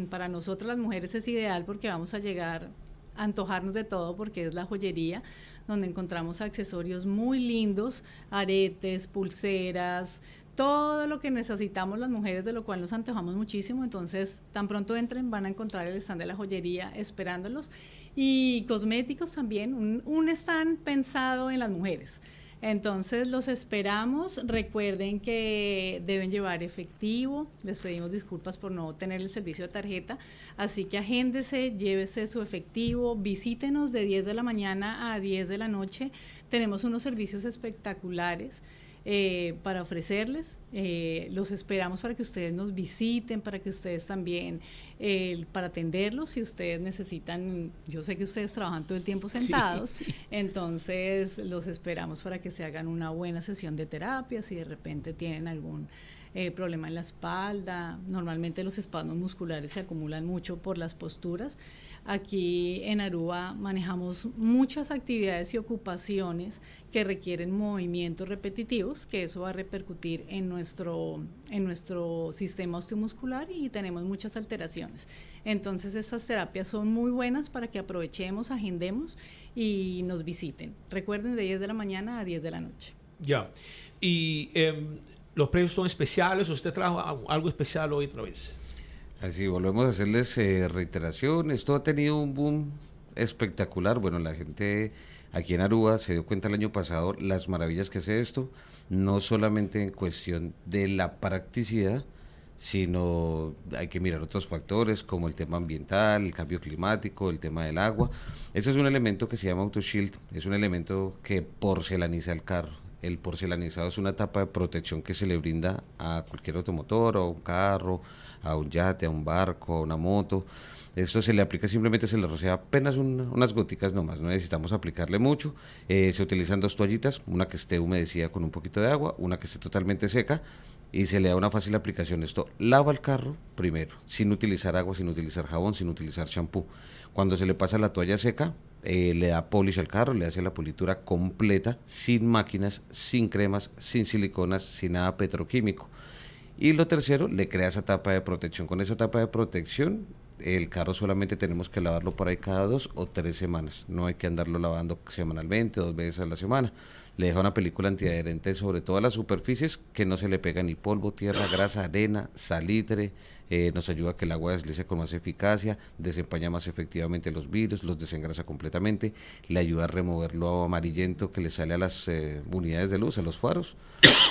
Para nosotras las mujeres es ideal porque vamos a llegar a antojarnos de todo porque es la joyería donde encontramos accesorios muy lindos, aretes, pulseras, todo lo que necesitamos las mujeres, de lo cual nos antojamos muchísimo. Entonces, tan pronto entren, van a encontrar el stand de la joyería esperándolos. Y cosméticos también, un stand pensado en las mujeres. Entonces los esperamos. Recuerden que deben llevar efectivo. Les pedimos disculpas por no tener el servicio de tarjeta. Así que agéndese, llévese su efectivo, visítenos de 10 de la mañana a 10 de la noche. Tenemos unos servicios espectaculares. eh, para ofrecerles. Eh, los esperamos para que ustedes nos visiten, para que ustedes también, eh, para atenderlos si ustedes necesitan, yo sé que ustedes trabajan todo el tiempo sentados, entonces los esperamos para que se hagan una buena sesión de terapia, si de repente tienen algún eh, problema en la espalda. Normalmente los espasmos musculares se acumulan mucho por las posturas. Aquí en Aruba manejamos muchas actividades y ocupaciones que requieren movimientos repetitivos, que eso va a repercutir en nuestro, en nuestro sistema osteomuscular y tenemos muchas alteraciones. Entonces estas terapias son muy buenas para que aprovechemos, agendemos y nos visiten. Recuerden de 10 de la mañana a 10 de la noche. Ya. Y los precios son especiales. ¿Usted trajo algo especial hoy otra vez? Así, volvemos a hacerles eh, reiteración. Esto ha tenido un boom espectacular. Bueno, la gente aquí en Aruba se dio cuenta el año pasado las maravillas que hace esto, no solamente en cuestión de la practicidad, sino hay que mirar otros factores como el tema ambiental, el cambio climático, el tema del agua. Este es un elemento que se llama AutoShield, es un elemento que porcelaniza el carro. El porcelanizado es una tapa de protección que se le brinda a cualquier automotor, a un carro, a un yate, a un barco, a una moto. Esto se le aplica simplemente, se le rocea apenas unas goticas nomás, no necesitamos aplicarle mucho. Eh, se utilizan dos toallitas, una que esté humedecida con un poquito de agua, una que esté totalmente seca y se le da una fácil aplicación. Esto lava el carro primero, sin utilizar agua, sin utilizar jabón, sin utilizar champú. Cuando se le pasa la toalla seca, eh, le da polish al carro, le hace la pulitura completa, sin máquinas, sin cremas, sin siliconas, sin nada petroquímico. Y lo tercero, le crea esa tapa de protección. Con esa tapa de protección, el carro solamente tenemos que lavarlo por ahí cada dos o tres semanas. No hay que andarlo lavando semanalmente, dos veces a la semana. Le deja una película antiadherente sobre todas las superficies que no se le pega ni polvo, tierra, grasa, arena, salitre. Eh, nos ayuda a que el agua deslice con más eficacia, desempaña más efectivamente los virus, los desengrasa completamente, le ayuda a remover lo amarillento que le sale a las eh, unidades de luz, a los faros,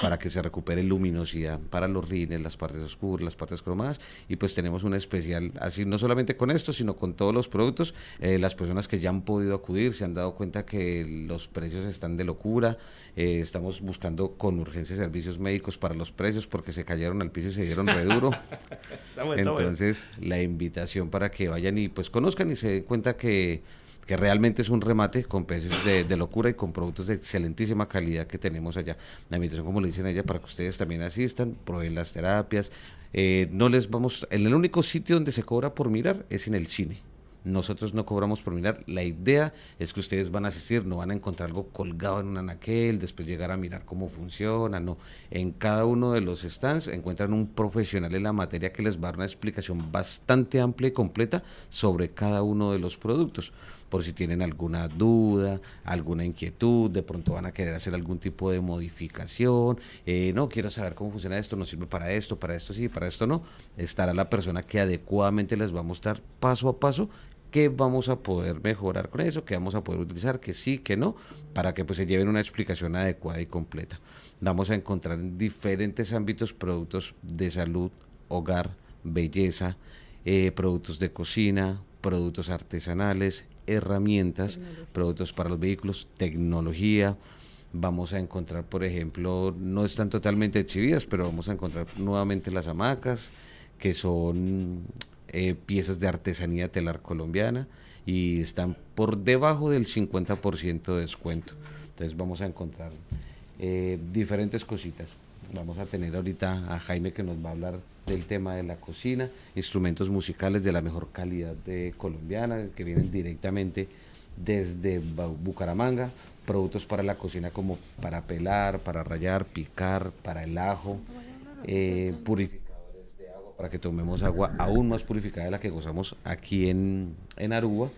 para que se recupere luminosidad para los rines, las partes oscuras, las partes cromadas. Y pues tenemos una especial, así no solamente con esto, sino con todos los productos. Eh, las personas que ya han podido acudir se han dado cuenta que los precios están de locura. Eh, estamos buscando con urgencia servicios médicos para los precios porque se cayeron al piso y se dieron re duro. Entonces, la invitación para que vayan y pues conozcan y se den cuenta que, que realmente es un remate con precios de, de, locura y con productos de excelentísima calidad que tenemos allá. La invitación, como le dicen allá, para que ustedes también asistan, prueben las terapias. Eh, no les vamos, en el único sitio donde se cobra por mirar es en el cine. Nosotros no cobramos por mirar. La idea es que ustedes van a asistir, no van a encontrar algo colgado en un anaquel, después llegar a mirar cómo funciona. No. En cada uno de los stands encuentran un profesional en la materia que les va a dar una explicación bastante amplia y completa sobre cada uno de los productos. Por si tienen alguna duda, alguna inquietud, de pronto van a querer hacer algún tipo de modificación. Eh, no, quiero saber cómo funciona esto, no sirve para esto, para esto sí, para esto no. Estará la persona que adecuadamente les va a mostrar paso a paso qué vamos a poder mejorar con eso, qué vamos a poder utilizar, qué sí, qué no, para que pues se lleven una explicación adecuada y completa. Vamos a encontrar en diferentes ámbitos productos de salud, hogar, belleza, eh, productos de cocina, productos artesanales, herramientas, productos para los vehículos, tecnología. Vamos a encontrar, por ejemplo, no están totalmente exhibidas, pero vamos a encontrar nuevamente las hamacas, que son eh, piezas de artesanía telar colombiana y están por debajo del 50% de descuento. Entonces vamos a encontrar eh, diferentes cositas. Vamos a tener ahorita a Jaime que nos va a hablar del tema de la cocina, instrumentos musicales de la mejor calidad de colombiana que vienen directamente desde Bucaramanga, productos para la cocina como para pelar, para rayar, picar, para el ajo, eh, purificadores de agua para que tomemos agua aún más purificada de la que gozamos aquí en, en Aruba.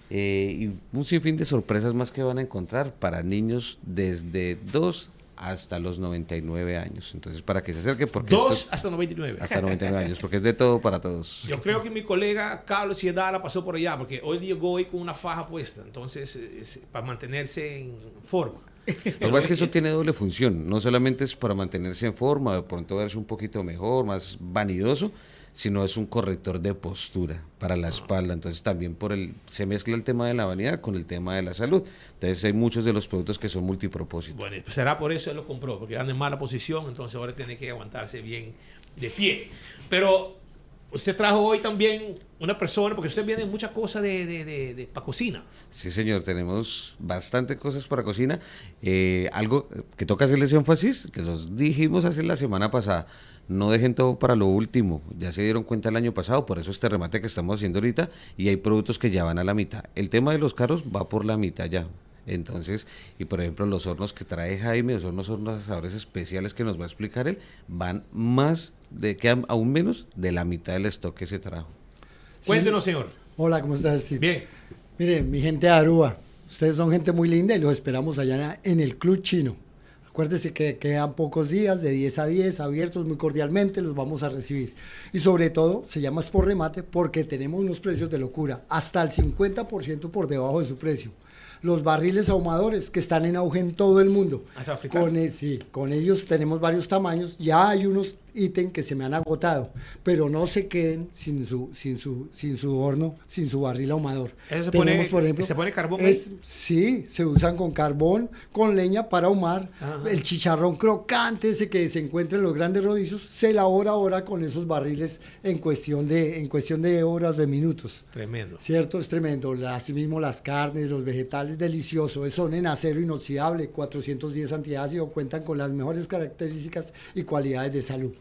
Eh, y un sinfín de sorpresas más que van a encontrar para niños desde 2 hasta los 99 años. Entonces, para que se acerque, porque... 2 hasta 99. Hasta 99 años, porque es de todo para todos. Yo creo que mi colega Carlos Ciedala pasó por allá, porque hoy llegó hoy con una faja puesta, entonces, es para mantenerse en forma. Lo que pasa es que eso tiene doble función. No solamente es para mantenerse en forma, de pronto verse un poquito mejor, más vanidoso, sino es un corrector de postura para la espalda. Entonces también por el, se mezcla el tema de la vanidad con el tema de la salud. Entonces hay muchos de los productos que son multipropósito. Bueno, será por eso él lo compró, porque anda en mala posición, entonces ahora tiene que aguantarse bien de pie. Pero usted trajo hoy también una persona, porque usted viene muchas cosas de, de, de, de pa' cocina. Sí, señor, tenemos bastante cosas para cocina. Eh, algo que toca hacerles énfasis, que los dijimos hace la semana pasada, no dejen todo para lo último. Ya se dieron cuenta el año pasado, por eso este remate que estamos haciendo ahorita, y hay productos que ya van a la mitad. El tema de los carros va por la mitad ya. Entonces, y por ejemplo, los hornos que trae Jaime, los hornos son unos asadores especiales que nos va a explicar él, van más de, quedan aún menos de la mitad del stock que se trajo. Cuéntenos, señor. Hola, ¿cómo estás, Steve? Bien. Mire, mi gente de Aruba, ustedes son gente muy linda y los esperamos allá en el Club Chino. Acuérdense que quedan pocos días, de 10 a 10, abiertos muy cordialmente, los vamos a recibir. Y sobre todo, se llama Sport Remate porque tenemos unos precios de locura, hasta el 50% por debajo de su precio. Los barriles ahumadores que están en auge en todo el mundo. Con, e, sí, con ellos tenemos varios tamaños. Ya hay unos ítems que se me han agotado, pero no se queden sin su, sin su, sin su horno, sin su barril ahumador. ¿Eso se tenemos, pone, por ejemplo, ¿se pone carbón? Es, ahí? sí, se usan con carbón, con leña para ahumar. Ajá. El chicharrón crocante ese que se encuentra en los grandes rodizos se elabora ahora con esos barriles en cuestión de, en cuestión de horas, de minutos. Tremendo. Cierto, es tremendo. Asimismo, las carnes, los vegetales, delicioso. Son en acero inoxidable, 410 antiácido, cuentan con las mejores características y cualidades de salud.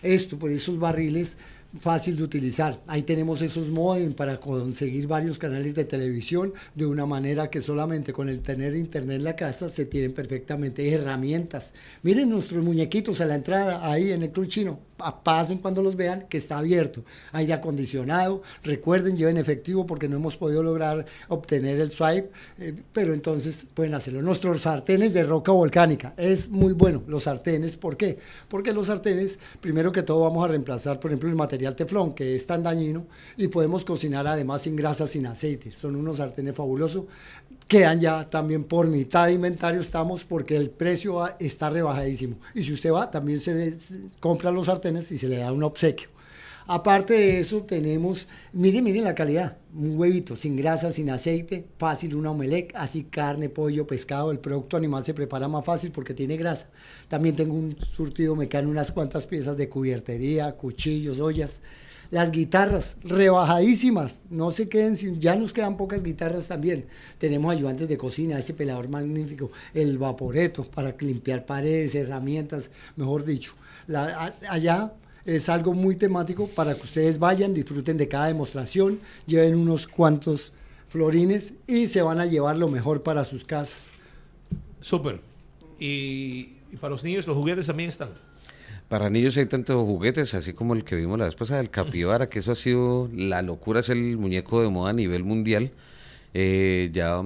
Esto, por esos barriles, fácil de utilizar. Ahí tenemos esos modem para conseguir varios canales de televisión de una manera que solamente con el tener internet en la casa se tienen perfectamente herramientas. Miren nuestros muñequitos a la entrada ahí en el Club Chino. Pasen cuando los vean que está abierto. Aire acondicionado. Recuerden, lleven efectivo porque no hemos podido lograr obtener el swipe, pero entonces pueden hacerlo. Nuestros sartenes de roca volcánica. Es muy bueno los sartenes. ¿Por qué? Porque los sartenes, primero que todo, vamos a reemplazar, por ejemplo, el material teflón, que es tan dañino, y podemos cocinar además sin grasa, sin aceite. Son unos sartenes fabulosos. Quedan ya también por mitad de inventario estamos porque el precio está rebajadísimo. Y si usted va, también se compra los sartenes y se le da un obsequio. Aparte de eso, tenemos, miren, miren la calidad, un huevito sin grasa, sin aceite, fácil, una omelette, así carne, pollo, pescado, el producto animal se prepara más fácil porque tiene grasa. También tengo un surtido mecánico, unas cuantas piezas de cubiertería, cuchillos, ollas. Las guitarras, rebajadísimas, no se queden sin, ya nos quedan pocas guitarras también. Tenemos ayudantes de cocina, ese pelador magnífico, el vaporeto para limpiar paredes, herramientas, mejor dicho. Allá es algo muy temático para que ustedes vayan, disfruten de cada demostración, lleven unos cuantos florines y se van a llevar lo mejor para sus casas. Súper. Y para los niños, los juguetes también están. Para niños hay tantos juguetes, así como el que vimos la vez pasada, el capibara, que eso ha sido la locura, es el muñeco de moda a nivel mundial. Ya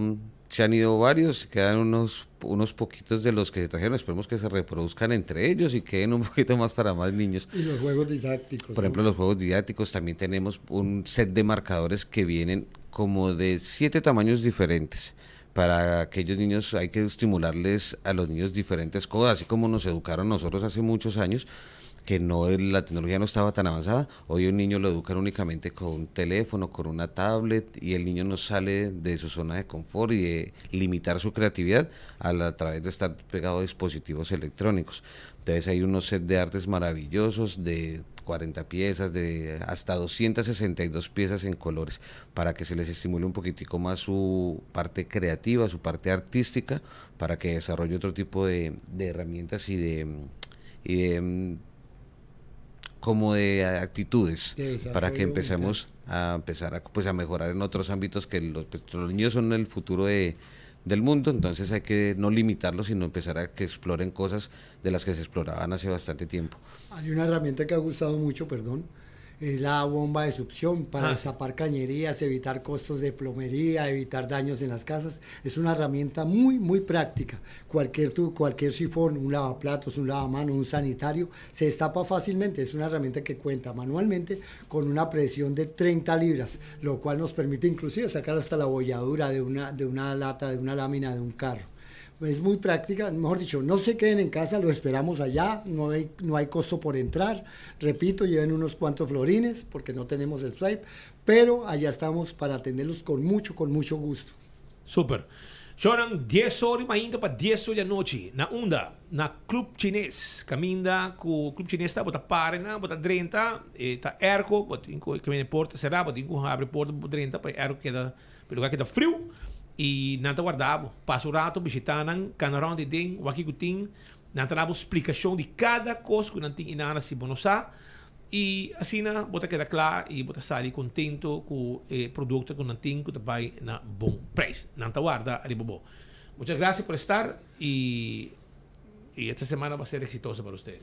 se han ido varios, quedan unos poquitos de los que se trajeron, esperemos que se reproduzcan entre ellos y queden un poquito más para más niños. Y los juegos didácticos, Por ¿no? ejemplo, los juegos didácticos, también tenemos un set de marcadores que vienen como de 7 tamaños diferentes. Para aquellos niños hay que estimularles a los niños diferentes cosas, así como nos educaron nosotros hace muchos años, que no, la tecnología no estaba tan avanzada. Hoy un niño lo educan únicamente con un teléfono, con una tablet, y el niño no sale de su zona de confort y de limitar su creatividad a través de estar pegado a dispositivos electrónicos. Entonces hay unos sets de artes maravillosos de 40 piezas, de hasta 262 piezas en colores, para que se les estimule un poquitico más su parte creativa, su parte artística, para que desarrolle otro tipo de herramientas y de como de actitudes, De para que desarrollo empecemos a empezar a, pues, a mejorar en otros ámbitos, que los niños son el futuro del mundo, entonces hay que no limitarlos, sino empezar a que exploren cosas de las que se exploraban hace bastante tiempo. Hay una herramienta que ha gustado mucho, perdón, es la bomba de succión para destapar cañerías, evitar costos de plomería, evitar daños en las casas. Es una herramienta muy, muy práctica. Cualquier tubo, cualquier sifón, un lavaplatos, un lavamanos, un sanitario, se destapa fácilmente. Es una herramienta que cuenta manualmente con una presión de 30 libras, lo cual nos permite inclusive sacar hasta la bolladura de una lata, de una lámina de un carro. Es muy práctica, mejor dicho, no se queden en casa, lo esperamos allá, no hay, no hay costo por entrar. Repito, lleven unos cuantos florines porque no tenemos el swipe, pero allá estamos para atenderlos con mucho, con mucho gusto. Super. Shonan, 10 or mainta pa 10 or di anochi. Na unda? Na Club Chines. Caminda cu Club Chines ta, bo ta para na, bo ta drenta, e ta airco, bo tin cu caminda e porta cera, bo tin cu habri e porta pa bo drenta pa e airco keda, pa e lugar keda friu. Y nan ta warda bo. Pasa un rato, bishita nan, cana rond di den, wak kico tin. Nan ta dabo splicacion di cada cos cu nan tin y nan a si bo no sa. Y asina bo ta keda kla y bo ta sali contento cu e producto cu nan tin cu ta bay na bon prijs. Nan ta warda ariba bo. Muchas gracias por estar y y esta semana va a ser exitosa para ustedes.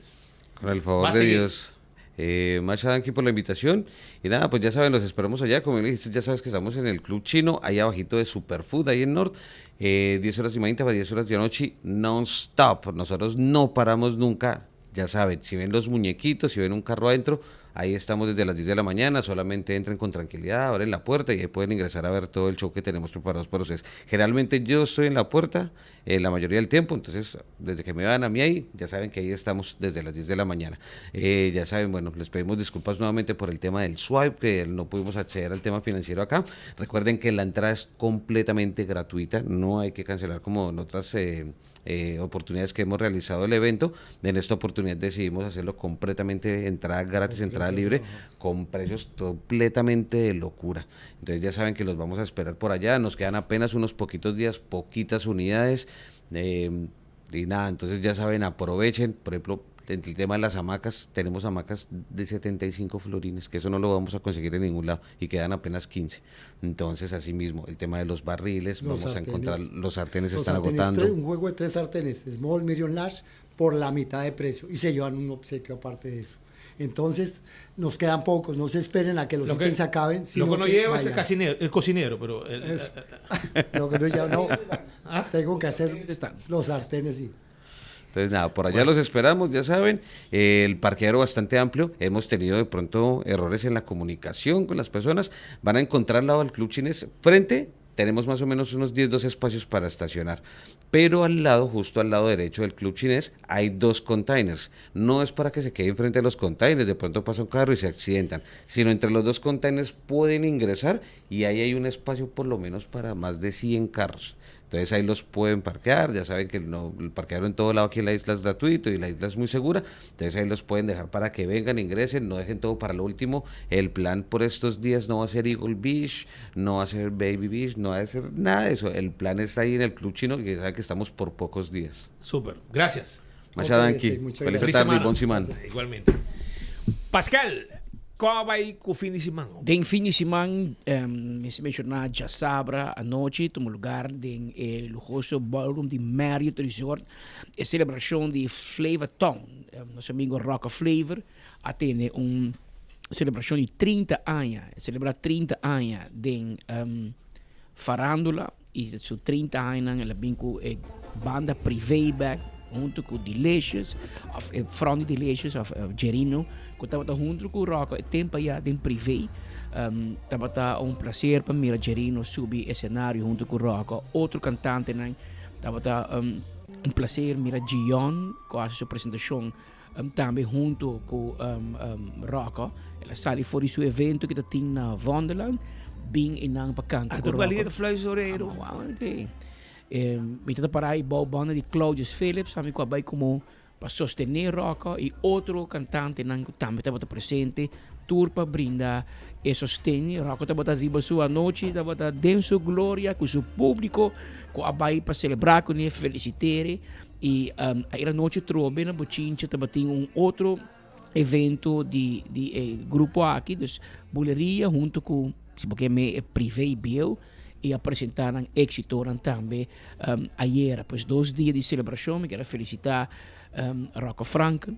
Con el favor Va a de seguir. Dios. Eh, Masha Danki por la invitación. Y nada, pues ya saben, los esperamos allá. Como le dijiste, ya sabes que estamos en el Club Chino, ahí abajito de Superfood, ahí en North. Eh, 10 horas y media para 10 horas de noche, non-stop. Nosotros no paramos nunca. Ya saben, si ven los muñequitos, si ven un carro adentro, ahí estamos desde las 10 de la mañana. Solamente entren con tranquilidad, abren la puerta y ahí pueden ingresar a ver todo el show que tenemos preparados para ustedes. Generalmente yo estoy en la puerta eh, la mayoría del tiempo, entonces desde que me van a mí ahí, ya saben que ahí estamos desde las 10 de la mañana. Eh, ya saben, bueno, les pedimos disculpas nuevamente por el tema del swipe, que no pudimos acceder al tema financiero acá. Recuerden que la entrada es completamente gratuita, no hay que cancelar como en otras eh, eh, oportunidades que hemos realizado el evento. En esta oportunidad decidimos hacerlo completamente entrada gratis, entrada libre, con precios completamente de locura. Entonces ya saben que los vamos a esperar por allá. Nos quedan apenas unos poquitos días, poquitas unidades. Eh, y nada, entonces ya saben, aprovechen. Por ejemplo, en el tema de las hamacas, tenemos hamacas de 75 florines, que eso no lo vamos a conseguir en ningún lado y quedan apenas 15. Entonces, así mismo, el tema de los barriles, Los vamos a encontrar, sartenes. los sartenes se Los están sartenes, agotando. un juego de tres sartenes, small, medium, large, por la mitad de precio. Y se llevan un obsequio aparte de eso. Entonces, nos quedan pocos, no se esperen a que los Lo que- ítems se acaben. Lo Sino que no que lleva es el vayan. cocinero, el cocinero pero... el- Eso. Lo que no lleva, no. ¿Ah? Tengo que hacer los sartenes, sí. Entonces, nada, por allá los esperamos, ya saben. Eh, el parqueadero bastante amplio. Hemos tenido de pronto errores en la comunicación con las personas. Van a encontrar al lado del Club Chines frente. Tenemos más o menos unos 10, 12 espacios para estacionar. Pero al lado, justo al lado derecho del Club Chinés, hay dos containers. No es para que se queden frente a los containers, de pronto pasa un carro y se accidentan, sino entre los dos containers pueden ingresar y ahí hay un espacio por lo menos para más de 100 carros. Entonces ahí los pueden parquear, ya saben que no, el parqueadero en todo lado aquí en la isla es gratuito y la isla es muy segura, entonces ahí los pueden dejar para que vengan, ingresen, no dejen todo para lo último. El plan por estos días no va a ser Eagle Beach, no va a ser Baby Beach, no va a ser nada de eso. El plan está ahí en el Club Chino, que saben que estamos por pocos días. Súper, gracias. Masha danki. Feliz tarde y bon siman. Igualmente. Pascal, kon a bai ku fin di siman? Den fin di siman, mester menshoná djasabra anochi tuma lugar den e luhoso ballroom di Marriott Resort e selebrashon di Flavathon. Nos amigo Rocco Flavor a tene un selebrashon di 30 aña, e selebrá 30 aña den Farándula y su 30 añanan el a bin cu e banda Privé bek hunto cu Delicious of e front di Delicious of Jerino cu tabata hunto cu Rocco e tempo aya den Privé. Tabata un placer pa mira Jerino subi escenario hunto cu Rocco. Otro cantantenan tabata un placer mira Gion cu a haci su presentacion tambe hunto cu Rocco. El a sali for di su evento cu ta tin na Wonderland, bin einan pa canta cu Rocco. Ato ta fluis oreiro. Mi ta para ei bou banda di Claudius Philips, ami cu a bay como pa sostene Rocco y otro cantantenan cu tambe tabata presente, tur pa brinda e sosten. Rocco tabata riba su anochi, tabata den su gloria cu su publico cu a bay pa celebra cune, felicitere. Y ayer anochi trobe na Bochincha tabatin un otro evento di di e grupo aki, dus Buleria hunto cu si bo ke me e Privé Bieu y a presenta nan exitonan tambe ayera. Pues dos dia di celebracion, mi kier a felicita Rocco Franken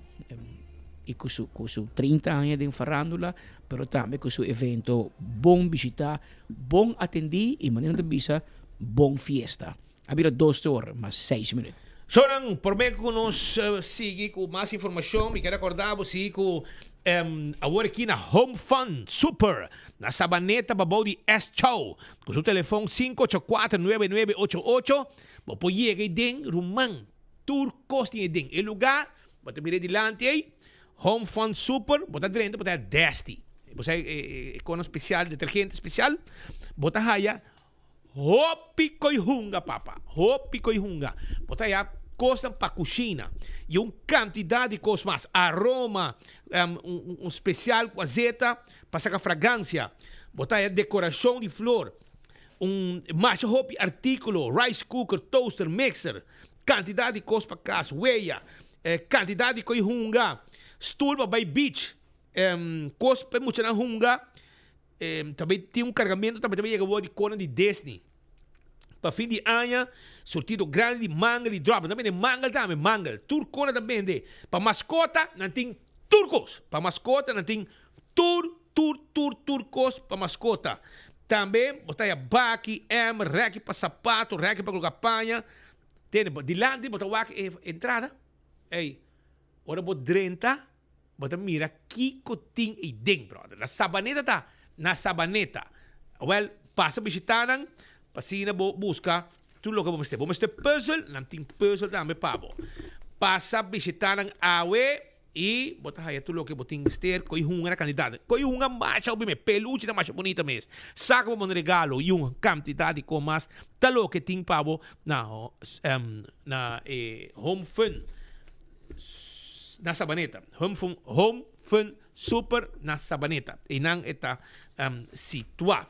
y cu su cu su 30 aña den farandula, pero tambe cu su evento bon bishita, bon atendi y manera nan ta bisa bon fiesta. A bira dos or mas seis minuut. Shownan, prome ku nos sigui ku mas informashon, mi ker akorda bo si ku awor aki na Home Fun Super na Sabaneta babou di S. Chow ku su telefon 584 9988 bo por yega ei den ruman tur kos tin ei den e luga bo ta mira ei dilanti ei Home Fun Super bo ta drenta bo ta haya Desti bo sa e konan spesial detergente spesial bo ta haya Hopi ko'i hunga papa, hopi ko'i hunga. Bo ta haya kosnan pa kushina i un kantidat di kos mas, aroma, un spesial ku azeta pa saka fragansia. Bo ta haya dekorashon di flor, un masha hopi artíkulo, rice cooker, toaster, mixer, kantidat di kos pa kas, weya, kantidat di ko'i hunga, stul pa bai beach, kos pa e muchanan hunga. Tambe tin un kargamentu tambe ta yega wou di kona di Disney. Pa fin di aña, surtido grandi di mangel i drop. Nan ta bende mangel tambe, mangel. Tur kona ta bende. Pa maskota nan tin tur kos. Pa maskota nan tin tur, tur, tur, tur kos pa maskota. Tambe bo ta haya baki, emmer, rèki pa sapato, rèki pa koloka paña. Tene, dilanti bo ta wak e entrada. Ey, ora bo drenta. Bo ta mira kiko tin ei den, brother. Na Sabaneta ta, na Sabaneta. Wel, pasa bishita nan, pa asina bo buska tur loke bo mester. Bo mester puzzel, nan tin puzzel tambe pa bo. Pasa bishita nan awe i bo ta haya tur loke bo tin mester. Ko'i hunga na kandidat. Ko'i hunga masha hopi mes. Peluche ta masha bunita mes. Saka bo bon regalo i un kantidat di kos mas ta loke tin pa bo na na e Home Fun. Na Sabaneta. Home Fun, Home Fun Super na Sabaneta. Einan e ta situá.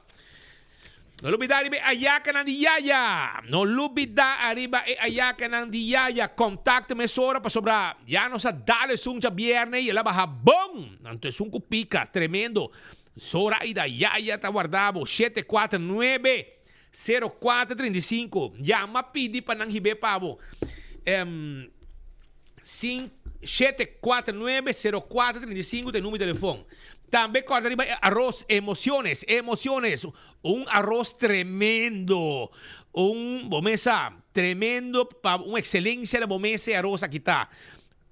No lubidá riba e ayakanan di Yaya. No lubidá ariba e ayakanan di Yaya. Kontakto mesora pasobra ya nos a dal esun djabierne i el a baha bon. Anto esun ku pika tremendo. Zoraida Yaya ta warda bo 749 0435 Yama pidi pa nan hib'é pa bo. 749 0435 ta e numero di telefon. Tambe kòrda riba e aros Emociones, Emociones, un aros tremendo, un bo mes sa, tremendo pa un ekselencia na bo mes e aros aki ta.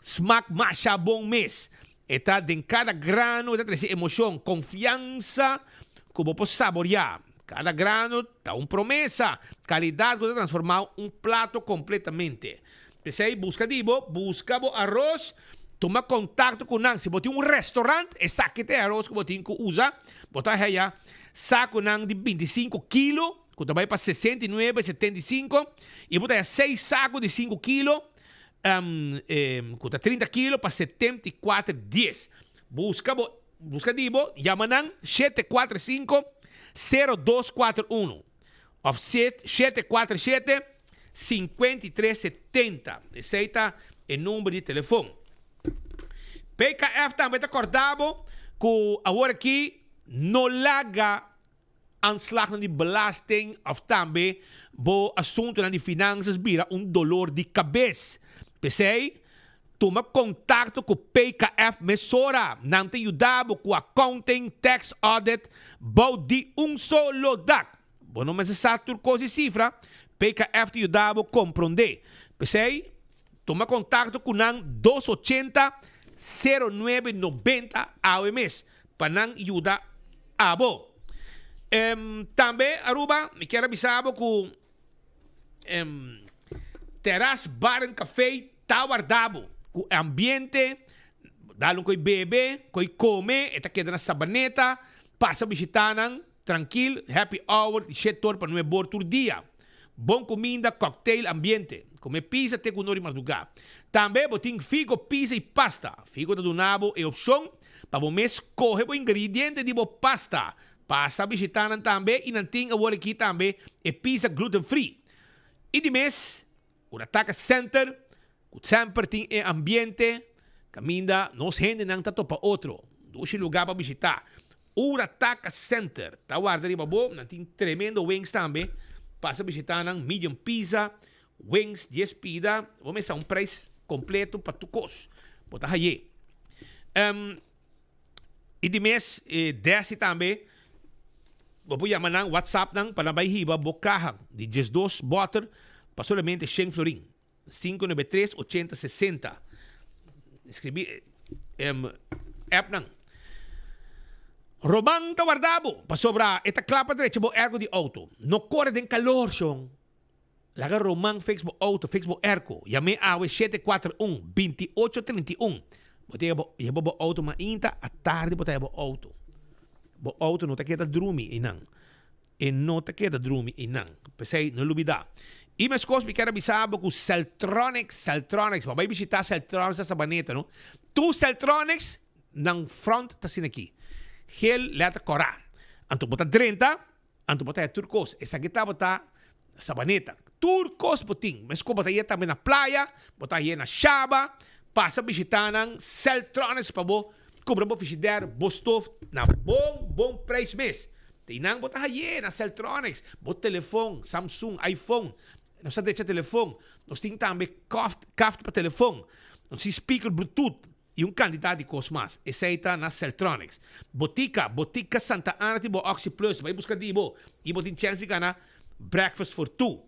Smak masha bon mes. E ta den kada grano e ta trese emocion, konfiansa ku bo por saboreá. Kada grano ta un promesa, kalidat ku ta transformá un plato kompletamente. P'esei buska di bo, buska bo aros, tuma kontakto ku nan. Si bo tin un restorant, esaki ta e aros ku bo tin ku usa. Bo ta haya sakunan di 25 kilo, ku ta bai pa 69, 75, i bo ta haya seis saku di sinku kilo, ku ta 30 kilo pa 74, dies. Buska bo. Buska di bo, yama nan 745 0241 of 747 5370. Esei ta e number di telefon. PKF tambe ta korda bo ku awor aki no laga aanslagnan di belasting of tambe bo asuntonan di finansas bira un dolor di kabes. P'esei, tuma kontakto ku PKF mesora. Nan ta yuda bo ku accounting, tax audit bou di un solo dak. Bo no mester sa tur kos di sifra, PKF ta yuda bo komprondé. P'esei, tuma kontakto ku nan 280 09 90 awe mes. Pa nan yuda abo. Tambe Aruba mi kier a bisa bo ku Terras Bar and Cafe ta warda bo ku e ambiente, dal un koi bebe, koi kome, e ta keda na Sabaneta, pasa bishita nan trankil, happy hour di shete or pa nuebe or tur dia. Bon kuminda, cocktail, ambiente. Kome pizza te ku nori mardugá. Tambe bo tin Figo Pizza i Pasta. Figo ta duna bo e opshon Pa bo mes kohe bo ingrediente di bo pasta. Pasa bishita nan tambe i nan tin awor aki tambe e pizza gluten free. I di mes Urataka Center ku semper tin e ambiente kaminda nos hendenan ta topa otro. Dushi luga pa bishita. Urataka Center ta warda riba bo. Nan tin tremendo wings tambe. Pasa bishita nan medium pizza, wings dies pida. Bo mester sa un prijs kompleto pa tur kos. Bo ta haye. Um, i di mes e Desi tambe, bo por yama nan, WhatsApp nan, pa nan bai hiba bo kaha di 12 bòter pa solamente shen florin. 593 80 60. Escribi em app nan. Roman ta warda bo pasobra e ta kla pa drecha bo airco di auto. No kore den kalor shon. Laga Roman fix bo auto, fix bo airco. Yam'é awe 741 28 31. Bo ta yeba yeba bo auto mainta, atardi bo ta haya bo auto. Bo auto no ta keda drumi einan. E no ta keda drumi einan. P'esei no lubida. I meskos mi kier a bisa bo ku Celtronics, Celtronics, bo a bai bishita Celtronics na Sabaneta no. Tur Celtronics nan front ta asina aki. Gel letter kòrá. Anto bo ta drenta. Anto bo ta haya tur kos. Esaki tabata Sabaneta. Tur kos bo tin. Meskos bo ta haya tambe na playa, bo ta haya na Shaba. Pasa bishita nan Celtronics pa bo kumpra bo frishider, bo stof na bon bon prijs mes. Te nan bo ta haye na Celtronics. Bo telefon, Samsung, iPhone. Nos ta drecha telefon. Nos tin tambe kaft, kaft pa telefon. Nos tin speaker bluetooth. I un kantidat di kos mas. Esei ta na Celtronics. Botika, Botika Santa Ana tin bo Oxi Plus. Bai buska di bo i bo tin chèns di gana breakfast for two.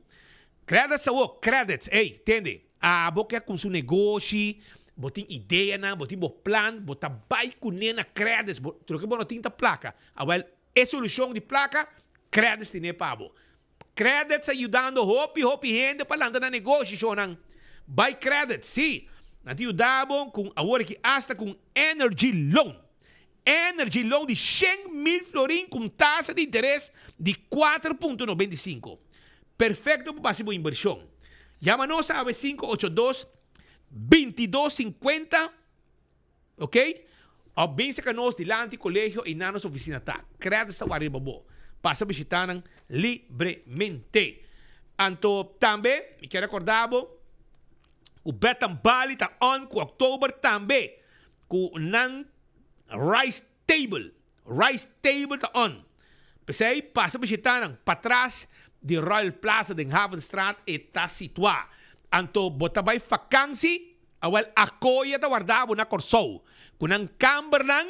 Credits awo, credits, ey, tende, abo ke a kumsa un negoshi, bo tin ideanan, bo tin bo plan, bo ta bai kuné na credits, bo, tur loke bo no tin ta plaka. Awèl, e solushon di plaka, credits tine pa bo. Credits a yudando hopi hopi hende pa lanta nan negoshi shownan. Bai credits, si. Nan ta yuda bo cu awor aki hasta cu un energy loan. Energy loan di 100,000 florin cu un tasa di interes di 4.95. Perfecto pa basi bo inversion. Yama nos awe 582 2250. Ok? Of bin serka nos dilanti kolegio i na nos ofisina ta. Credits ta wak riba bo. Pasa bishita nan libremente. Anto tambe mi kier rekorda bo ku Bed and Bali ta on ku oktober tambe ku nan rice table. Rice table ta on. P'esei pasa bishita nan patras di Royal Plaza den Havenstraat e ta situa. Anto bo ta bai fakansi? Awel Akoya ta warda bo na Kòrsou ku nan kambernan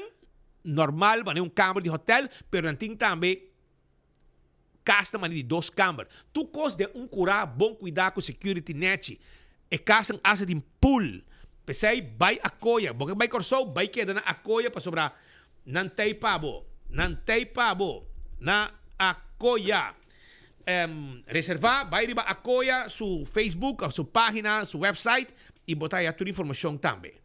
normal manera un kamber di hotel pero nan tin tambe kas ta manera di dos kamber. Tur kos den un kurá bon kuidá ku security nèchi. E kasnan asta tin pool. P'esei bai Akoya. Bo ke bai Kòrsou bai keda na Akoya pasobra nan tei pa bo. Nan tei pa bo na Akoya. Reserva, bai riba Akoya su Facebook of su pagina, su website y bo ta haya tur informacion tambe.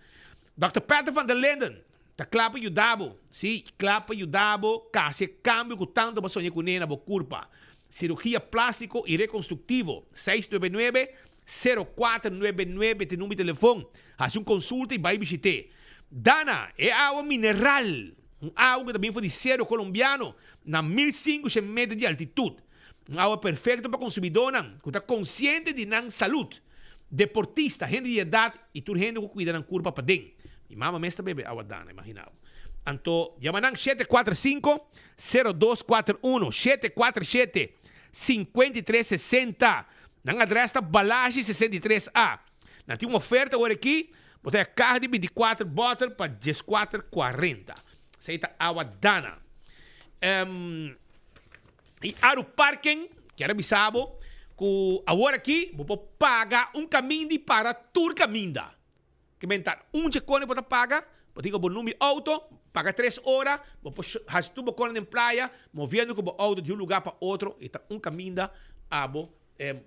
Dòkter Peter van der Linden ta kla pa yuda bo, si, kla pa yuda bo casi e cambio cu tanto bo a soña cune na bo curpa. Cirugia plastico y reconstructivo, 699 0499 ta e number di telefon. Haci un consulta y bai bishit'e. Dana, e awa mineral, un awa cu ta bin for di Cerro Colombiano na 1500 meter di altitud. Un awa perfecto pa consumidornan cu ta consciente di nan salud, deportista, hende di edad y tur hende cu cuida nan curpa paden. Mi mama mes ta bebe awa Dana, imagina bo. Anto, yama nan 745 0241, 747 5360. Nan adres ta Balashi 63 A. Nan tin un oferta awor aki, bo ta haya kaha di 24 bòter pa 14 40. Esei ta awa Dana. Um, i Aru Parking kier a bisa bo ku awor aki bo por paga un kaminda i para tur kaminda. Ke men ta un dje kone bo ta paga, bo tin ku bo number di auto, paga tres ora, bo por hasi tur bo kone den playa, moviendo ku bo auto di un lugar pa otro, i ta un kaminda abo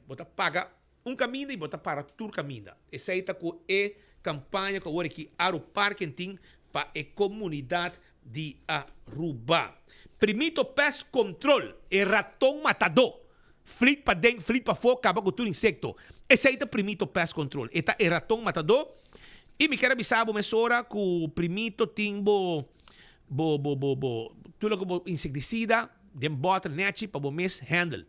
bo ta paga un kaminda i bo ta para tur kaminda. Esei ta ku e kampaña ku awor aki Aru Parken tin pa e komunidat di Aruba. Primito Pest Control, e raton matadó. Flit paden, flit pafó, kaba ku tur insekto. Esei ta Primito Pest Control. E ta e raton matadó. I mi kier a bisa bo mesora ku Primito tin bo bo bo bo bo tur loke bo insektisida den bòter nèchi pa bo mes handle.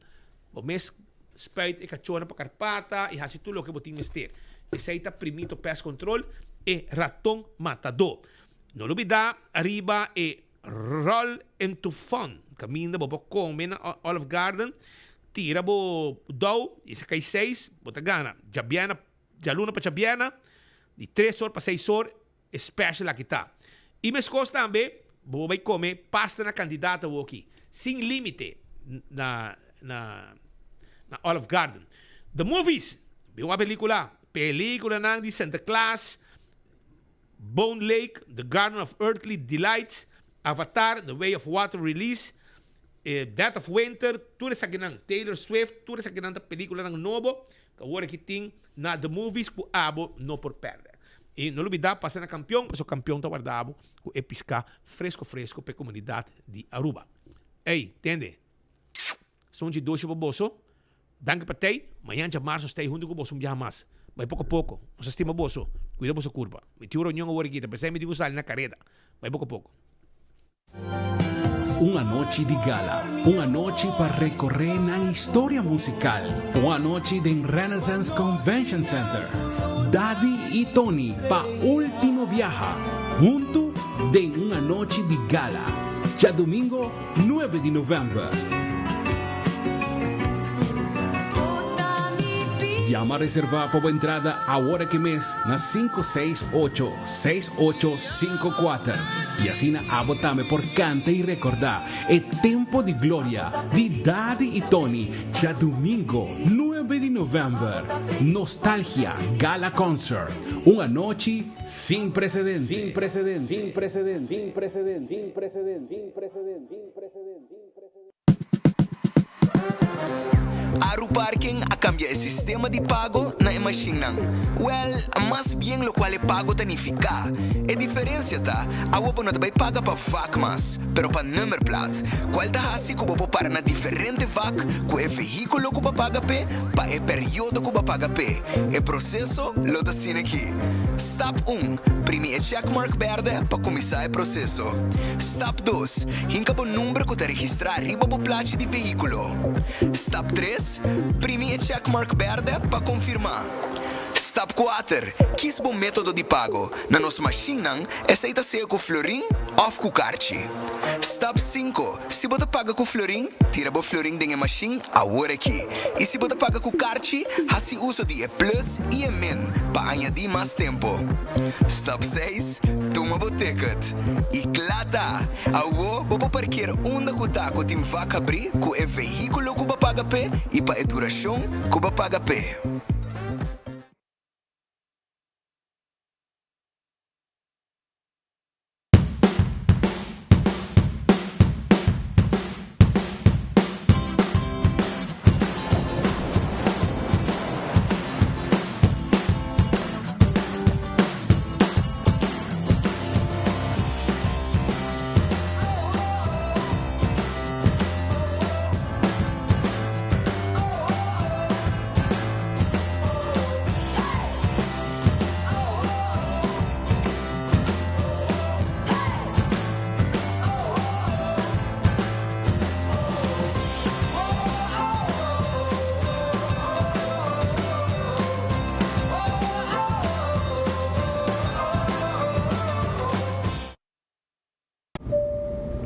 Bo mes spuit e kachónan pa karpata i hasi tur loke bo tin mester. Esei ta Primito Pest Control, e raton matadó. No lubidá riba e Roll into Fun, kaminda bo por kome na Olive Garden, tira bo dou i si kai seis bo ta gana. Djabièrnè, djaluna pa djabièrnè, di tres or pa seis or e special aki ta. I meskos tambe bo por bai kome pasta na kantidat awoki, sin limite na na na Olive Garden. The Movies, bin wak pelikula. Peliculanan di Santa Claus, Bone Lake, The Garden of Earthly Delights, Avatar, The Way of Water Release, Dead of Winter, tur esakinan, Taylor Swift, tur esakinan ta peliculanan nobo cu awor aki tin na The Movies cu abo no por perde. Y no lubida pasa na Campeon, pasobra Campeon ta warda abo cu e pisca fresco fresco pa e comunidad di Aruba. Ey, tende. Son dje doshi pa boso. Danki pa tei. Mañan djamarzo nos ta ei huntu ku boso un biaha mas. Bai poko poko. Nos a stima boso. Kuida boso kurpa. Mi tin un reunion awor aki, ta pensá mi tin ku sali na kareda. Bai poko poko. Un anochi di gala, un anochi pa recorre nan historia musical, un anochi den Renaissance Convention Center. Daddy y Tony pa ultimo biaha, hunto den un anochi di gala, djadomingo 9 di november. Yama reserva pa bo entrada awor aki mes na 568 6854 y asina abo tambe por canta y recorda e tempo di gloria di Daddy y Tony djadumingo 9 di november. Nostalgia Gala Concert, un anochi sin precedente. Sin precedente. Sin precedente. Sin precedente. Sin precedente. Sin precedente. Sin precedente. Aruparking a kambia e sistema di pago na e mashinnan. Wèl, mas bien lokual e pago ta nifiká. E diferensia ta, awo bo no ta bai paga pa vak mas, pero pa nummerplaat, kual ta hasi ku bo por para na diferente vak ku e vehíkulo ku bo a paga p'e pa e periodo ku bo a paga p'e. E proseso lo ta asina aki. Stap un, Primi e checkmark bèrdè pa kuminsá e proseso. Stap dos, Hinka bo number ku ta registrá riba bo plachi di vehíkulo. Stap tres, Primi e checkmark bèrdè pa konfirmá. Stap kuater, Kis bo método di pago. Na nos mashinnan, esei ta sea ku florin òf ku karchi. Stap sinku, Si bo ta paga ku florin, tira bo florin den e mashin awor aki. I si bo ta paga ku karchi, hasi uso di e plus i e min pa añadí mas tempu. Stap seis, Tuma bo ticket. I kla ta! Awor bo por parkeer unda ku ta ku tin vak habrí ku e vehíkulo ku bo a paga p'e i pa e durashon ku bo a paga p'e.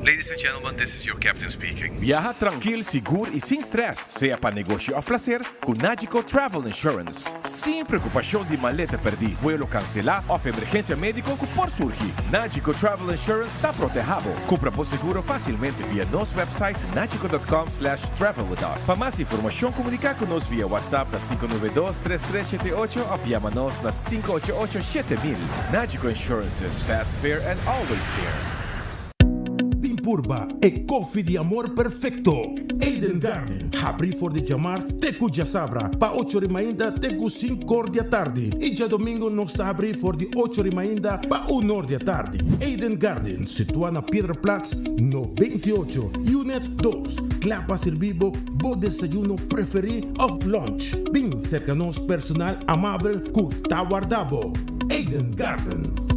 Ladies and gentlemen, this is your captain speaking. Biaha trankil, sigur i sin strès, sea pa negoshi òf plaser, ku Nagico Travel Insurance. Sin preokupashon di maleta pèrdí, vuelo kanselá òf emergensia médiko ku por surgi, Nagico Travel Insurance ta protehá bo. Kumpra bo seguro fásilmente via nos wèpsait nagico dot com slash travel with us. Pa mas informashon komuniká ku nos via WhatsApp na 592 3378 òf yama nos na 588 7000. Nagico Insurances, fast, fair and always there. Bin purba e kofi di amor perfecto! Eden Garden, habri for di djamars te ku djasabra pa ocho ri mainta te ku sinkor di atardi i djadomingo nos ta habri for di ocho ri mainta pa unor di atardi. Eden Garden, situa na Piedraplaats no 28, Unit dos, kla pa sirbi bo bo desayuno preferi of lunch. Bin serka nos personal amabel ku ta warda bo. Eden Garden.